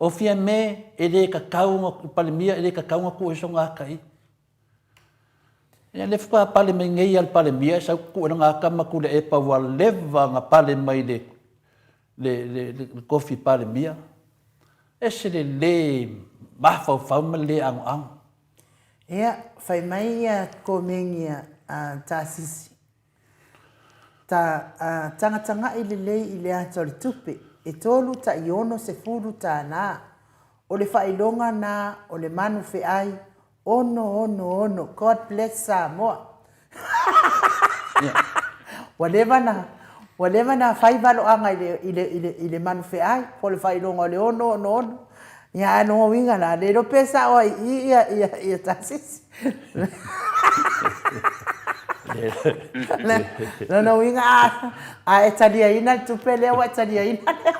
O Fiame e le tatau ona, Palemia e le tatau ona tuu ai sona ata i. Ia lea faatoa pale mai nei a le Palemia e sau tutu ai lona ata ma Tuilaepa ua leva ona pale mai le le le le tofi Palemia. Ese le le mafaufau ma le le anoano. Ia, fai mai ia komeni a Tasisi, Ta, a, tagatagai lelei i le ata o le tupe, e 3 tai 60 tālā. O le faailoga na o le manu feai ono ono ono God bless Samoa. Ua leva na, ua leva na fai valoaga i le, i le, i le, i le manu feai, po o le faailoga o le ono ono ono. Ia, ae lona uiga la, le iloa pe sao ai i i ia, ia, ia Tasisi. Lona uiga, a, a e taliaina le tupe lea ua e taliaina lea.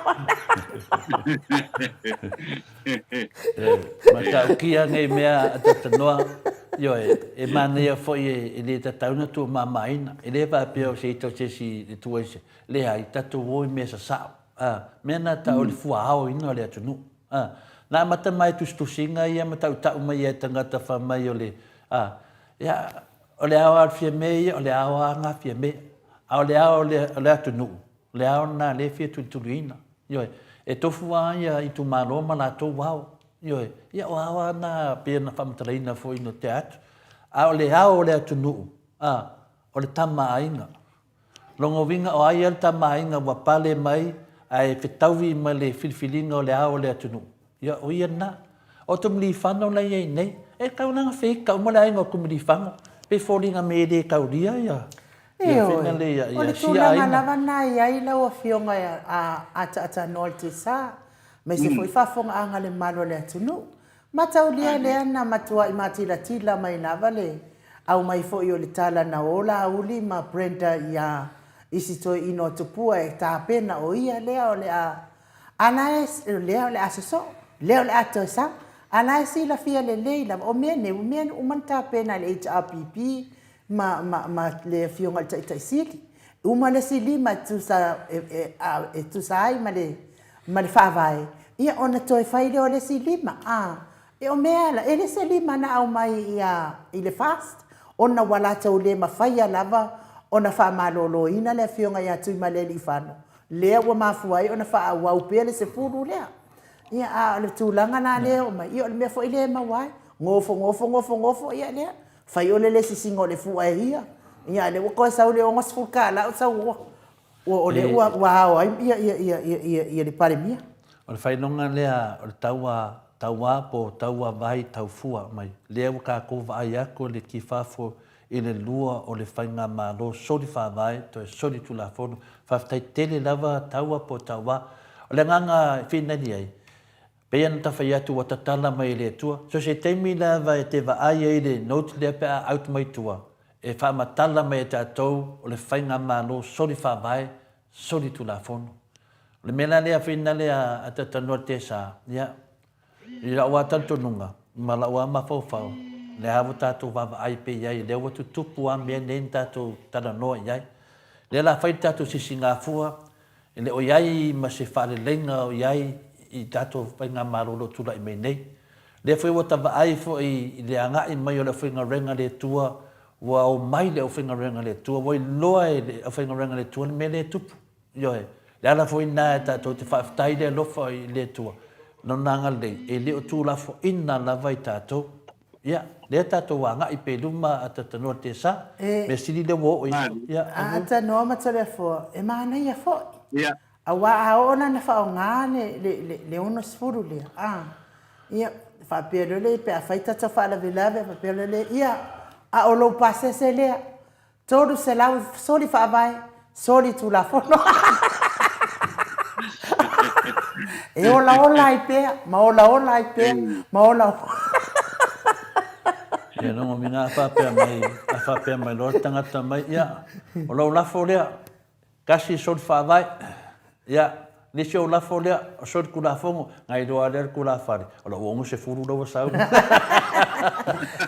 Matautia nei mea a Tatanoa, ioe, e manaia foi e le tatau ona tuumamaina. E le faapea o se ita o se isi e tua i se, leai, tatou o i mea sasao. A, mea na tau o le fuaaoina o le atunuu. A, na amata mai tusitusiga ia ma tautau mai ai tagata fai mai o le, a, ia, o le ao a le Fiame ia, o le ao a nga Fiame. A o le ao o le, o le atunuu, o le ao lena lea e fia tulituliina. Ioe, e tofu a ia itumalo ma latou ao. Ioe, ia o ao a na pei ona faamatalaina foi no tea atu. A o le ao o le atunuu, a, o le tama a aiga. Lona uiga o ai a le tama aiga ua pale mai ae fetaui ma le filifiliga o le ao o le atunuu? Ia, o ia lena. O Tumilifano la e i ai nei, e tau la ona feita uma le aiga o Tumilifano, pei foliga mea e le taulia ia ia Ioe, fena le ia o le sia tulaga aiga. lava lena e i ai lau Afioga a ataatanoa i le tiasa, aemaise foi faafofogaaga a le mamalu o le atunuu. Mataulia lea na matuai matilatila mai lava le aumai foi o le tala na o Laauli ma Brenda iā isi toeaina o Tupua e tapena o ia lea o le a a la e lea o le a sosoo, lea o le a toe sau. A la e silafia lelei lava, o mea nei ua mea uma na tapena e le HRPP ma, ma, ma le Afioga i le Taitai Sili. Uma le isi lima e tusa, e, e, a, e tusa ai ma le, ma le Faavae, ia ona toe fai lea o le isi lima. A, e o mea la, e le se lima na aumai ia, i le FAST, ona ua latou le mafaia lava ona faamaloloina le Afioga ia Tuimalealiifano, lea ua mafua ai ona faaauau pea le 10 lea. Ia, a o le tulaga la lea e oo mai, ia o le mea foi lea e maua ai, gofo, gofo, gofo, gofo, ia lea. Fai ʻole le sisiga o le fua e ia, ia a lea ua toe sau le 60 kālā o sau ua, ua, o lea ua, ua ao ai ia, ia, ia, ia, ia, ia le Palemia. O le faailoga lea o le taua, tauā po o taua vai taufua mai, lea ua tatou vaai atu i le kifafo i le lua o le faigamalo soli faavae toe soli tulafono. Faafetai tele lava taua po o tauā. O le agaga e finali ai, Pei ona ta fai atu ua tatala mai e le Atua. So se taimi lava e te vaai ai i le note lea pe a out mai tua, e faamatala mai e tatou o le faigamalo soli faavae, soli tulafono. O le mea la lea finale a Tatanoa Tesa, ia, i la'u lava talitonuga ma la'u lava mafaufau, lea ua tatou vaavaai pea i ai, lea ua tutupu lava mea nei na tatou talanoa i ai. Lea o le a fai le tatou sisigafua, E le o i ai ma se faaleleiga o i ai i tatou faigamalo o lo o tulai mai nei. Lea foi ua ta vaai foi i le agai mai o le aufaigaluega a le Atua, ua omai le aufaigaluega a le Atua, ua iloa e le aufaigaluega a le Atua le mea lea e tupu. Ioe. Le ala foi lena e tatou te faafetai le alofa i le Atua, Lona agalelei, e le o tuulafoaina lava i tatou. Ia, lea tatou agai pea i luma a Tatanoa Tesa, E mea sili lea ua oo i ai. Ia, a Tanoa ma Toleafoa, e manaia foi. Ia. Aua a oo la ina faaaoga le, le, le, le 60 lea, a, ia, faapea loa lea pe a fai tatou faalavelave, faapea loa lea, ia, a o lou pasese lea, 300 soli faavae, soli tulafono. E olaola ai pea, ma olaola ai pea, ma olaola. Ia logo mina a faapea mai, a faapea mai loa le tagata mai, ia, o lau lafo lea, Tasi soli faavae, ia, nisi ou lafo lea, o soli Tulafono, na iloa lea le tulafale, o lou 60 la ua sau.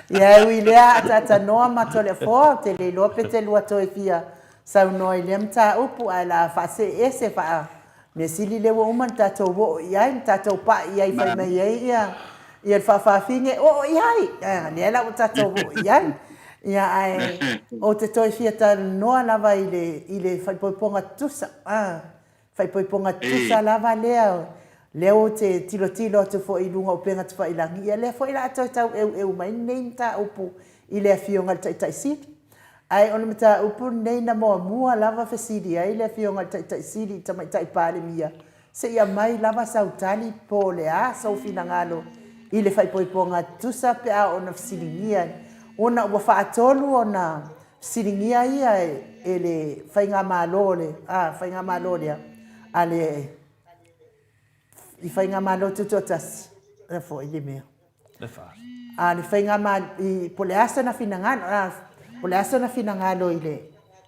Ia, e ui i lea, ataatanoa ma Toleafoa, ou te le iloa pe te lua toe fia saunoa i lea mataupu, ae o le a faasee ese faa Mea sili lea ua uma ona tatou oo i ai, na tatou pai i ai fai mai ai ia ia le faafafine, oo i ai! Lea la ua tatou oo i ai. Ia ae ou te toe fia talanoa lava i le i le faaipoipoga tutusa, faaipoipoga tutusa lava lea, lea ou te tilotilo atu foi i luga o upega tafailagi, ia lea foi o le a toe tau eueu mai lenei mataupu i le Afioga i le Taitai Sili. Ae o le mataupu lenei na muamua lava fesili ai le Afioga i le Taitai Sili i le Tamaitai Palemia, se i aumai lava sau tali po o le a sou finagalo i le faaipoipoga tutusa pe a oo ina fesiligia ona ua faatolu ona fesiligia ia e le Faigamalo le Faigamalo lea a le i Faigamalo Tutoatasi, o le a foi le mea? Le FAST. A le faigamalo, i, po o le a sona finagalo, a, po o le a sona finagalo i le,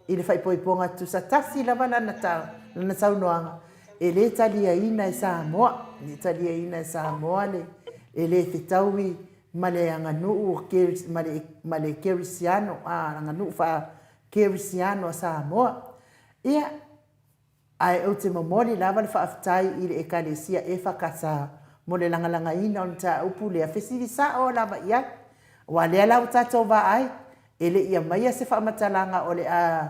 i le faaipoipoga tutusa tasi lava lana, ta, lana saunoaga, e le taliaina e Samoa, e le taliaina e Samoa le, e le fetaui ma le aganuu o ma le, ma le kerisiano, a, aganuu faa-kerisiano a Samoa. Ia, Ae ou te momoli lava le faafetai i le Ekalesia EFKS mo le lagalagaina o le mataupu lea, fesili sao lava i ai. Aua lea la ua tatou vaai, e le i aumaia se faamatalaga o le a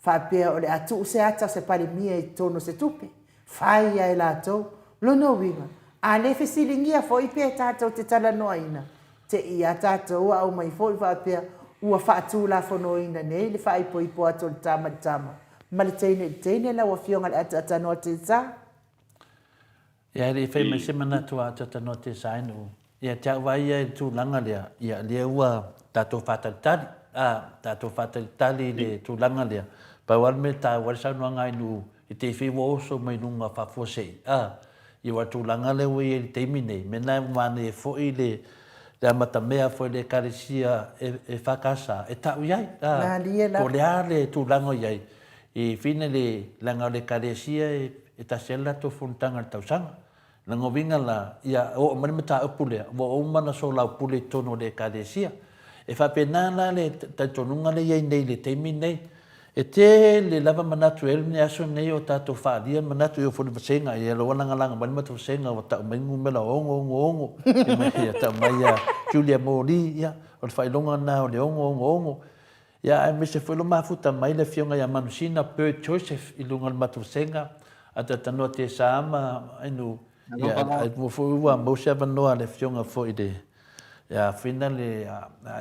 faapea o le a tuu se ata o se Palemia i totonu o se tupe. Fai lava e latou. Lona uiga, a le fesiligia foi pe tatou te talanoaina, Te i a tatou a aumai foi faapea ua faatulafonoina nei le faaipoipo atu o le tama i le tama ma le teine i le teine lau Afioga i le Ataatanoa Tesa. Ia e le i fai mai se manatu a Ataatanoa Tesa e nuu. Ia te au lava ia i le tulaga lea, ia lea ua tatou faatalitali, a, tatou faatalitali i le tulaga lea. Pau lava le mea e taua ai le saunoaga a Ainuu i te ifi ua oso mai luga faafuasei, a, I ua tulaga lea ua i ai i le taimi nei, mena e manaia foi le le amatamea foi le Ekalesia e e FKS e ta'u i ai, a, po o le a le tulaga o i ai, i fina le, leaga o le Ekalesia e e tasi ai le latou fonotaga i le tausaga. Lona uiga la, ia oo mai le mataupu lea, ua uma ona soalaupule i totonu o le Ekalesia. E faapena la le talitonuga lea e i ai nei i le taimi nei, E tele lava manatu e alu nei aso nei o tatou faaalia manatu e oo foi i le vasega ia ua lagalaga mai le matou vasega ua tau mai le numera ono ono ono ia tau mai ia Julia Moli ia o le faailoga lena o le ono ono ono ia aemaise foi lo mafuta mai le afioga ia Manusina Bert Joseph i luga o le matou vasega a Tatanoa Tesa ma Ainu Ia, ai mua foi ua maua se avanoa a le afioga foi i le ia Fina le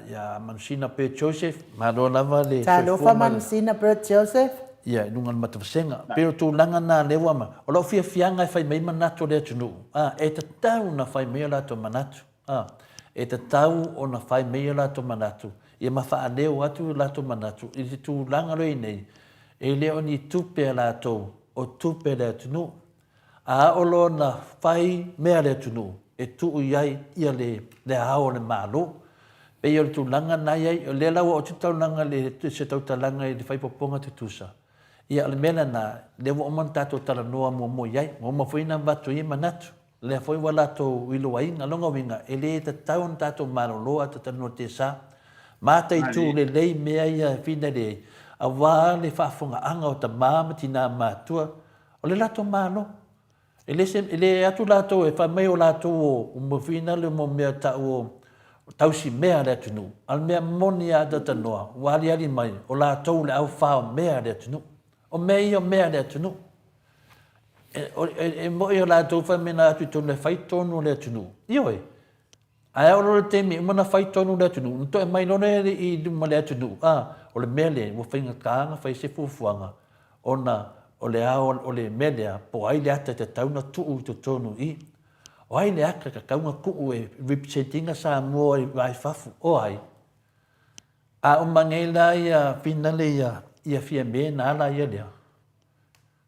ia Manusina Bert Joseph, malo lava le soifua Talofa Manusina Bert Joseph. Ia, i luga o le matavasega. Pei o tulaga na lea ua ma, o lau fiafiaga e fai mai manatu o le atunuu, a, e tatau ona fai mai o latou manatu, a, e tatau ona fai mai o latou manatu, ia ma faaleo atu o latou manatu i le tulaga lea i nei, e le o ni tupe a latou, o tupe a le atunuu. A oo loa ona fai mea a le atunuu e tuu i ai ia le le ao o le Malo. Pei o le tulaga na i ai, o lea la ua oo atu le taulaga i se tautalaga i le faaipopoga tutusa. Ia o le mea lena, lea ua uma ona tatou talanoa muamua i ai, ua uma foi ona avatu i ai manatu. Lea foi ua latou iloaina, lona uiga, e le tatau ona tatou malolo ae tatalanoa tesa. Mataitu lelei mea ia e finele ai, aua le faafofogaaga o tama ma tina matutua O le latou Malo. E le se, e le atu latou e fai mai o latou o, o mo fina le mo mea tau o tausi mea a le atunuu. A o le mea moni a Atatanoa, ua aliali mai, o latou le au fao mea a le atunuu. O mea ia o mea a le atunuu. E, o, e, e moi o latou fai mai na atu i tonu e fai tonu o le atunuu. Ioe. Ae oo loa le taimi e uma ona fai tonu le atunuu, ona toe aumai loa lea i luma o le atunuu, a, o le mea lea, ua faigata ona fai se fuafuaga ona o le ao o le mea lea, po o ai le ata e tatau ona tuu i totonu i i. O ai le ata e tatau ona tuu e represent ina Samoa i va i fafo? O ai? A uma nei la ia finale ia ia Fiame na ala ia lea.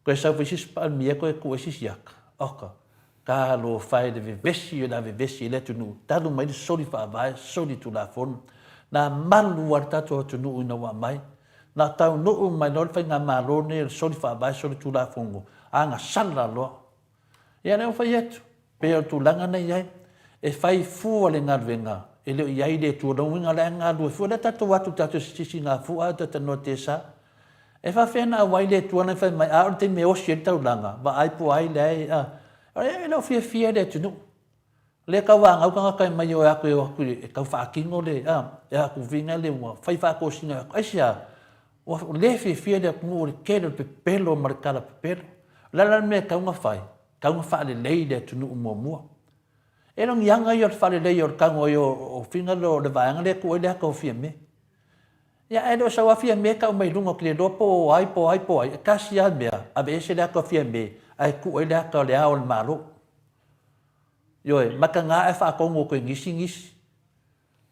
Koe sau foi sisi Palemia koe ku ai sisi aka. Oka. Talofa e le vevesi o le a vevesi ai le atunuu talu mai le soli faavae, soli tulafono. Na malu lava le tatou atunuu ina ua aumai. Na taunuu mai loa le faigamalo lenei o le soli faavae, soli tulafono, agasala loa. Ia lea ua fai atu, pei o le tulaga na i ai, e fai fua le galuega, e le o i ai le Atua. Lona uiga o la e galue fua. O lea tatou o atu tatou sisisigafua ae tatou tesa. E faafefea ona auai le Atua na fai mai, a o le taimi e osi ai le taulaga, vaai po o ai leai, a. E le o fiafia le atunuu. O lea e tauanau tagata e mai o e atu e o atu e tau faatino le, a, e atu viga le ua fai faatosina e atu. Aisea? Ua le fiafia le atunuu i le tele o le pepelo ma le tala pepelo. O le a la le mea e tatau ona fai? E tatau ona faalelei le atunuu muamua. E le o ni aga ia o le faaleleia o le tago ai o figa o le vaega lea e tuu ai le ata o Fiame. Ia ae le o sau lava Fiame tau mai luga ou te le iloa po o ai po o ai po o ai, e tasi lava le mea, aveese le ata o Fiame ae tuu ai le ata o Le Ao o le Malo. Ioe, mataga ae faatonu atu e nisi nisi.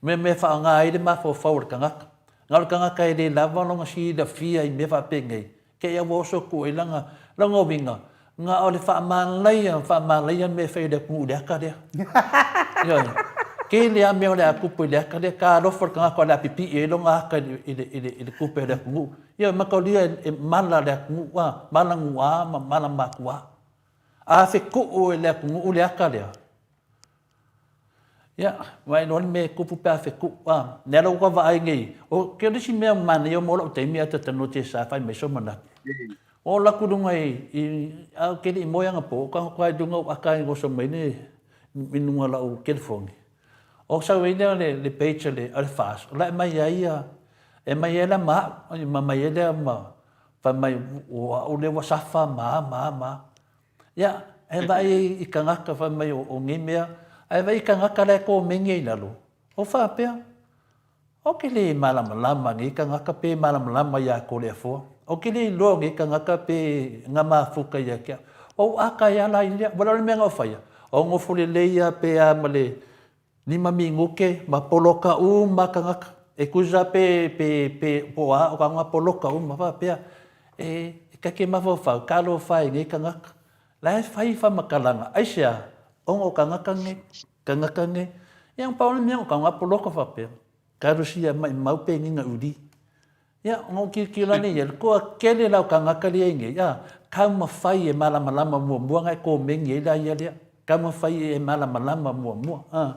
Mea mea e faaaoga ai le mafaufau o le tagata. Na o le tagata e le lava lona silafia i mea faapenei, te i a ua oso atu ai lana, lona uiga, na o le faamalaia, faamalaia mea e fai e le atunuu i le ata lea. Ioe. Tele lava mea o le a tupu i le ata lea. Talofa le tagata o le a pipii ai lona ata i le, i le, i le, i le tupe a le atunuu. Ioe, mataulia e mala le atunuu, a, mala nuuā ma mala matuā. A fetuu e le atunuu le ata lea, Ia, vaai loa le mea e tupu pe a fetuu, a. Lea la ua ta vaai nei, o ke o le isi mea manaia mo lou taimi a talanoa te sa fai mai sou manatu. Ua ola atu i luga i, i, a ou te le i moe anapo, ou tago atu lava i luga ou ata ai oso mai le, i luga o lau telefoni. O sau ai lea o le, le page a le, a le FAS, o la e aumai ai ia, e aumai ai la ma au, ma aumai ai lea ma, fai mai, o au lea ua safa ma a, ma a, ma a. Ia, e vaai i tagata fai mai o nei mea, ae vaai i tagata la e komeni ai i lalo, o faapea, Ou te le malamalama nei tagata pe malamalama iā Toleafoa. Ou te le iloa o nei tagata pe na mafuta ia te au. Ou ata ai lava la i lea. Ua le o le mea na ou faia, ou nofo lelei lava pe a ma le Lima minute ma poloka uma tagata. E tusa pe, pe, pe, po o a o ka poloka uma faapea. E, e ta te mafaufau, talofa e nei tagata. La e fai faamatalaga, aisea? Ona o tagata nei, tagata nei. Ia, pau le mea o ka poloka faapea. Talosia maimau pe nina uli. Ia, ona ou tilotilo ane ia, le toatele la o tagata lea i nei, a, taumafai e malamalama muamua ona e komeni ai la ia lea. Taumafai e malamalama muamua, a.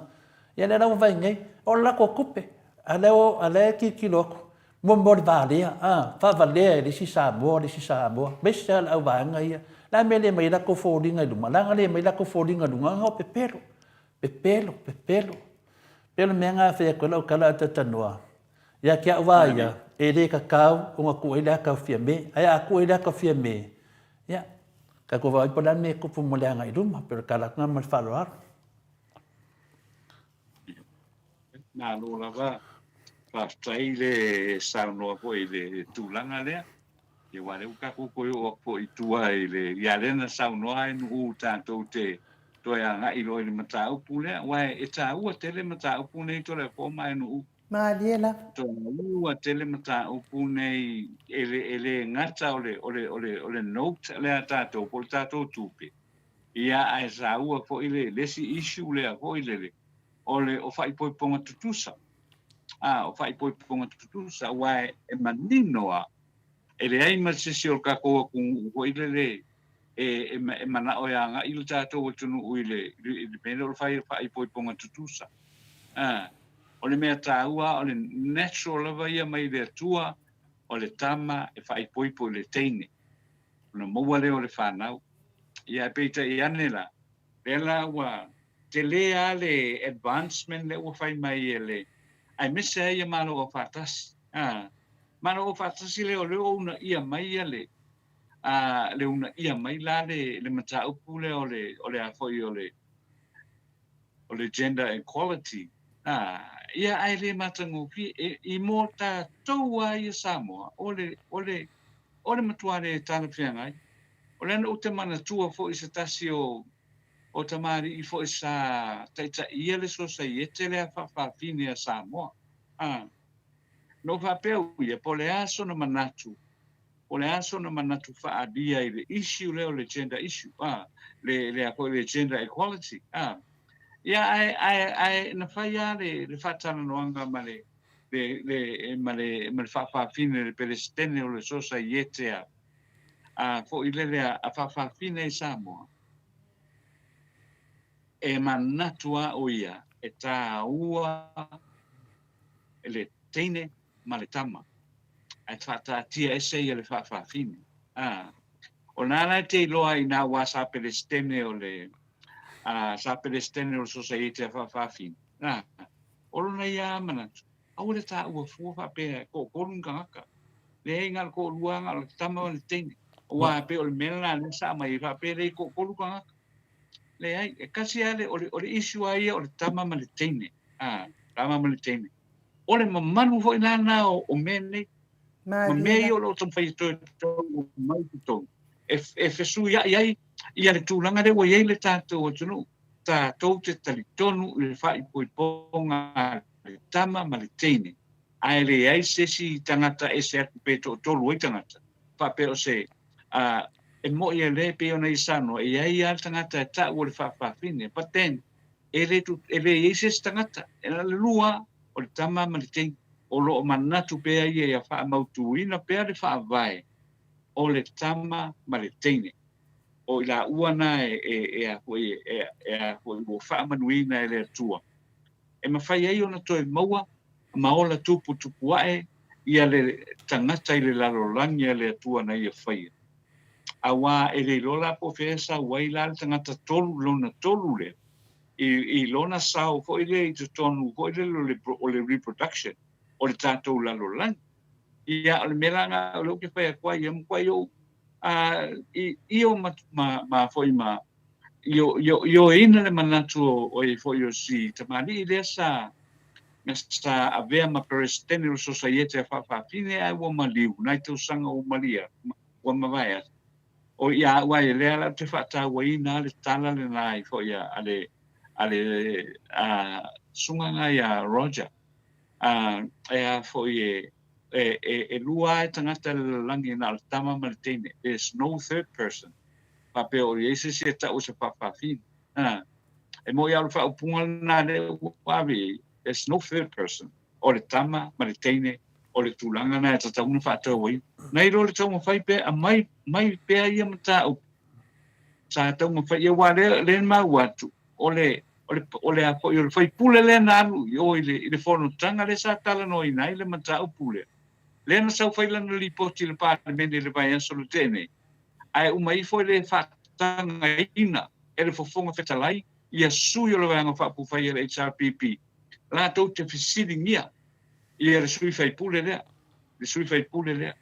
Ia lea la ua vaai nei, o le latou tupe, a lea, a lea e tilotilo atu, muamua o le valea, a, faavalea e le isi Samoa le isi Samoa, aemaise lava le auvaega ia. O le a le mea e le aumai ai latou foliga i luma? Leaga le aumai latou foliga i luga ona o pepelo, pepelo, pepelo. Pei o le mea lena e fai atu ai lau tala a talatalanoa, Ia te au a ia, e le tatau ona tuu ai le ata o Fiame. Ae a tuu ai le ata o Fiame, ia, tatou vaai po o le a le mea e tupu mo le agai i luma, pei o le tala atu lena ma le faaaloalo. Malo lava. Faafetai le saunoa foi i le tulaga lea. Ia aua o lea ua tatou toe oo atu foi i tua i le, ia lea na saunoa ai Nu'u tatou te toe agai loa i le mataupu lea, aua e taua tele mataupu nei Toleafoa ma Nu'u. Malie lava. Taua tele mataupu nei e le, e le gata o le, o le, o le, o le note lea a tatou po o le tatou tupe, ia ae taua foi le, le isi issue lea foi lele, o le o faaipoipoga tutusa. A, o faaipoipoga tutusa, aua e manino lava, e leai ma se isi o le tatou atunuu foi lele e, e, e manao e agai le tatou atunuu i le, i le mea lea o le fai faaipoipoga tutusa. A, o le mea taua o le natural lava ia mai le Atua, o le tama e faaipoipo i le teine, ona maua lea o le fanau. Ia, ae peitai ane la, lea la ua tele lava le advancement lea ua fai mai e le, aemaise ai ia Malo Aufaatasi. A, Malo Aufaatasi lea o lea ua uunaia mai ia le, a, le uunaia mai la le, le mataupu lea o le, o le a foi o le, o le gender equality, a, ia ae le matagofie, e, i mo tatou lava ia Samoa, o le, o le, o le matua le talafeagai. O lea na ou te manatua foi i se tasi o o tamalii foi sa taitaia le Sosaiete lea Faafafine a Samoa. A, na ou faapea ia, po o le a sona manatu, po o le a sona manatu faaalia i le issue lea o le gender issue, a, le, lea foi le gender equality, a. Ia, ae, ae, ae na fai lava le, le faatalanoaga ma le, le, le, ma le, ma le faafafine, le Peresetene o le Sosaiete a, a foi lele a, a faafafine i Samoa. E manatu a o ia e tāua le teine ma le tama, ae faataatia ese ia le faafafine. A, o na la e te iloa i nā wā sa Peresetene o le, a, sa Peresetene o le Sosaiete a faafafine. A, o lona ia manatu, aua le tāua fua faapea e toatolu ni tagata. Leai, na o le toalua lava, na o le tama ma le teine. Aua e pei o le mea lena lea sa aumai ai faapea e leai e toatolu tagata. Leai, e tasi lava le, o le, o le issue lava ia o le tama ma le teine. A, tama ma le teine. O le mamalu foi la lena o, o mea nei. Ma mea ia o lo o taumafai e toe tau mai i totonu. E, e fesuiai ai ia le tulaga lea ua i ai le tatou atunuu. Tatou te talitonu i le faaipoipoga a le tama ma le teine, ae leai se isi tagata ese atu pe toatolu ai tagata, faapea o se, a, e mo'i e le pei ona ia saunoa, e i ai lava le tagata e ta'u o le faafafine, but then, e le, e le i ai se isi tagata, e na o le lua, o le tama ma le teine. O lo o manatu pea ia ia faamautuina pea le faavae o le tama ma le teine. O i laua na e, e, e a foi, e, e a foi ua faamanuina e le Atua. E mafai ai ona toe maua ma ola tuputupu ae ia le tagata i le lalolagi a le Atua na ia faia. Auā e le iloa la po o fea e sau ai la le tagata tolu, lona tolu lea, i, i lona sao foi lea i totonu foi lele o le, o le reproduction o le tatou lalolagi. Ia, o le mea la lena o lea ou te fai atu ai, ia matuai ou a i i o ma ma ma foi ma io io ioeina le manatu o o e foi o si tamalii lea sa na sa avea ma Peresetene o le Sosaiete a Faafafine ae ua maliu nai tausaga ua malia ua mavae atu. O ia au ai lea la ou te faatauaina le tala lena i foi a a le a le a susuga ia Roger a e a foi e e, e, e lua lava tagata i le lalolagi na o le tama ma le teine. There's no third person. Faapea o i ai se isi e ta'u o se faafafine. A, e mo'i lava o le faaupuga lena lea ua ave i ai, there's no third person. O le tama ma le teine, o le tulaga lena e tatau ona faatauaina. Na iloa le taumafai pea, aumai mai pea ia mataupu sa taumafai, ia aua lea, lea na maua atu, o le, o le, o le a foi, o le faipule lea na alu i o i le, i le fonotaga lea sa talanoaina ai le mataupu lea, lea na sau fai lana lipoti i le Palemene i le vaiaso na tea nei, ae uma ifo e le faatagaina e le Fofoga Fetalai ia sui o le Vaega Faaupufai a le HRPP latou te fesiligia ia le sui faipule lea, le sui faipule lea.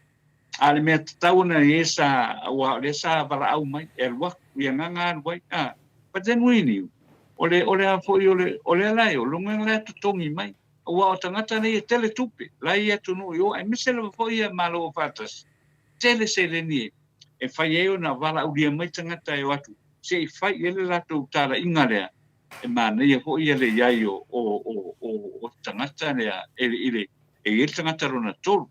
A o le mea tatau ona i ai sa, aua o lea sa valaau mai e alu atu, i agaga alu ai, a. But then we knew, o le, o le a foi, o le, o lea la e o, lona la e totogi mai, aua o tagata nei e tele tupe, la e i atunuu i o, aemaise lava foi ia Malo Aufaatasi, tele seleni e, e fai ai ona valaaulia mai tagata e o atu, se i fai i ai le latou talaiga lea, e manaia foi ia le i ai o, o, o, o, o tagata lea, e, i le, e i ai le tagata lona tolu.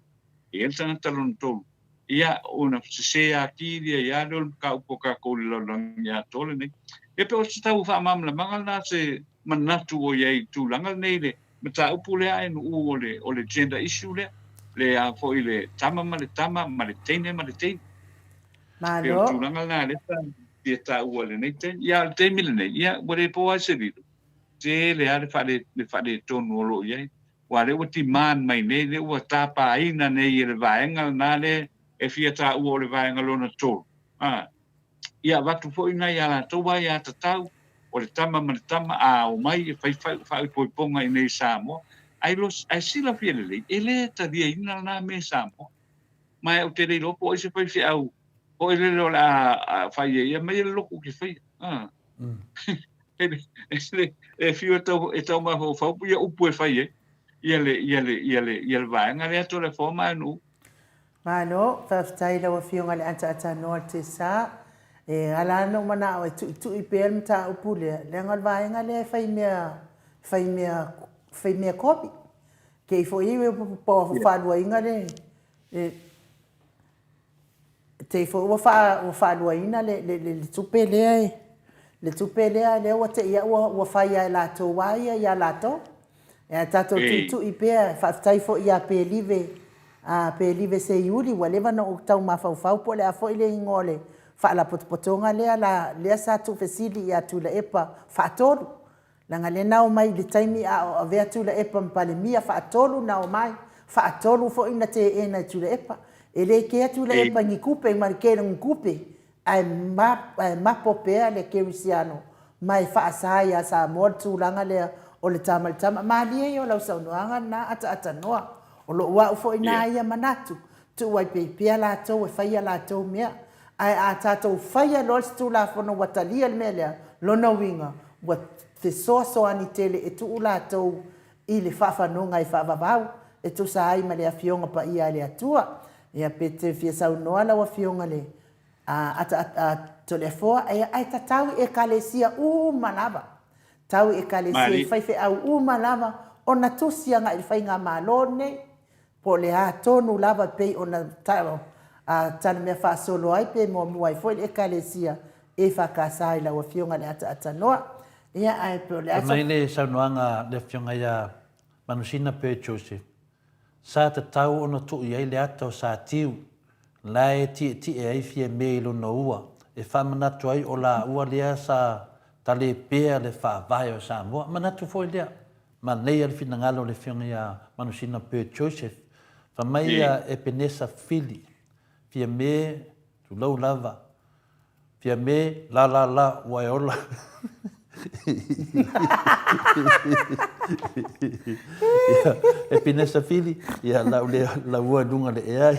E i ai le tagata lona tolu, ia, ona sesē atili ai lava lea o le mataupu a tatou i le lalolagi atoa lenei. Ia pe o se tau faamalamalamaga lena se manatu o i ai i le tulaga lenei i le mataupu lea a NU o le, o le gender issue lea, le a foi le tama ma le tama ma le teine ma le teine. Pei o le Malo. tulaga lena lea sa fia taua i lenei taimi. Ia, a o le taimi lenei, ia, ua le po ai se lilo, tele lava le faale, le faaletonu o lo o i ai. Aua lea ua demand mai nei, lea ua tapaina nei e le vaega lena lea e fia taua o le vaega lona tolu. A, ia avatu foi nai a latou aiatatau, o le tama ma le tama, a omai e fai faaipoipoga i inei i Samoa, ae, ae silafia lelei, e le taliaina lena mea i Samoa. Ma ou te le iloa po o ai se faifeau foi lele o le a fai ai, ia aumai le lotu ou te faia. A. E fiu e tau, e tau mafaufau ia upu e fai ai ia le, ia le, ia le, ia le vaega lea Toleafoa ma Anu'u. Malo, faafetai i lau Afioga i le Ataatanoa Tesa. E ala lava ona ou manao e tuitui pea le mataupu lea, leaga o le vaega lea e fai mea, fai mea, fai mea kopi. Te i foi ua faaluaina le, te i foi ua faaluaina le tupe lea, le tupe lea, lea ua te i lava ua fai lava e latou lava ia ia latou. Ae tatou tuitui pea, faafetai foi ia Pelive, Pelive Seiuli ua leva ona ou tau mafaufau po o le a foi le igoa o le Faalapotopotoga lea lea sa tuufesili ia Tuilaepa faatolu, leaga lea na omai i le taimi a o avea Tuilaepa ma Palemia, faatolu na omai, faatolu foi na teena e Tuilaepa. E le kea Tuilaepa i ni tupe ma le tele o ni tupe, ae mapo pea le kerisiano ma e faasa ia Samoa le tulaga lea o le tama i le tama. Malie ia o lau saunoaga lena ataatanoa. O lou au foi na ia manatu, tuu ai pea latou e fai a latou mea. Ae a tatou faia loa se Tulafono ua talia le mea lea, lona uiga ua fesoasoani tele e tuu latou i le faafanoga e faavavau e tusa ai ma le Afioga Paia a le Atua. Ia pe te fia saunoa lau Afioga i le Toleafoa, ia ae tatau i Ekalesia uma lava, tau i Ekalesia i faifeau uma lava ona tusi agai i le Faigamalo lenei, Po o le a tonu lava e pei ona talamea faasolo ai pe muamua ai foi le Ekalesia EFKS i lau Afioga i le Ataatanoa. Ia, ae pe o le a Fai mai le saunoaga a le Afioga ia Manusina Pearl Joseph, Sa tatau ona tuu i ai le ata o Satiu, la e tietie ai Fiame i lona ua, e faamanatu ai o laua lea sa tale pea le faavae o Samoa. Manatu foi lea, Manaia le finagalo o le Afioga ia Manusina Bird Joseph. Fai mai ia Epenesa Fili, Fiame, tulou lava, Fiame, la la la, ua e ola. Ia, Epenesa Fili, ia lau lea laua i luga le ea.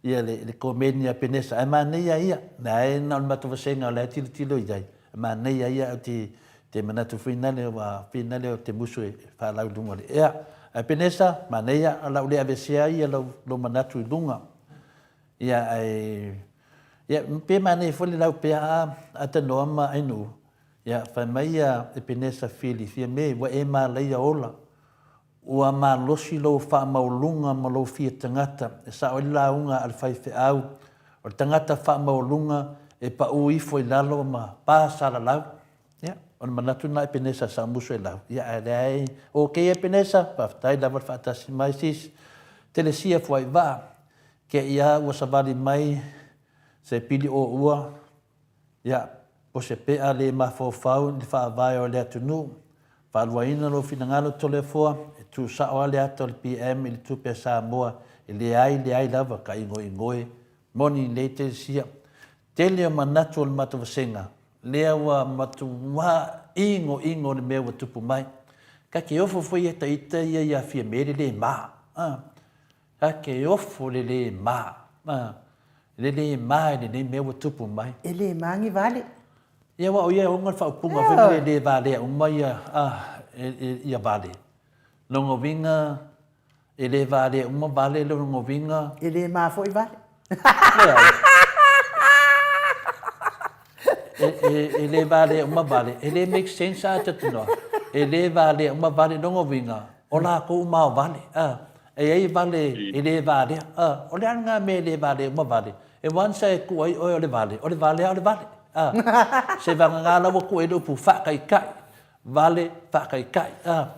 Ia le, le komeni a Epenesa, ae manaia ia, na e na o le matou vasega o la e tilotilo i ai, manaia ia au te Te manatu finale ua finale o te musu e faalau i luga o le ea. Ae Penesa, manaia o lau le aveesea ia lou, lou manatu i luga. Ia ae ia pe manaia foi le lau pea a Atanoa ma Ainuu. Ia fai mai ia e Penesa Fili fia me ua e malaia ola. Ua malosi lou faamaualuga ma lou fia tagata e sao ai le lauga a le faifeau, o le tagata faamaualuga e pau ifo i lalo ma pa salalau. Ia, o le manatu lena Epenesa sa musu e lau. Ia, ae leai. Ok Epenesa, faafetai lava le faatasi mai sis. Telesia Fuaivaa, ke ia ua savali mai se pili o ua, ia, po se pea le mafaufau i le faavae o le atunuu. Faaluaina lou finagalo Toleafoa, e tu sao lava le ata o le PM i le tupe a Samoa e leai leai lava ka igoigoe Moni lelei Telesia. Tele o manatu o le matou vasega, lea ua matuā inoino le mea ua tupu mai. Ka ke ofo foi ia ita ia ia Fiame le le ma. A. Ka ke ofo le le ma. A. Le le ma i lenei mea ua tupu mai. E le ma ni vale. Ia aua o ia e ona le faaupuga foi lele e le valea uma ia, a, ia vale. Lona uiga, E le valea uma vale lona uiga. E le ma foi vale. Leai. E, e, e le valea uma vale. E le make sense a te noa. E le valea uma vale lona uiga. O lakou uma o vale. A, e i ai vale e le valea. A, o le a lena mea e le valea uma vale? E once e kuu ai oe o le vale, o le vale a o le vale. A, se vagana la ua kuu ai le upu faataitai. Vale, faataitai. A,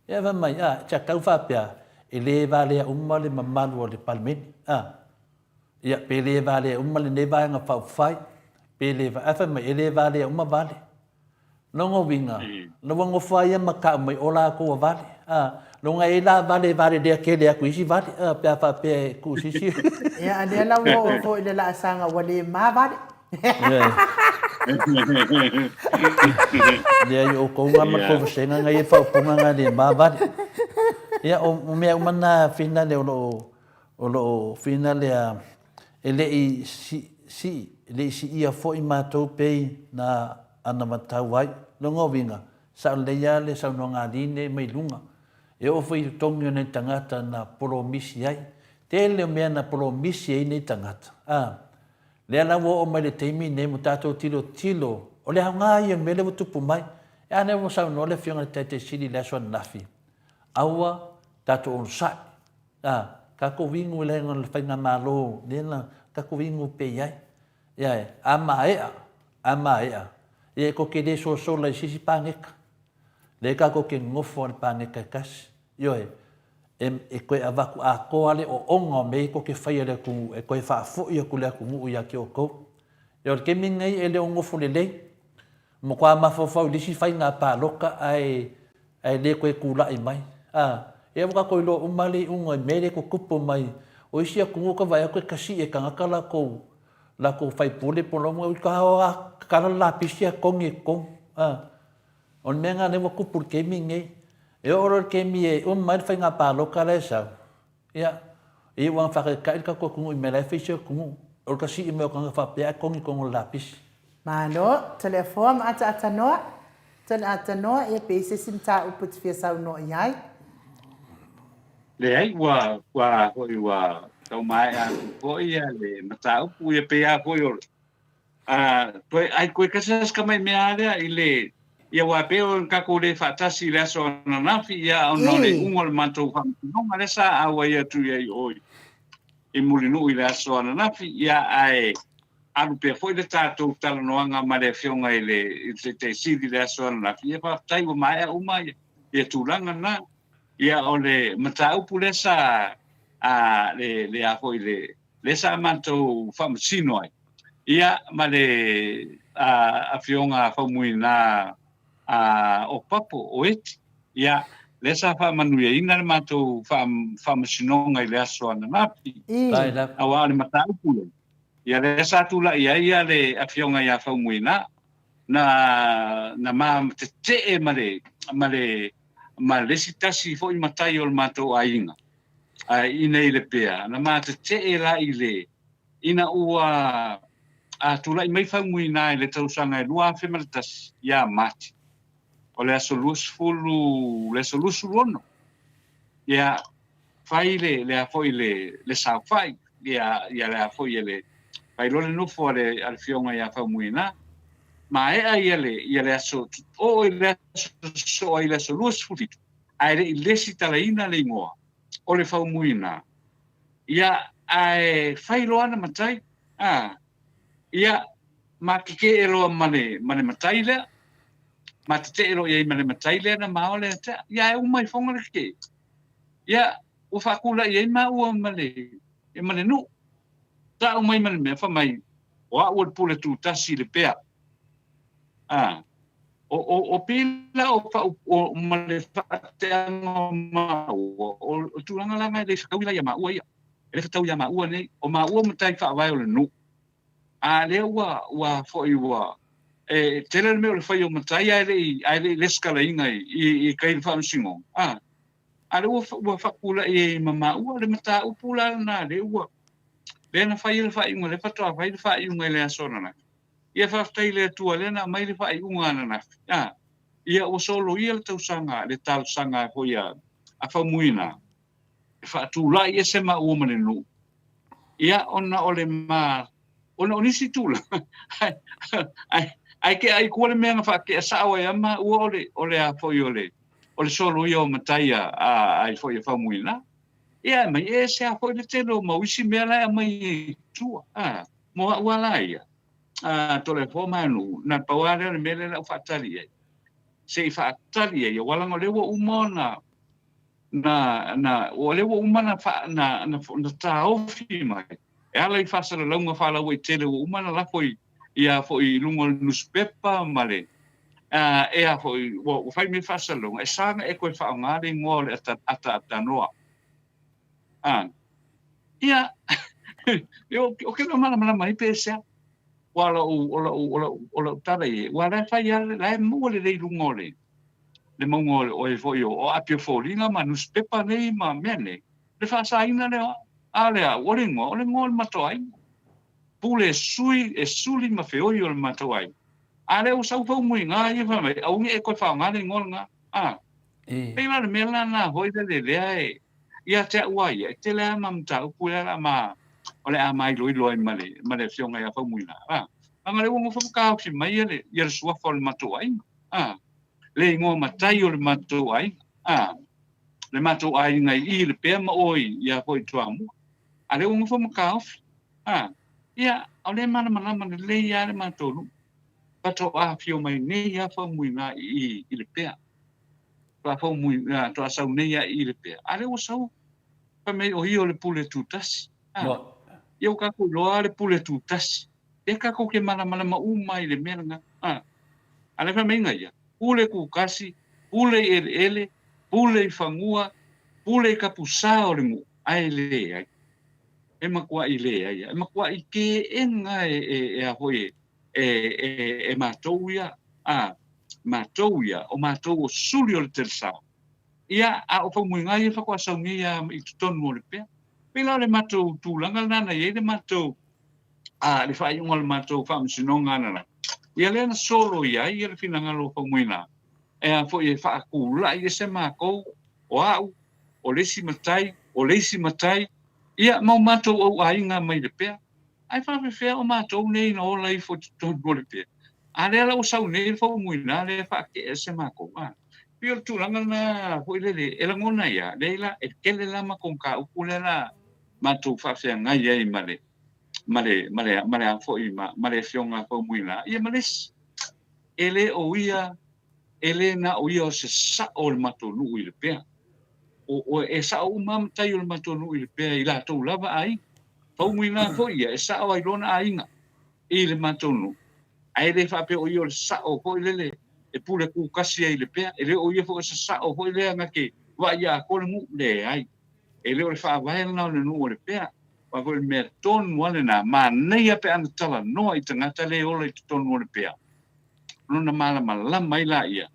Ia fai mai, a, e tau faapea, e le valea uma le mamalu o le Palemene, a. Ia, pe le valea uma lenei Vaega Faaupufai, pe le, ae fai mai, e le valea uma vale. Lona uiga, na ua nofo lava ia ma tau mai o latou ua vale, a. Lona e i ai la vale e valelea tele atu i isi vale, a, pe a faapea e tuu i se isi. Ia, a lea la ua oo foi i le laasaga ua le ma vale. Leai, o outou nga ma le tou vasega nga ia faaupuga nga le ma vale. Ia, o mea uma na finale o lo o, o lo o finale a, e le i si, si, e le i siia foi matou pei na anavatau ai. Lona uiga, sao lelei lava le saunoaga a Line mai luga. E oo foi i totogi o nai tagata na polomisi ai. Tele o mea na polomisi ai nei tagata, a. Lea la ua oo mai le taimi lenei mo tatou tilotilo, o le aoga ia o le mea lea ua tupu mai. E a lea ua saunoa le Afioga i le Taitai Sili i le aso ananafi, aua tatou onosai, a, tatou inu i le faigamalo lea na tatou inu pea i ai. Ia, a maea, a maea, ia e tou te le sosola i se isi paneta. Lea tatou te nonofo lava i le paneta e tasi. Ioe, e, e toe avatu atoa le oona o mea ia tou te faia i le atunuu, e toe faafoi atu i le atunuu ia te outou. Ia, o le taimi lenei e le o nofo lelei, matua mafaufau i le isi faiga palota ae, ae le toe tulai mai. A, ia ua tatou iloa uma le iuga i mea lea e tutupu mai. O isi atunuu ou te vaai atu e kasii e tagata latou, latou faipule po o le a, tatala le lapisi ae togi i totonu. A. O le mea lena lea ua tupu i le taimi lenei. E oo loa i le taimi e uma ai le faiga palota la e sau, ia, e iu lava ina faataitai le tatou atunuu i mea la e fai si atunuu. O le tasii mai o tagata faapea ae togi i totonu o le lapisi. Malo, Toleafoa ma Ataatanoa. Toleatanoa, ia pe i ai se isi mataupu e te fia saunoa i ai? Leai, ua, ua foi ua tau maea atu foi ia le mataupu, ia pei lava foi o le, A toe ai koe kasi as ka mai mea lea i le ia wa pe o tatou le faatasi i le aso ananafi ia ona o le iuga o le matou faamasinoga lea sa auai atu i ai oi i Mulinuu i le aso ananafi ia ae alu pea foi le tatou talanoaga ma le afioga i le Taitai Sili i le aso ananafi ia faafetai ua maea uma ia tulaga na ia o le mataupu lea sa a le le a foi le lea sa matou faamasino ai, ia ma le Afioga Faumuina o Papo, o Eti, ia, lea sa faamanuiaina le matou faamasinoga i le aso ananafi, aua o le mataupu lea, ia lea sa tulai ai le Afioga ia Faumuina, na na ma tetee ma le ma le ma le isi tasi foi matai o le matou aiga, Ae inei le pea, na ma tetee la i le, ina ua a tulai mai Faumuina i le tausaga e 2001 ia Mati, o le aso 20, le aso 26, ia, fai le, le a foi le, le saofai, ia, ia le a foi e le, fai loa le nofo a le, a le Afioga ia Faumuina, maea ia le, ia le aso, oo i le aso sosoo ai i le aso 27, ae le i lesitalaina le igoa o le Faumuina, ia, ae fai loa ana matai, a, ia, ma tetee loa ma le, ma le matai lea, ma tetee loa i ai ma le matai lea na mao lea tea, ia, ae uma ifoga le tetee, ia, ua faatulai ai maua ma le, ma le nuu, tau mai ma le mea, fai mai, o au o le pule tutasi i le pea, a, O, o, o pila o pau o ma le faateaga o maua, o, o tulaga la na e le fetaui la ia maua ia. E le fetaui ia maua nei. O maua matai faavae o le nuu. A lea ua, ua foi ua, e tele le mea o le fai o matai ae le i, ae le i lesitalaina i, i, i tai i le faamasinoga. A, a lea ua, ua faapulai ai ma maua le mataupu la lena lea ua, lea na fai ai le faaiuga, lea faatoa fai le faaiuga i le aso ananafi. Ia faafetai i le Atua lea na aumai le faaiuga ananafi, a, ia ua soloia le tausaga, le talosaga foi a, a Faumuina e faatulai ese maua ma le nuu, ia ona o le ma, ona o nisi tulaga, ae, ae, ae tea i tua le mea na faatea sao ai a maua o le, o le a foi o le, o le soloia o matai a, a, ai foi a Faumuina. Ia ae mai e ese a foi le tele o mau isi mea la e aumai i tua, a. Mo a'u a la ia, a Toleafoa ma Nuu, na pau lava lea o le mea lea o le a ou faatali i ai. Se i faatali i ai, aua leaga o lea ua uma ona, na, na, o lea ua uma ona faa, na, na, na taofi mai e ala i faasalalauga faalauaitele ua uma ona lafo i, i a foi i luga o le nusipepa ma le, a, e a foi, ua, ua fai mai faasalalauga, e sa ona e toe faaaoga le igoa o le ata, ataatānoa. A, ia, o ke mea malamalama ai pe sea. Ua lou, o lou, o lou, o lou tala i e, ua la e fai a, la e maua lelei i luga o le, le mauga o le oe foi o, o api o foliga ma nusipepa nei ma mea nei, le faasaina lea o au. A o le au, o le igoa, o le igoa o le matou aiga. Pule e sui, e suli ma feoi o le matou aiga. A lea ua sau faumuiga ia fai mai, aua ne i e toe faaaoga le igoa lena. A, pei la o le mea lena foi lele lea e, Ia te au a ia, e tele lava ma mataupu lea la ma o le a mailoilo ai ma le, ma le afioga ia Faumuina, a. Leaga o lea ua nofo ma taofi mai ia le, ia le suafa o le matou aiga, a. Le igoa matai o le matou aiga, a. Le matou aiga i i Lepea ma o i, ia foi i Toamua. A lea ua nofo ma taofi, a. Ia, o lea e malamalama lelei lava le matou nuu. Faatoa afio mai nei lava Faumuina i i i Lepea. Faatoa Faumuina, faatoa sau nei lava i i Lepea, a lea ua sau fai mai o ia o le pule tutasi. A, ia ua tatou iloa le pule tutasi. Lea tatou te malamalama uma ai i le mea lena. A, a lea fai mai ia, pule tutasi, pule i eleele, pule i fanua, pule i tapusa o le nuu, ae leai. E matuai leai. E matuai teena e, e, e a foi e, e, e, e matou ia, a, matou ia, o matou o suli o le telesao. Ia, a o faumuiga ia faatoa sau nei lava i totonu o Lepea. Pei la o le matou tulaga lena na i ai le matou, a, le faaiuga o le matou faamasinoga ananafi, ia lea na soloia ai le finagalo o Faumuina, e a foi e faatulai ese matou, o au, o le isi matai, o le isi matai, ia ma o matou auaiga mai Lepea. Ae faapefea o matou nei na ola ifo i totonu o Lepea? A lea la ua sau nei le faumuina lea e faatea ese matou, a. Pei o le tulaga lena foi lele e lagona ai lava, leai la, e tele la matou mataupu lea la matou faafeagai ai ma le, ma le, ma le, ma le a foi, ma, ma le Afioga a Faumuina, ia ma le isi. E le o ia, e le na o ia o se sao o le matou nuu i Lepea. O, o, e sao uma lava matai o le matou nuu i Lepea i latou lava aiga. Faumuina foi ia, e sao ai lona aiga i le matou nuu, ae le faapea o ia o le sao foi lele e pule kukasi ai i Lepea. E le o ia foi o se sao foi lea na te vaaia atoa le nuu. Leai. E le o le faavae lena o le nuu o Lepea. Aua foi o le mea tonu lava lena, manaia pe ana talanoa i tagata le ola i totonu o Lepea, lona malamalama ai laia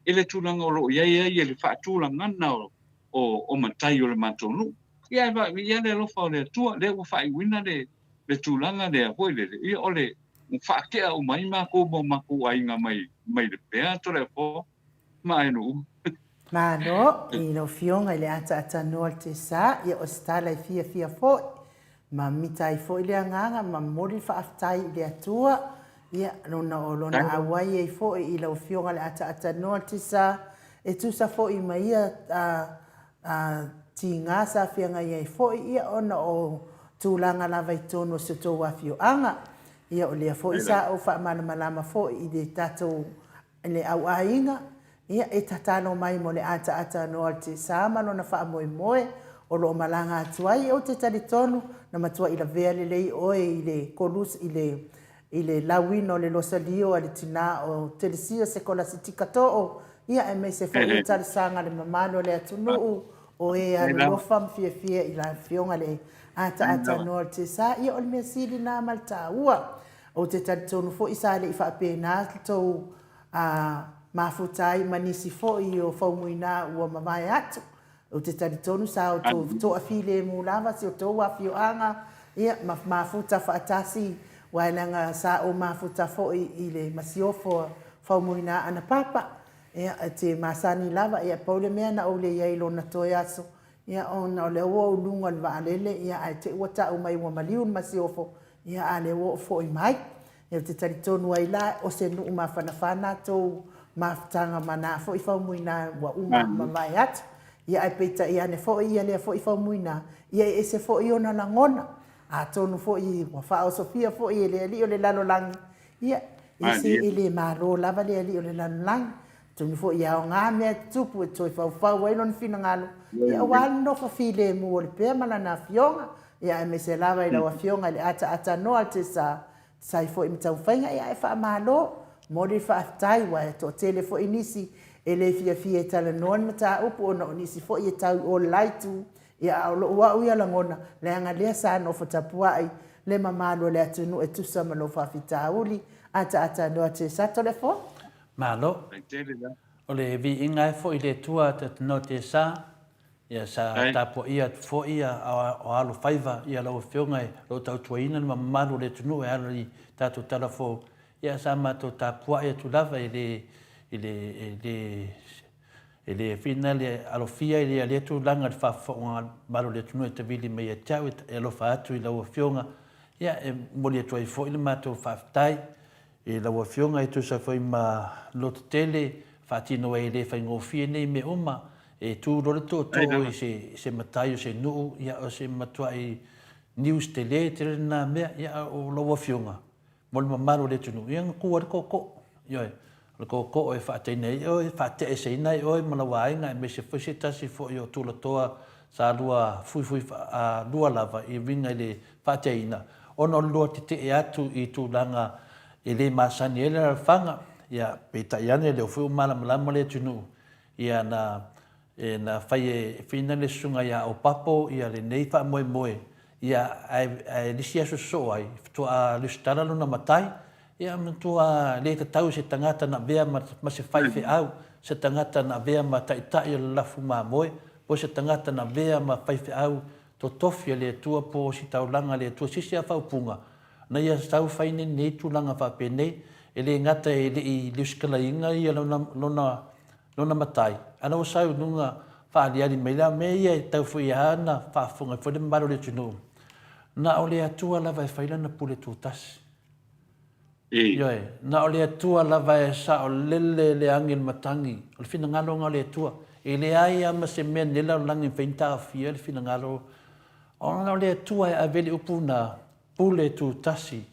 i le tulaga o lo o i ai ai le faatulagaga o matai o le matou nuu. Ia ae vaai le alofa o le Atua, lea ua faaiuina le le tulaga lea foi lele, ia o le ua faatea uma ai makou ma o makou aiga mai mai Lepea, Toleafoa ma Aenuua. Malo i lau Afioga i le ataatanoa o le Tesa, ia o se tala e fiafia foi ma mita ai foi le agaga ma momoli le faafetai i le Atua, ia lona o lona auai ai foi i lau Afioga i le ataatanoa o le Tesa, e tusa foi ma ia a tiga sa feagai ai foi, ia ona o tulaga lava i totonu o si o tou afioaga. Ia o lea foi sa ou faamalamalama foi i le tatou, i le au aiga, ia e tatalo mai mo le ataata noa o le Tesa ma lona faamoemoe o lo o malaga atu ai. Ou te talitonu na matuai lavea lelei oe i le kolus, i le I le lauina o le losalio a le tina o Telesia Sekolasitika Too, ia aemaise foi o talosaga a le mamalu o le atunuu o e alolofa ma fiafia i la Afioga le ataatanoa o le Tesa, ia o le mea sili na ma le taua. Ou te talitonu foi sa le i faapena le tou mafuta ai ma nisi foi o Faumuina ua mavae atu. Ou te talitonu sa outou toafilemu lava si outou afioaga, ia, ma mafuta faatasi, aua leaga sa ou mafuta foi i le masiofo a Faumuina Anapapa, ia, e te masani lava, ia, pau le mea na ou le i ai i lona toe aso, ia, ona o lea ua ou luga o le vaalele, ia, ae te i ua tau mai ua maliu le masiofo, ia, a lea ua ou foi mai. Ou te talitonu ai la, o se nuu mafanafana a tou mafutaga ma na foi faumuina ua uma mavae atu. Ia ae peitai ane foi ia lea foi faumuina, ia e ese foi ona lagona. Atonu foi ua faaosofia foi e le Alii o le lalolagi, ia e se e le malo lava le Alii o le lalolagi. Atonu foi e aoga mea tutupu e toe faufau ai lona finagalo, ia aua le nofo filemu o Lepea ma lana afioga, ia aemaise lava i lau afioga i le ataatanoa a Tesa, Sai foi ma taumafaiga ia ae faamalo, momoli le faafetai aua e toatele foi nisi e le fiafia e talanoa le mataupu ona o nisi foi e tau i o le la itu, ia a o lou au ia lagona leaga lea sa nofo tapuai le mamalu o le atunuu e tusa ma lou faafitauli ataatanoa Tesa Toleafoa. Malo. O le viiga e foi i le Atua Tatanoa Tesa Ia, sa tapuaia atu foi o alofaiva lau Afioga e lo o tautuaina le mamalu o le atunuu e ala i tatou tala fou. Ia, sa matou tapuai atu lava e le, e le, e le, E le whina le alofia i lea lea tulaga i le faafofoga a le mamalu o le atunuu e tavili mai ia te au e alofa atu i lau Afioga. Ia, e momoli atu ai foi le matou faafetai i lau Afioga e tusa foi ma lototele faatino ai e le faigofie nei mea uma. E tu loa le tootoo i se, se matai o se nuu, ia o se matuai news tele tele lena mea. Ia, a o lau Afioga, mo le mamalu o le atunuu, ia na tu ai le tootoo. Ioe, o le tootoo e faataina ai oe, e faateeseina ai oe ma lau aiga aemaise foi se tasi foi o tulatoa sa lua fuifui lua lava i uiga i le faateaina ona o le lua tetee atu i tulaga e le masani ai le alaalafaga. Ia, peitai ane, lea foi ua malamalama le atunuu, ia na E na fai e Whina le susuga ia Opapo ia lenei faamoemoe, ia ae, ae lisi aso sosoo ai, faatoa lusitala lona matai, ia matua le tatau i se tagata na avea ma, ma se faifeau, se tagata na avea ma taitai o le lafu mamoe, po o se tagata na avea ma faifeau totofi a le Atua po o ositaulaga a le Atua, se isi lava faaupuga, na ia sau fai nei tulaga faapenei, e le gata e le i lusitalaina ia lona, lona Lona matai, ana ua sau i luga faaliali mai la mea ia e tau foi a na faafofoga ai foi le mamalu o le atunuu, na o le Atua lava e fai lana pule tutasi. Ioe, na o le Atua lava e saolele le agi o le matagi, o le finagalo lena o le Atua. E leai lava ma se mea nei lalolagi e mafai ona taofia le finagalo, ona o le Atua e ave le upu na pule tutasi.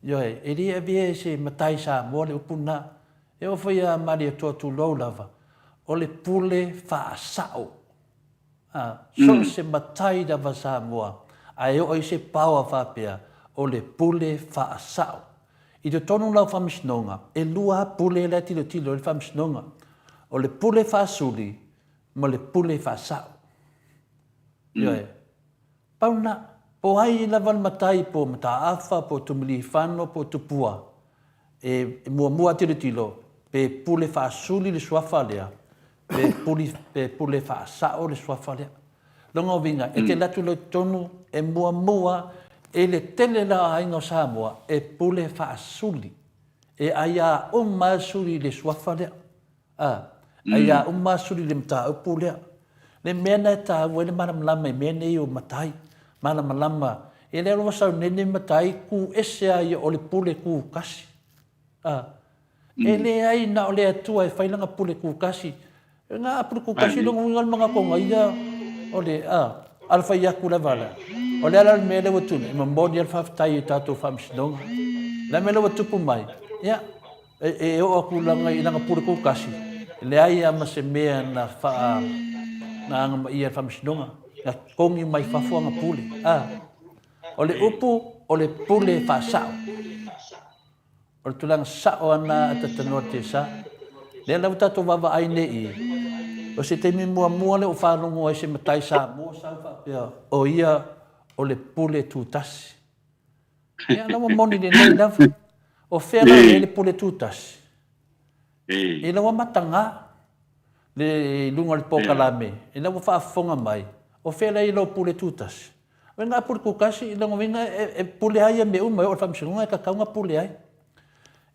Ioe, e le avea e se matai Samoa le upu lena. E oo foi ia Malietoa tulou lava, o le pule faasao. A, so o se matai lava Samoa, ae oo i se paoa faapea, o le pule faasao. I totonu o lau faamasinoga, e lua lava pule la e tilotilo ai le faamasinoga. O le pule faasuli ma le pule faasao. Ioe. Pau lena. Po o ai lava le matai, po o Mataafa, po o Tumilifano, po o Tupua, e muamua lava tilotilo pe pule faasuli le suafa lea, pe puli, pe pule faasao le suafa lea. Lona uiga, e te alu atu loa i totonu, e muamua i le tele la o aiga o Samoa e pule faasuli. E aia uma lava suli i le suafa lea. A, aia uma lava suli i le mataupu lea. Le mea lena e taua ai le malamalama i mea nei o matai. Malamalama, e le alofa sau nei nei matai ku ese a ia o le pule ku kasi. A, e leai na o le Atua e fai lana pule ku kasi. Na a pule ku kasi lona uiga o le mangakonga ia o le, a, a le fai atu lava la. O le ala le mea lea ua tuli, e momoli lava le faafetai i tatou faamasinoga. Le mea lea ua tupu mai, ia, E oo atu lana i lana pule kukasi, e leai lava ma se mea na faa na agamaia e le faamasinoga, na totogi mai fafo ana pule. A, o le upu, o le pule faasao. O le tulaga sao lava lena a Tatanoa Tesa. Lea la ua tatou vaavaai nei i i, o se taimi muamua lea ua faalogo ai se matai Samoa sau faapea, o ia o le pule tutasi. Ia, la ua moni lelei lava. O fea la i ai le pule tutasi? I lau amataga le i luga o le polokalame, ina ua faafofoga mai, o fea la i ai lau pule tutasi? O ina pule tutasi, i lona uiga e pule lava ia mea uma e oo i le faamasinoga e tatau ona pule ai.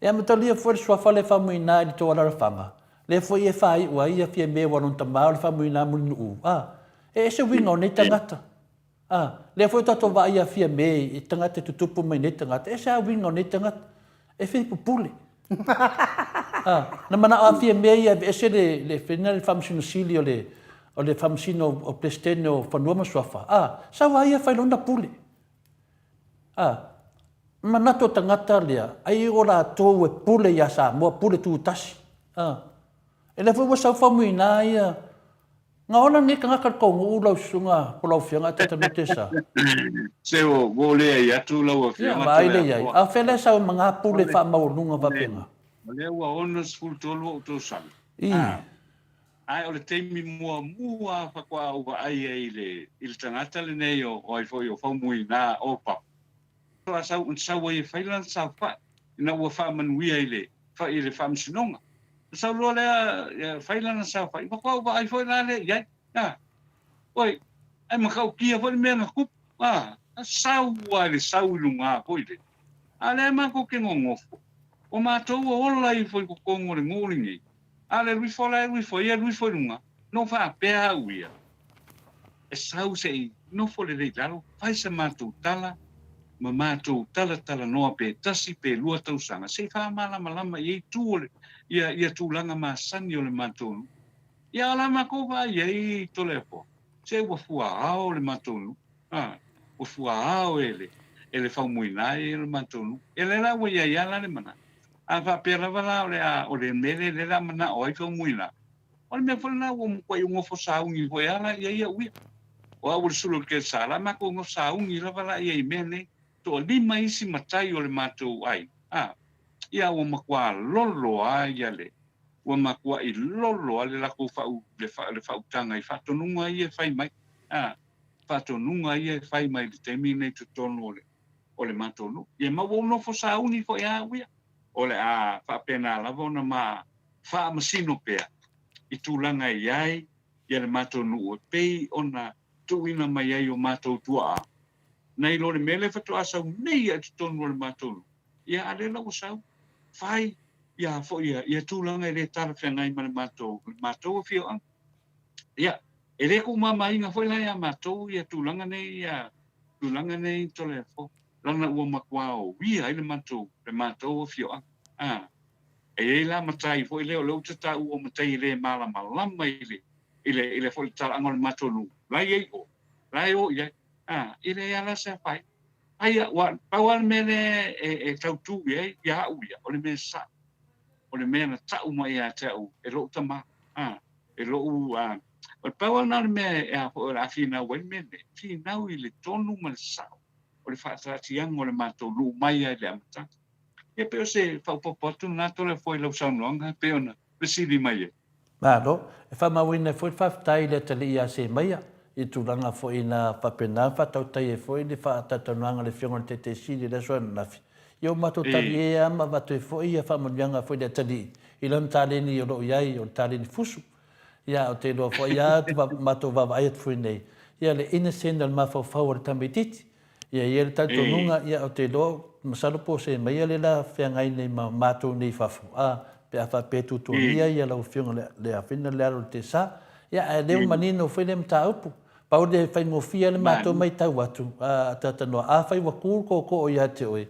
E amatalia foi le suafa lea e faamuina i le tou alaalafaga, lea foi e faaiu ai ia Fiame aua o lona tama o le faamuina Mulinuu, a, e ese uiga o nei tagata. A, lea foi tatou vaai ia Fiame i tagata e tutupu mai nei tagata, ese lava uiga o nei tagata, e fia pupule. A, na manao lava Fiame ia e aveese le, le, le, le Faamasino Sili o le, o le Faamasino o Peresetene o Fanua ma Suafa, a, sau lava ia fai lona pule. A, manatu o tagata lea, ai o latou e pule iā Samoa, pule tutasi. A, e lea foi ua sau faumuina ia, Nga ola lenei tagata le tou nuu lau susuga po lau afioga ae tata Tesa. Se o ua leai atu lau afioga. Ia vaai lea iai. A o fea lea sau ma nga pule faamaualuga faapena. O lea ua 63 ou tausaga. I. Ae o le taimi muamua lava faatoa ou vaai ai i le i le tagata lenei o ai foi o Faumuina Opapo. Faatoa sau ona sau ai e fai lana saofai ina ua faamanuia i le i le Faamasinoga. Ona sau loa lea fai lana saofai, faatoa ou vaai foi la lea i ai. A, oi, ae matautia foi le mea na tupu. A, sau lava i le sau i luga foi lea. A o lea matou te nonofo, o matou ua ola ifo i totonu o le nuu lenei. A o le alu ifo la e alu ifo ia alu ifo i luga, no faapea au ia, e sau se i nofo lelei i lalo, fai sa matou tala ma matou talatalanoa pe tasi pe lua tausaga se i faamalamalama i ai tu o le, ia, ia tulaga masani o le matou nuu. Ia a o la matou vaai i ai Toleafoa, se ua fuaao le matou nuu, a, ua fuaao e le, e le faumuina ai le matou nuu. Ia lea la ua i ai lava la le manatu. A faapea lava la o le a, o le mea lea o le a manao ai Faumuina, o le mea foi lena ua matuai ou nofo sauni foi lava la i ai au ia. O au o le sulu o le Kelesa la, matou nofo sauni lava la i ai i mea nei. Toalima isi matai o le matou aiga, a, ia ua matua lolo lava ia le, ua matuai lolo lava le latou faau, le, le faautaga i faatonuga ia e fai mai, a, faatonuga ia e fai mai i le taimi lenei i totonu o le, o le matou nuu. Ia ma ua ou nofo sauni foi lava au ia, o le a faapena lava ona ma faamasino pea i tulaga e i ai ia le matou nuu e pei ona tuuina mai ai o matou tuaa, nai lo le mea lea faatoa sau nei lava i totonu o le matou nuu, ia a lea la ua sau, fai ia foi ia, ia tulaga e le talafeagai ma le matou, le matou afioaga. Ia, e le tuumamaina foi la ia matou ia tulaga nei, ia tulaga nei Toleafoa, lana ua matua oia ai le matou, le matou afioaga. A, e i ai la matai foi lea o lea ou te taua o matai e le malamalama i le, i le, i le foi talaaga o le matou nuu, la e i ai o, la e o i ai. A, e leai lava la se afaina. Ai, ua, pau lava le mea lea e, e tautū i ai ia au ia, o le mea sao. O le mea na tau mai ia te au e lou tama. A, e lou, a, o le pau lava lena o le mea e, a foi o le a finau ai le mea lenei, finau i le tonu ma le sao o le faataatiaga o le matou nuu mai lava i le amataga. Ia pei o se faaopoopo atu lena Toleafoa i lau saunoaga e pei ona fesili mai ai. Malo. E faamauina ai foi le faafetai i le atalii ia Semaia i le tulaga foi na faapena ona faatautai ai foi le faatalatalanoaga a le Afioga i le Taitai Sili i le aso ananafi. Ia ua matou talie lava ma avatu ai foi ia faamanuiaga foi i le atalii i lana taleni o lo o i ai, o le taleni fusu. Ia, ou te iloa foi lava, matou vaavaai atu foi nei, ia le innocent o le mafaufau o le tamaitiiti. Ia e i ai le talitonuga, ia ou te iloa, masalo po o se maia lea la feagai nei ma matou nei i fafo, a, pe a faapea e tuatuagia ia lau Afioga le, le afina le alo o le Tesa. Ia, ae lea ua manino foi lea mataupu. Pau le faigofie le matou matau atu, a talatalanoa, afai ua ku le tootoo ia te oe,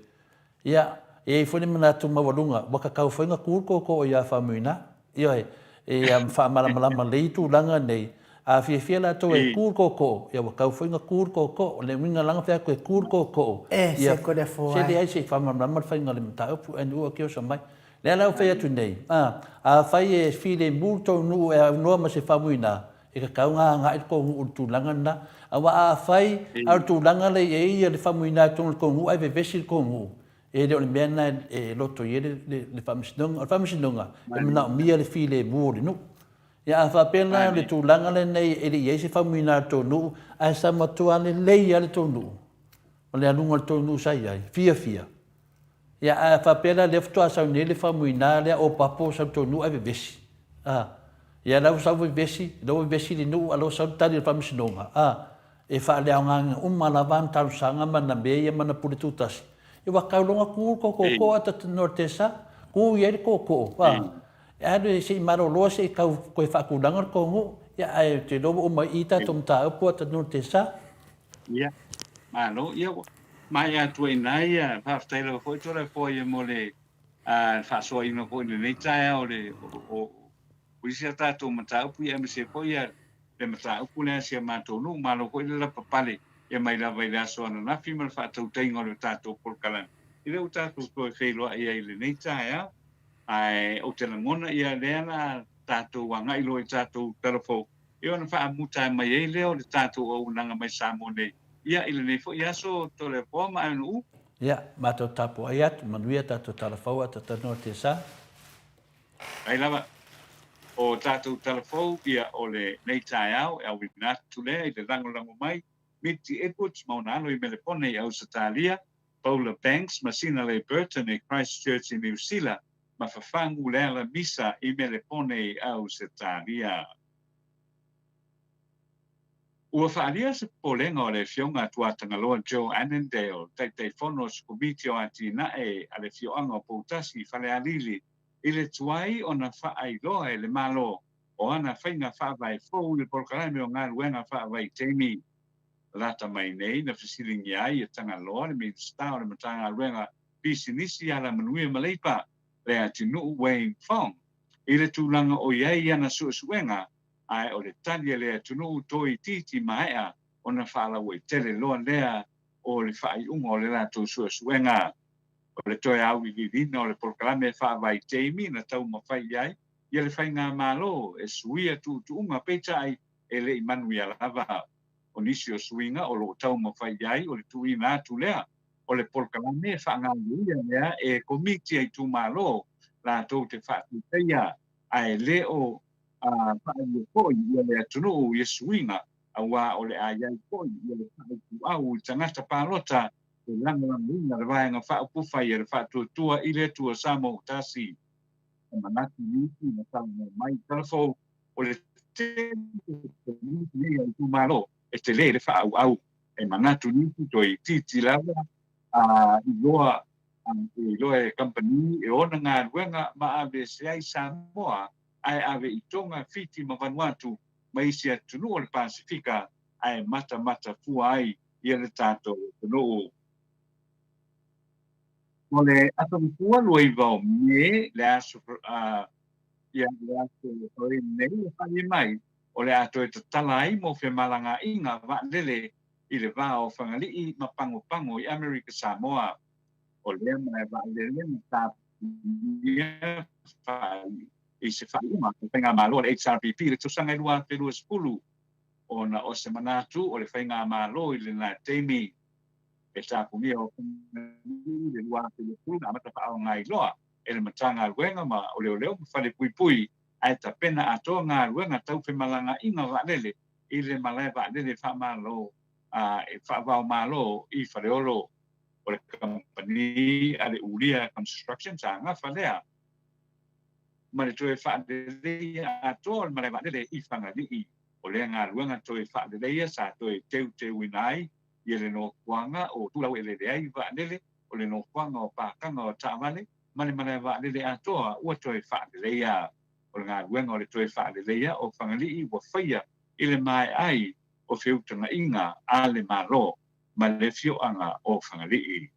Ia, e i ai foi le manatu maualuga, ua tatau foi ona tu le tootoo ia Faumuina. Ioe, ia faamalamalama lelei tulaga nei. A fiafia latou e tu le tootoo, ia ua tatau foi ona tu le tootoo. O le uiga la na fai atu e tu le tootoo, ia, se leai se i faamalamalama le faiga o le mataupu and ua kiosa mai. Lea la ua fai atu nei, a, afai e filemu le tou nuu e aunoa ma se Faumuina, E tatau ona agai le tou nuu i le tulaga lena. Aua afai a o le tulaga lea e i ai le famuina i totonu o le tou nuu ae vevesi le tou nuu, e le o le mea lena e loto i ai le faamasinoga. O le faamasinoga, e manaomia le filemu o le nuu. Ia a faapea la o le tulaga lenei e le i i ai se famuina i le tou nuu, ae sa matua lelei lava le tou nuu, o le aluga o le tou nuu sa i ai, fiafia. Ia, a faapea la lea faatoa sau nei le faumuina lea opapo sau tou nuu ae vevesi. A. Ia la ua sau vevesi, la ua vevesi le nuu a la ua sau le tali a le faamasinoga. A. E faaleaogaina uma lava ana talosaga ma ana mea ia ma ana pule tutasi. Ia ua tau loa ona tu le tootoo a talanoa i le Tesa, tu i ai le tootoo. A. E alu se i malolo se i tau toe faatulaga le tou nuu. Ia ae ou te iloa ua uma i i tatou mataupu a talanoa i le Tesa. Ia, malo. Ia, ua maea atu ai i ina ia, faafetai lava foi Toleafoa ia mo le faasoaina foi i lenei taeao o le, o, o isi a tatou mataupu, ia aemaise foi ia le mataupu lea a si a matou nuu. Malo foi le lavapapale ia mai lava i le aso ananafi ma le faatautaiga o le tatou polokalame i lea ua tatou toe feiloai ai i lenei taeao. Ae ou te lagona ia lea la tatou agai loa i tatou tala fou Ia ona faamuta mai ai lea o le tatou auaunaga mai Samoa nei, ia i lenei foi aso Toleafoa ma Aganuu. Ia, matou tapuai atu, manuia tatou tala fou a talanoa Tesa. Ai lava, o tatou tala fou, ia o lenei taeao e auina atu lea i le lagolago mai Miti Edwards ma ona alo i Melepone i Ausetalia, Paula Banks ma Sinalei Burton i Christchurch i Niu Sila, ma Fafagu Leala Misa i Melepone i Ausetalia. Ua faaalia se popolega o le Afioga a Tuatagaloa Joe Annandale, Taitaifono o se Komiti o Atinae a le Afioaga o Poutasi i Falealili, I le tuai ona faailoa e le Malo o ana faiga faavae fou i le polokalame o galuega faavaitaimi. Lata mai nei na fesiligia ai e Tagaloa le Minisita o le Matagaluega Pisinisi, Alamanuia ma Leipa, Leatinuu Wayne Fong, i le tulaga o i ai ana suesuega, ae o le tali a Leatinuu toeitiiti maea ona faalauaitele loa lea o le faaiuga o le latou suesuega. O le toe auiliiliina o le polokalame faavaitaimi na taumafai i ai ia le Faigamalo e suia tuutuuga peitai e le i manuia lava. O nisi o suiga o lo o taumafai i ai o le tuuina atu lea o le polokalame e faagaoioia lea e Komiti a Itumalo latou te faataitaia ae le o faaalia foi ia le atunuu ia suiga aua o le a i ai foi ia le faaituau i tagata palota e lagolagoina le Vaega Faaupufai a le Faatuatua i le Atua Samoa-tasi. E manatu nisi na talanoa mai i Talafou o le tele o Komiti nei a itumalo e tele le faaauau. E manatu nisi toeitiiti lava a iloa e iloa e kamupani e ona galuega ma aveese ai Samoa ae ave i Tonga, Fiti ma Vanuatu ma isi atunuu o le Pasefika ae matamata fua ai ia le tatou atunuu. O le aso Gafua 29 o Me, le aso, ia, le aso Faraile nei e faia mai, o le a toe tatala ai mo femalagaaiga vaalele i le va o Fagalii ma Pagopago i Amerika Samoa. O lea malae vaalele na tapunia i se faaiuga a le Faigamalo a le HRPP i le tausaga e 2020 ona o se manatu o le Faigamalo i lena taimi. E tapunia o Fagalii i le 2020 na amata faaaoga ai loa e le Matagaluega ma o Leoleo ma Falepuipui ae tapena atoa galuega tau femalagaaiga vaalele i le malae vaalele faamalo e faavaomalo i Faleolo. O le kamupani a le Ulia Construction sa gafa lea ma le toe faaleleia atoa o le malae vaalele i Fagalii. O lea galuega toe faaleleia sa toe teuteuina ai ia le nofoaga o tulaueleele ai vaalele, o le nofoaga o pakaga o taavale ma le malae vaalele atoa ua toe faaleleia. O le galuega o le toe faaleleia o Fagalii ua faia i le maea ai o feutagaiga a le Malo ma le afioaga o Fagalii.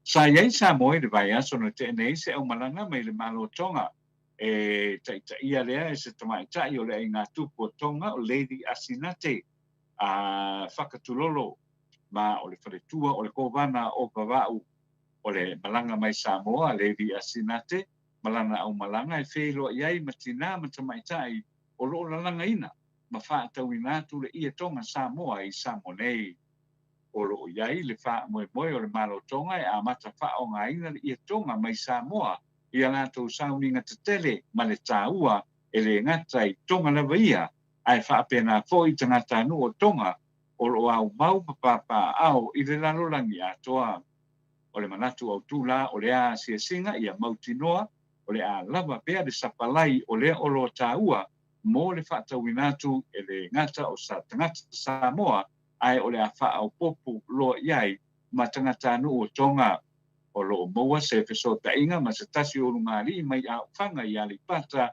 Sa i ai Samoa i le vaiaso na tea nei se aumalaga mai le Malo o Tonga e taitaia lea e se tamaitai o le aiga tupu o Tonga o Lady Asinate a Fakatulolo ma o le faletua o le Kovana o Vava'u. O le malaga mai Samoa a Lady Asinate ma lana aumalaga e feiloai ai ma tinā ma tamaitai o lo o lalagaina ma faatauina atu le ie Tonga Samoa i Samoa nei. O lo o i ai le faamoemoe o le Malo Tonga e amata faaaogaina le ie Tonga mai Samoa i a latou sauniga tetele ma le taua e le gata i Tonga lava ia ae faapena foi i tagatanuu o Tonga o lo o aumau ma papaaao i le lalolagi atoa. O le manatu autū la o lea asiasiga ia mautinoa o le a lava pea le sapalai o lea oloa taua mo le faatauina atu e le gata o sa tagata Samoa ae o le a faaopoopo loa i ai ma tagatanuu o Tonga. O lo o maua se fesootaiga ma se tasi o ulugalii mai Aufaga i Aleipata,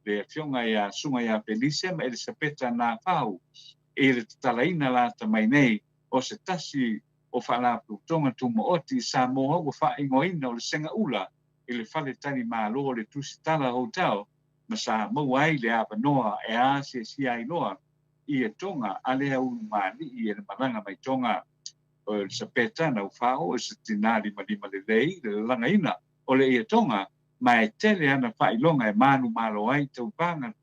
le afioga ia Susuga ia Felise ma Elisapeta Nafau i le tatalaina lata mai nei o se tasi o Faalapotopotoga Tumaoti i Samoa ua faaigoaina o le Segaula i le Fale Tali Malo o le Tusitala Hotel ma sa maua ai le avanoa e asiasia ai loa ia Tonga a lea ulugalii e le malaga mai Tonga. O Elisapeta Naufao o se tinā limalima lelei i le lalagaina o le ia Tonga ma e tele ana faailoga e manumalo ai i tauvaga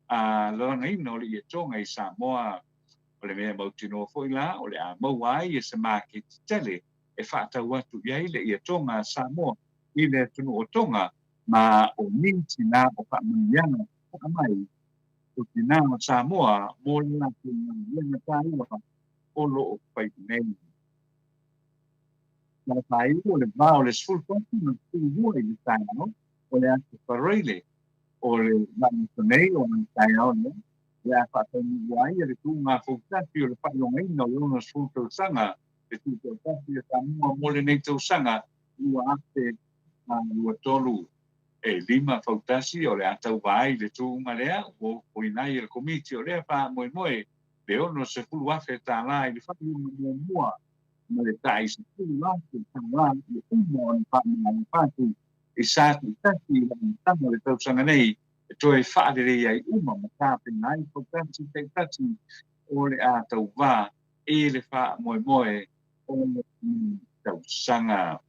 a lalagaina o le ia Tonga i Samoa. O le mea mautinoa foi la o le a maua ai e se maketi tele e faatau atu i ai le ia Tonga a Samoa i le atunuu o Tonga ma o ni tinā o faamanuiaga taa mai o tinā o Samoa mo le latou galuega taua o lo o fai nei. Na faaiu o le va o le 11 ma le 12 i le taeao o le aso Faraile o le vaiaso nei o le taeao lea, o le a faataunuu ai le tuuga fautasi o le faailogaina o le 60 tausaga le tutoatasi a Samoa mo lenei tausaga 2000. 4, 2, 3, e 5 fautasi o le a tauva ai le tuuga lea ua ofoina ai e le Komiti o lea faamoemoe le $60,000 tala i le faaiuga muamua ma le tai $10,000 tala i le uma o le faamalamalama i sa taitasi i le amataga o le tausaga nei e toe faalelei ai uma ma tapena ai fautasi taitasi o le a tauva i le faamoemoe o le tausaga.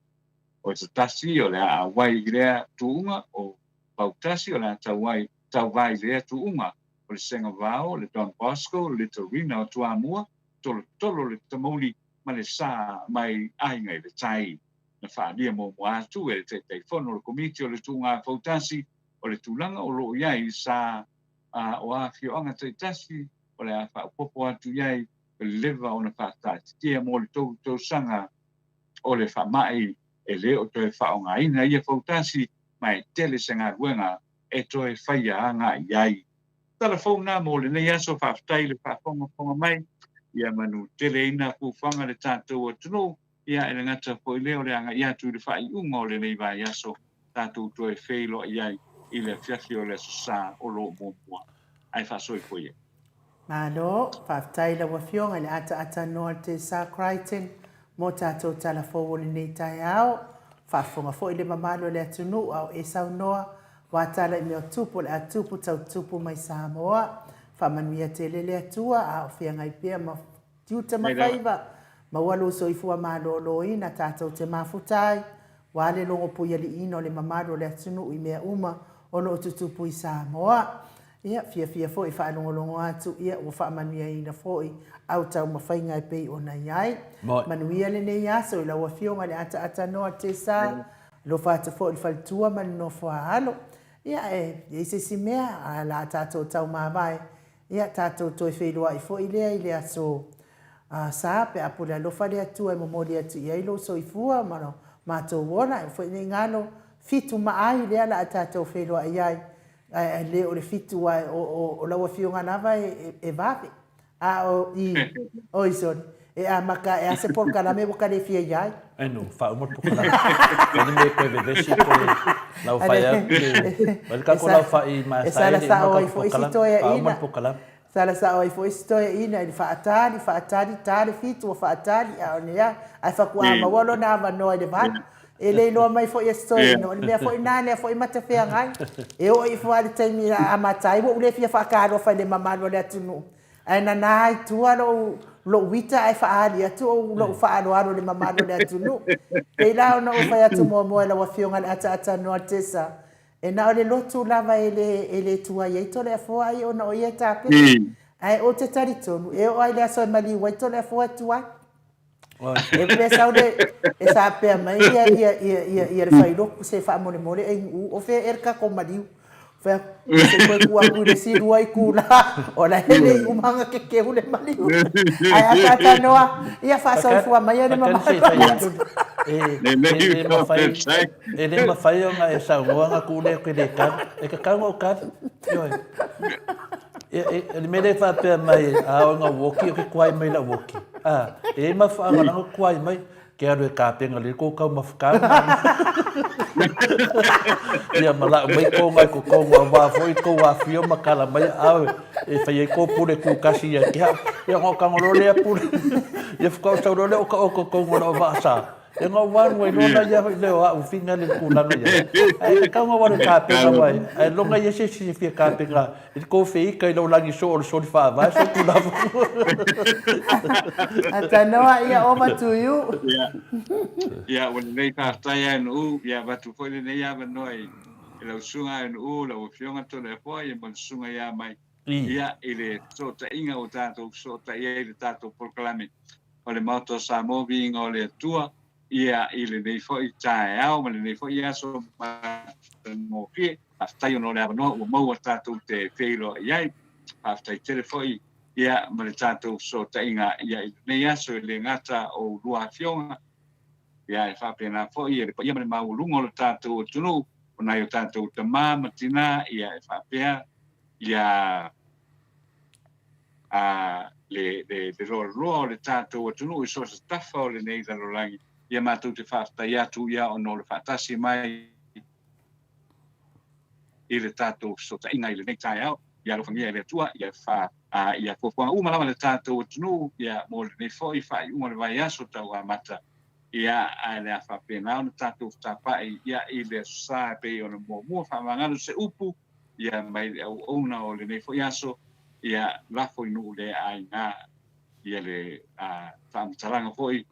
O se tasi o le a auai i lea tuuga, o Fautasi o le a tauai tauva i lea tuuga, o le Segavao, le Don Bosco, le Litorina o Toamua, Tolotolo le Tamauli ma le Sa mai Aiga i le Tai. Na faaalia muamua atu e le Taitaifono o le Komiti o le Tuuga Fautasi o le tulaga o lo o i ai sa o afioaga taitasi o le a faaopoopo atu i ai o le leva ona faataatitia mo le 3 tausaga o le faamai e le o toe faaaogaina ia fautasi ma e tele se galuega e toe faia agai i ai. Tala fou na mo lenei aso, faafetai i le faafogafoga mai, ia manu tele ina fuafuaga le tatou atunuu, ia e le gata foi lea o le agai atu i le faaiuga o lenei vaiaso tatou toe feiloai ai i le afiafi o le Aso Sa o lo o muamua. Ae faasoifua ia. Malo, faafetai i lau Afioga i le ataata noa o le Tesa Crichton mo tatou tala fou o lenei taeao. Faafofoga foi le mamalu o le atunuu a o e saunoa, ua tala i mea o tupu o le a tupu tau tupu mai Samoa. Faamanuia tele le Atua a o feagai pea ma tiute ma faiva. Maua lou soifua maloloina tatou te mafuta ai Ua le logo puialiiina o le mamalu o le atunuu i mea uma o lo o tutupu i Samoa. Ia, fiafia foi e faalogologo atu, ia, ua faamanuiaina foi au taumafaiga e pei ona i ai. Manuia lenei aso i lau Afioga i le ataata noa Tesa, alofa atu foi i le faletua ma le nofo a alo. Ia, e i ai se isi mea, a la tatou taumavae, Ia, tatou toe feiloai foi lea i le aso Sa, pe a pule alofa le Atua e momoli atu i ai lou soifua ma lo matou ola, e foi nei galo, fitu ma ai lea la a tatou feiloai ai, ae le o le fitu ae o lau afioga lava e vave. A o i, oi sorry, e amata e a se polokalame ua ka le fia i ai. Ai no, faauma le polokalame. Fai le mea e toe vevesi toe lau fai atu. Fai le tatou lau fai ma sa e le uma tatou polokalame. Faauma le polokalame. Sala sao ai foi si toeaina i le faatali, faatali, ta le fitu ua faatali, a o le a, ae faatoa maua lona avanoa i le 8. E le iloa mai foi e si toeaina, o le mea foi lena lea foi ma te feagai. E oo ifo lava i le taimi a amata ai, ua ou le fia faatalofa i le mamalu o le atunuu, ae nana i tua lou, lou uita ae faaali atu ou, lou faaaloalo i le mamalu o le atunuu. Pei la ona ou fai atu muamua i lau Afioga i le ataata noa Tessa, E na o le lotu lava e le, e le tuai ai Toleafoa ai ona o ia e tapena. Ae ou te talitonu, e oo lava i le aso e maliu ai Toleafoa e tuai. E pe sau le, e sapea mai ia, ia, ia, ia, ia le failoku se faamolemole e uu, o fea ea le tatou maliu. Fai atu, se i toe tuu atu i le isi lua itula, o la e le i uma ona kekeu le maliu. Ae ataata noa, ia faasoifua maia le mamalu. E le mafai, E le mafai ona e saunoa ona tuu lea ou te le tali. E tatau ona ou tali. Ioe. E, e, o le mea lea e faapea mai, a oo ina ou oti, ou te tuai mai lau oti. A, e i ai mafuaaga na ou tuai mai, ke alu e tapena lelei kou taumafataga. Ia ma lau mai kou nai totonu aua foi tou afio ma tala mai au e fai ai kou pule kukasi ia te au. Ia ona ou tago loa lea pule. Ia faatoa ou sau loa lea o taoto totonu o lau vaa sa. E ngau wanu ai lona ia hoi leo au finga le tulaga ia. Ae tatau ona walu tapena mai. Ae longa ia se isi e fia tapena i le kou feika i lau lagi soo o le soli faavae so tulaga. Atanoa ia over to you. Ia. Ia, ua lelei faafetai a Nu'u, ia avatu foi lenei avanoa i lau susuga a Nu'u, lau Afioga Toleafoa, ia ma le susuga ia Mai, ia, i le fesootaiga ua tatou fesootai ai i le tatou polokalame o le Maota o Samoa Viiga o le Atua, ia, i lenei foi taeao ma lenei foi aso matagofie. Faafetai ona o le avanoa ua maua tatou te feiloai ai. Faafetai tele foi, ia, ma le tatou fesootaiga, ia, i lenei aso, e le gata o ulua afioga, ia, e faapena foi le paia ma le maualuga o le tatou atunuu, o nai o tatou tama ma tina, ia, e faapea, ia, a le, le, le loaloa o le tatou atunuu i so o se tafa o lenei lalolagi. Ia matou te faafetai atu ia ona o le faatasi mai i le tatou fesootaiga i lenei taeao. Ia alofagia e le Atua ia fa ia fuafuaga uma lava le tatou atunuu ia mo lenei foi faaiuga o le vaiaso tau amata ia ae le a faapena ona tatou fetapa'i ia i le Aso Sa e pei ona muamua faamagalo se upu ia mai le auauna o lenei foi aso ia lafo i nuu le aiga ia le faamatalaga foi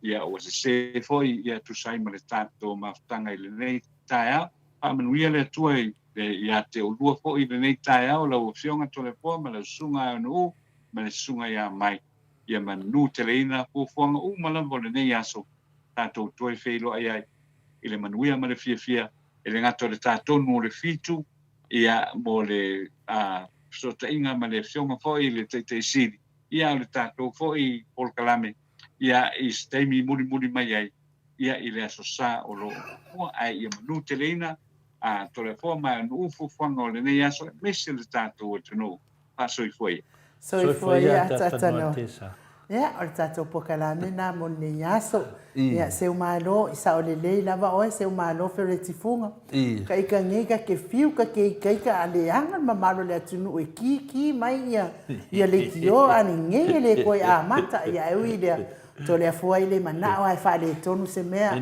ia ua sese foi ia tusa ai ma le tatou mafutaga i lenei taeao. Faamanuia le Atua i ia te oulua foi i lenei taeao, lau Afioga Toleafoa ma lau Susuga Aeonuu ma le Susuga ia Mike. Ia manuteleina fuafuaga uma lava o lenei aso, tatou toe feiloai ai i le manuia ma le fiafia, e le gata o le ta tonu o le fitu, ia, mo le fesootaiga ma le Afioga foi i le Taitai Sili, ia, a o le tatou foi polokalame, ia, i se taimi mulimuli mai ai, ia, i le Aso Sa o lo o muamua, ae ia manuteleina a Toleafoa ma Aeonuu fuafuaga o lenei aso, aemaise le tatou atunuu. Faasoifua ia. Soifua ia Tatanoa. Ia, o le tatou polokalame lena mo lenei aso. Ia, Seumalo, i sao lelei lava oe, Seumalo Feletifuga. Ka ika nei ka ke fiu ka ke ikaika a leaga le mamalu o le atunuu e ki ki mai ia ia leitio a lenei e le koe amata. Ia, ae ui i lea, Toleafoa i le manao ae faaletonu se mea.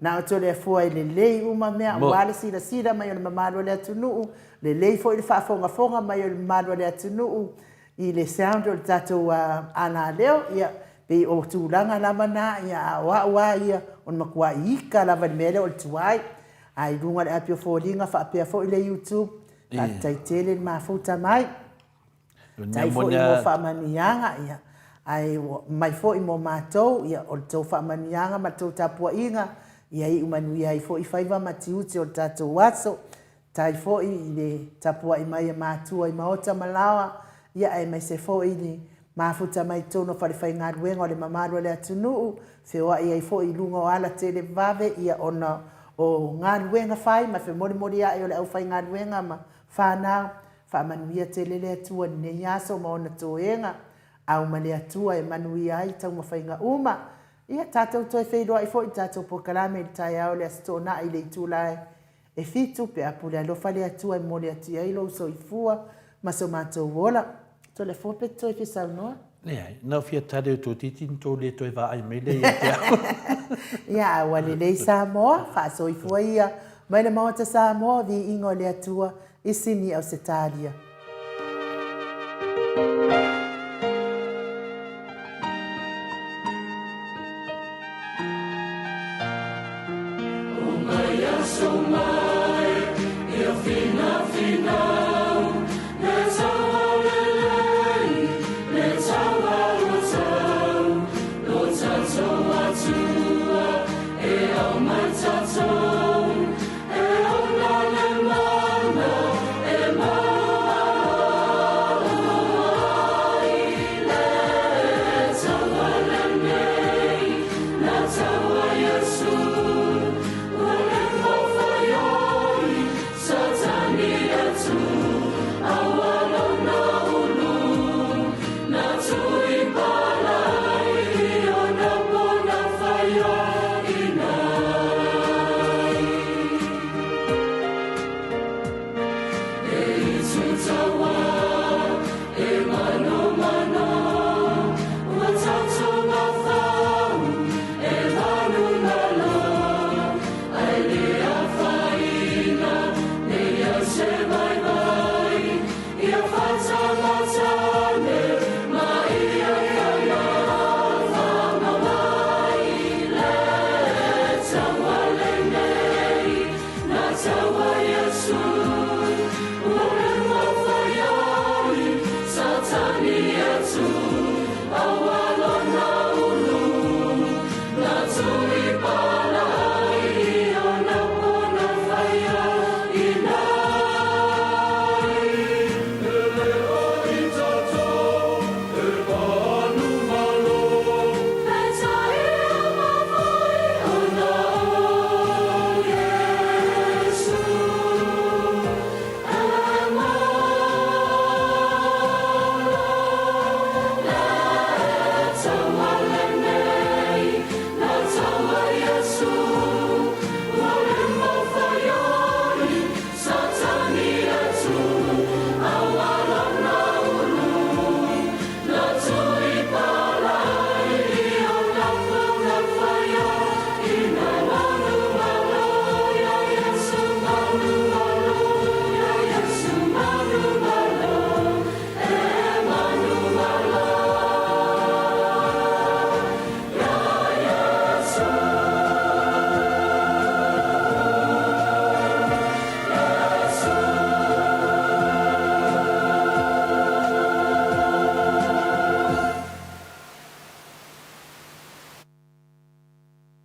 Na o Toleafoa e lelei uma mea aua le silasila mai o le mamalu o le atunuu, Lelei foi le faafogafoga mai o le mamalu o le atunuu i le sound o le tatou alaleo, ia, pei o tulaga lava na, ia, a o au lava ia, o le matua ika lava i le mea lea o le tuai. A i luga o le api o foliga faapea foi le YouTube, faafetai tele le mafuta mai. Tai foi mo faamanuiaga, ia, ae mai foi mo matou, ia, o le tou faamanuiaga ma le tou tapuaiga, ia iu manuia ai foi faiva ma tiute o le tatou aso. Tai foi i le tapuai mai a matua i maota ma laoa, ia aemaise foi i le mafuta mai totonu o falefaigaluega o le mamalu o le atunuu, feoai ai foi i luga o ala televave, ia ona o galuega fai ma femolimolia'i o le aufaigaluega ma fanau. Faamanuia tele le Atua i lenei aso ma ona toega, au ma le Atua e manuia ai taumafaiga uma. Ia tatou toe feiloai foi i le tatou polokalame i le taeao o le Aso Toonai i le itula e E fitu pe a pule alofa le Atua e momoli atu i ai lou soifua ma so matou ola. Toleafoa pe te toe fia saunoa? Leai, na o fia tali o toeitiiti ni tou le toe vaai mai lea ia te au. Ia, a ua lelei Samoa, faasoifua ia mai le Maota Samoa, viiga o le Atua i Sini Ausetalia.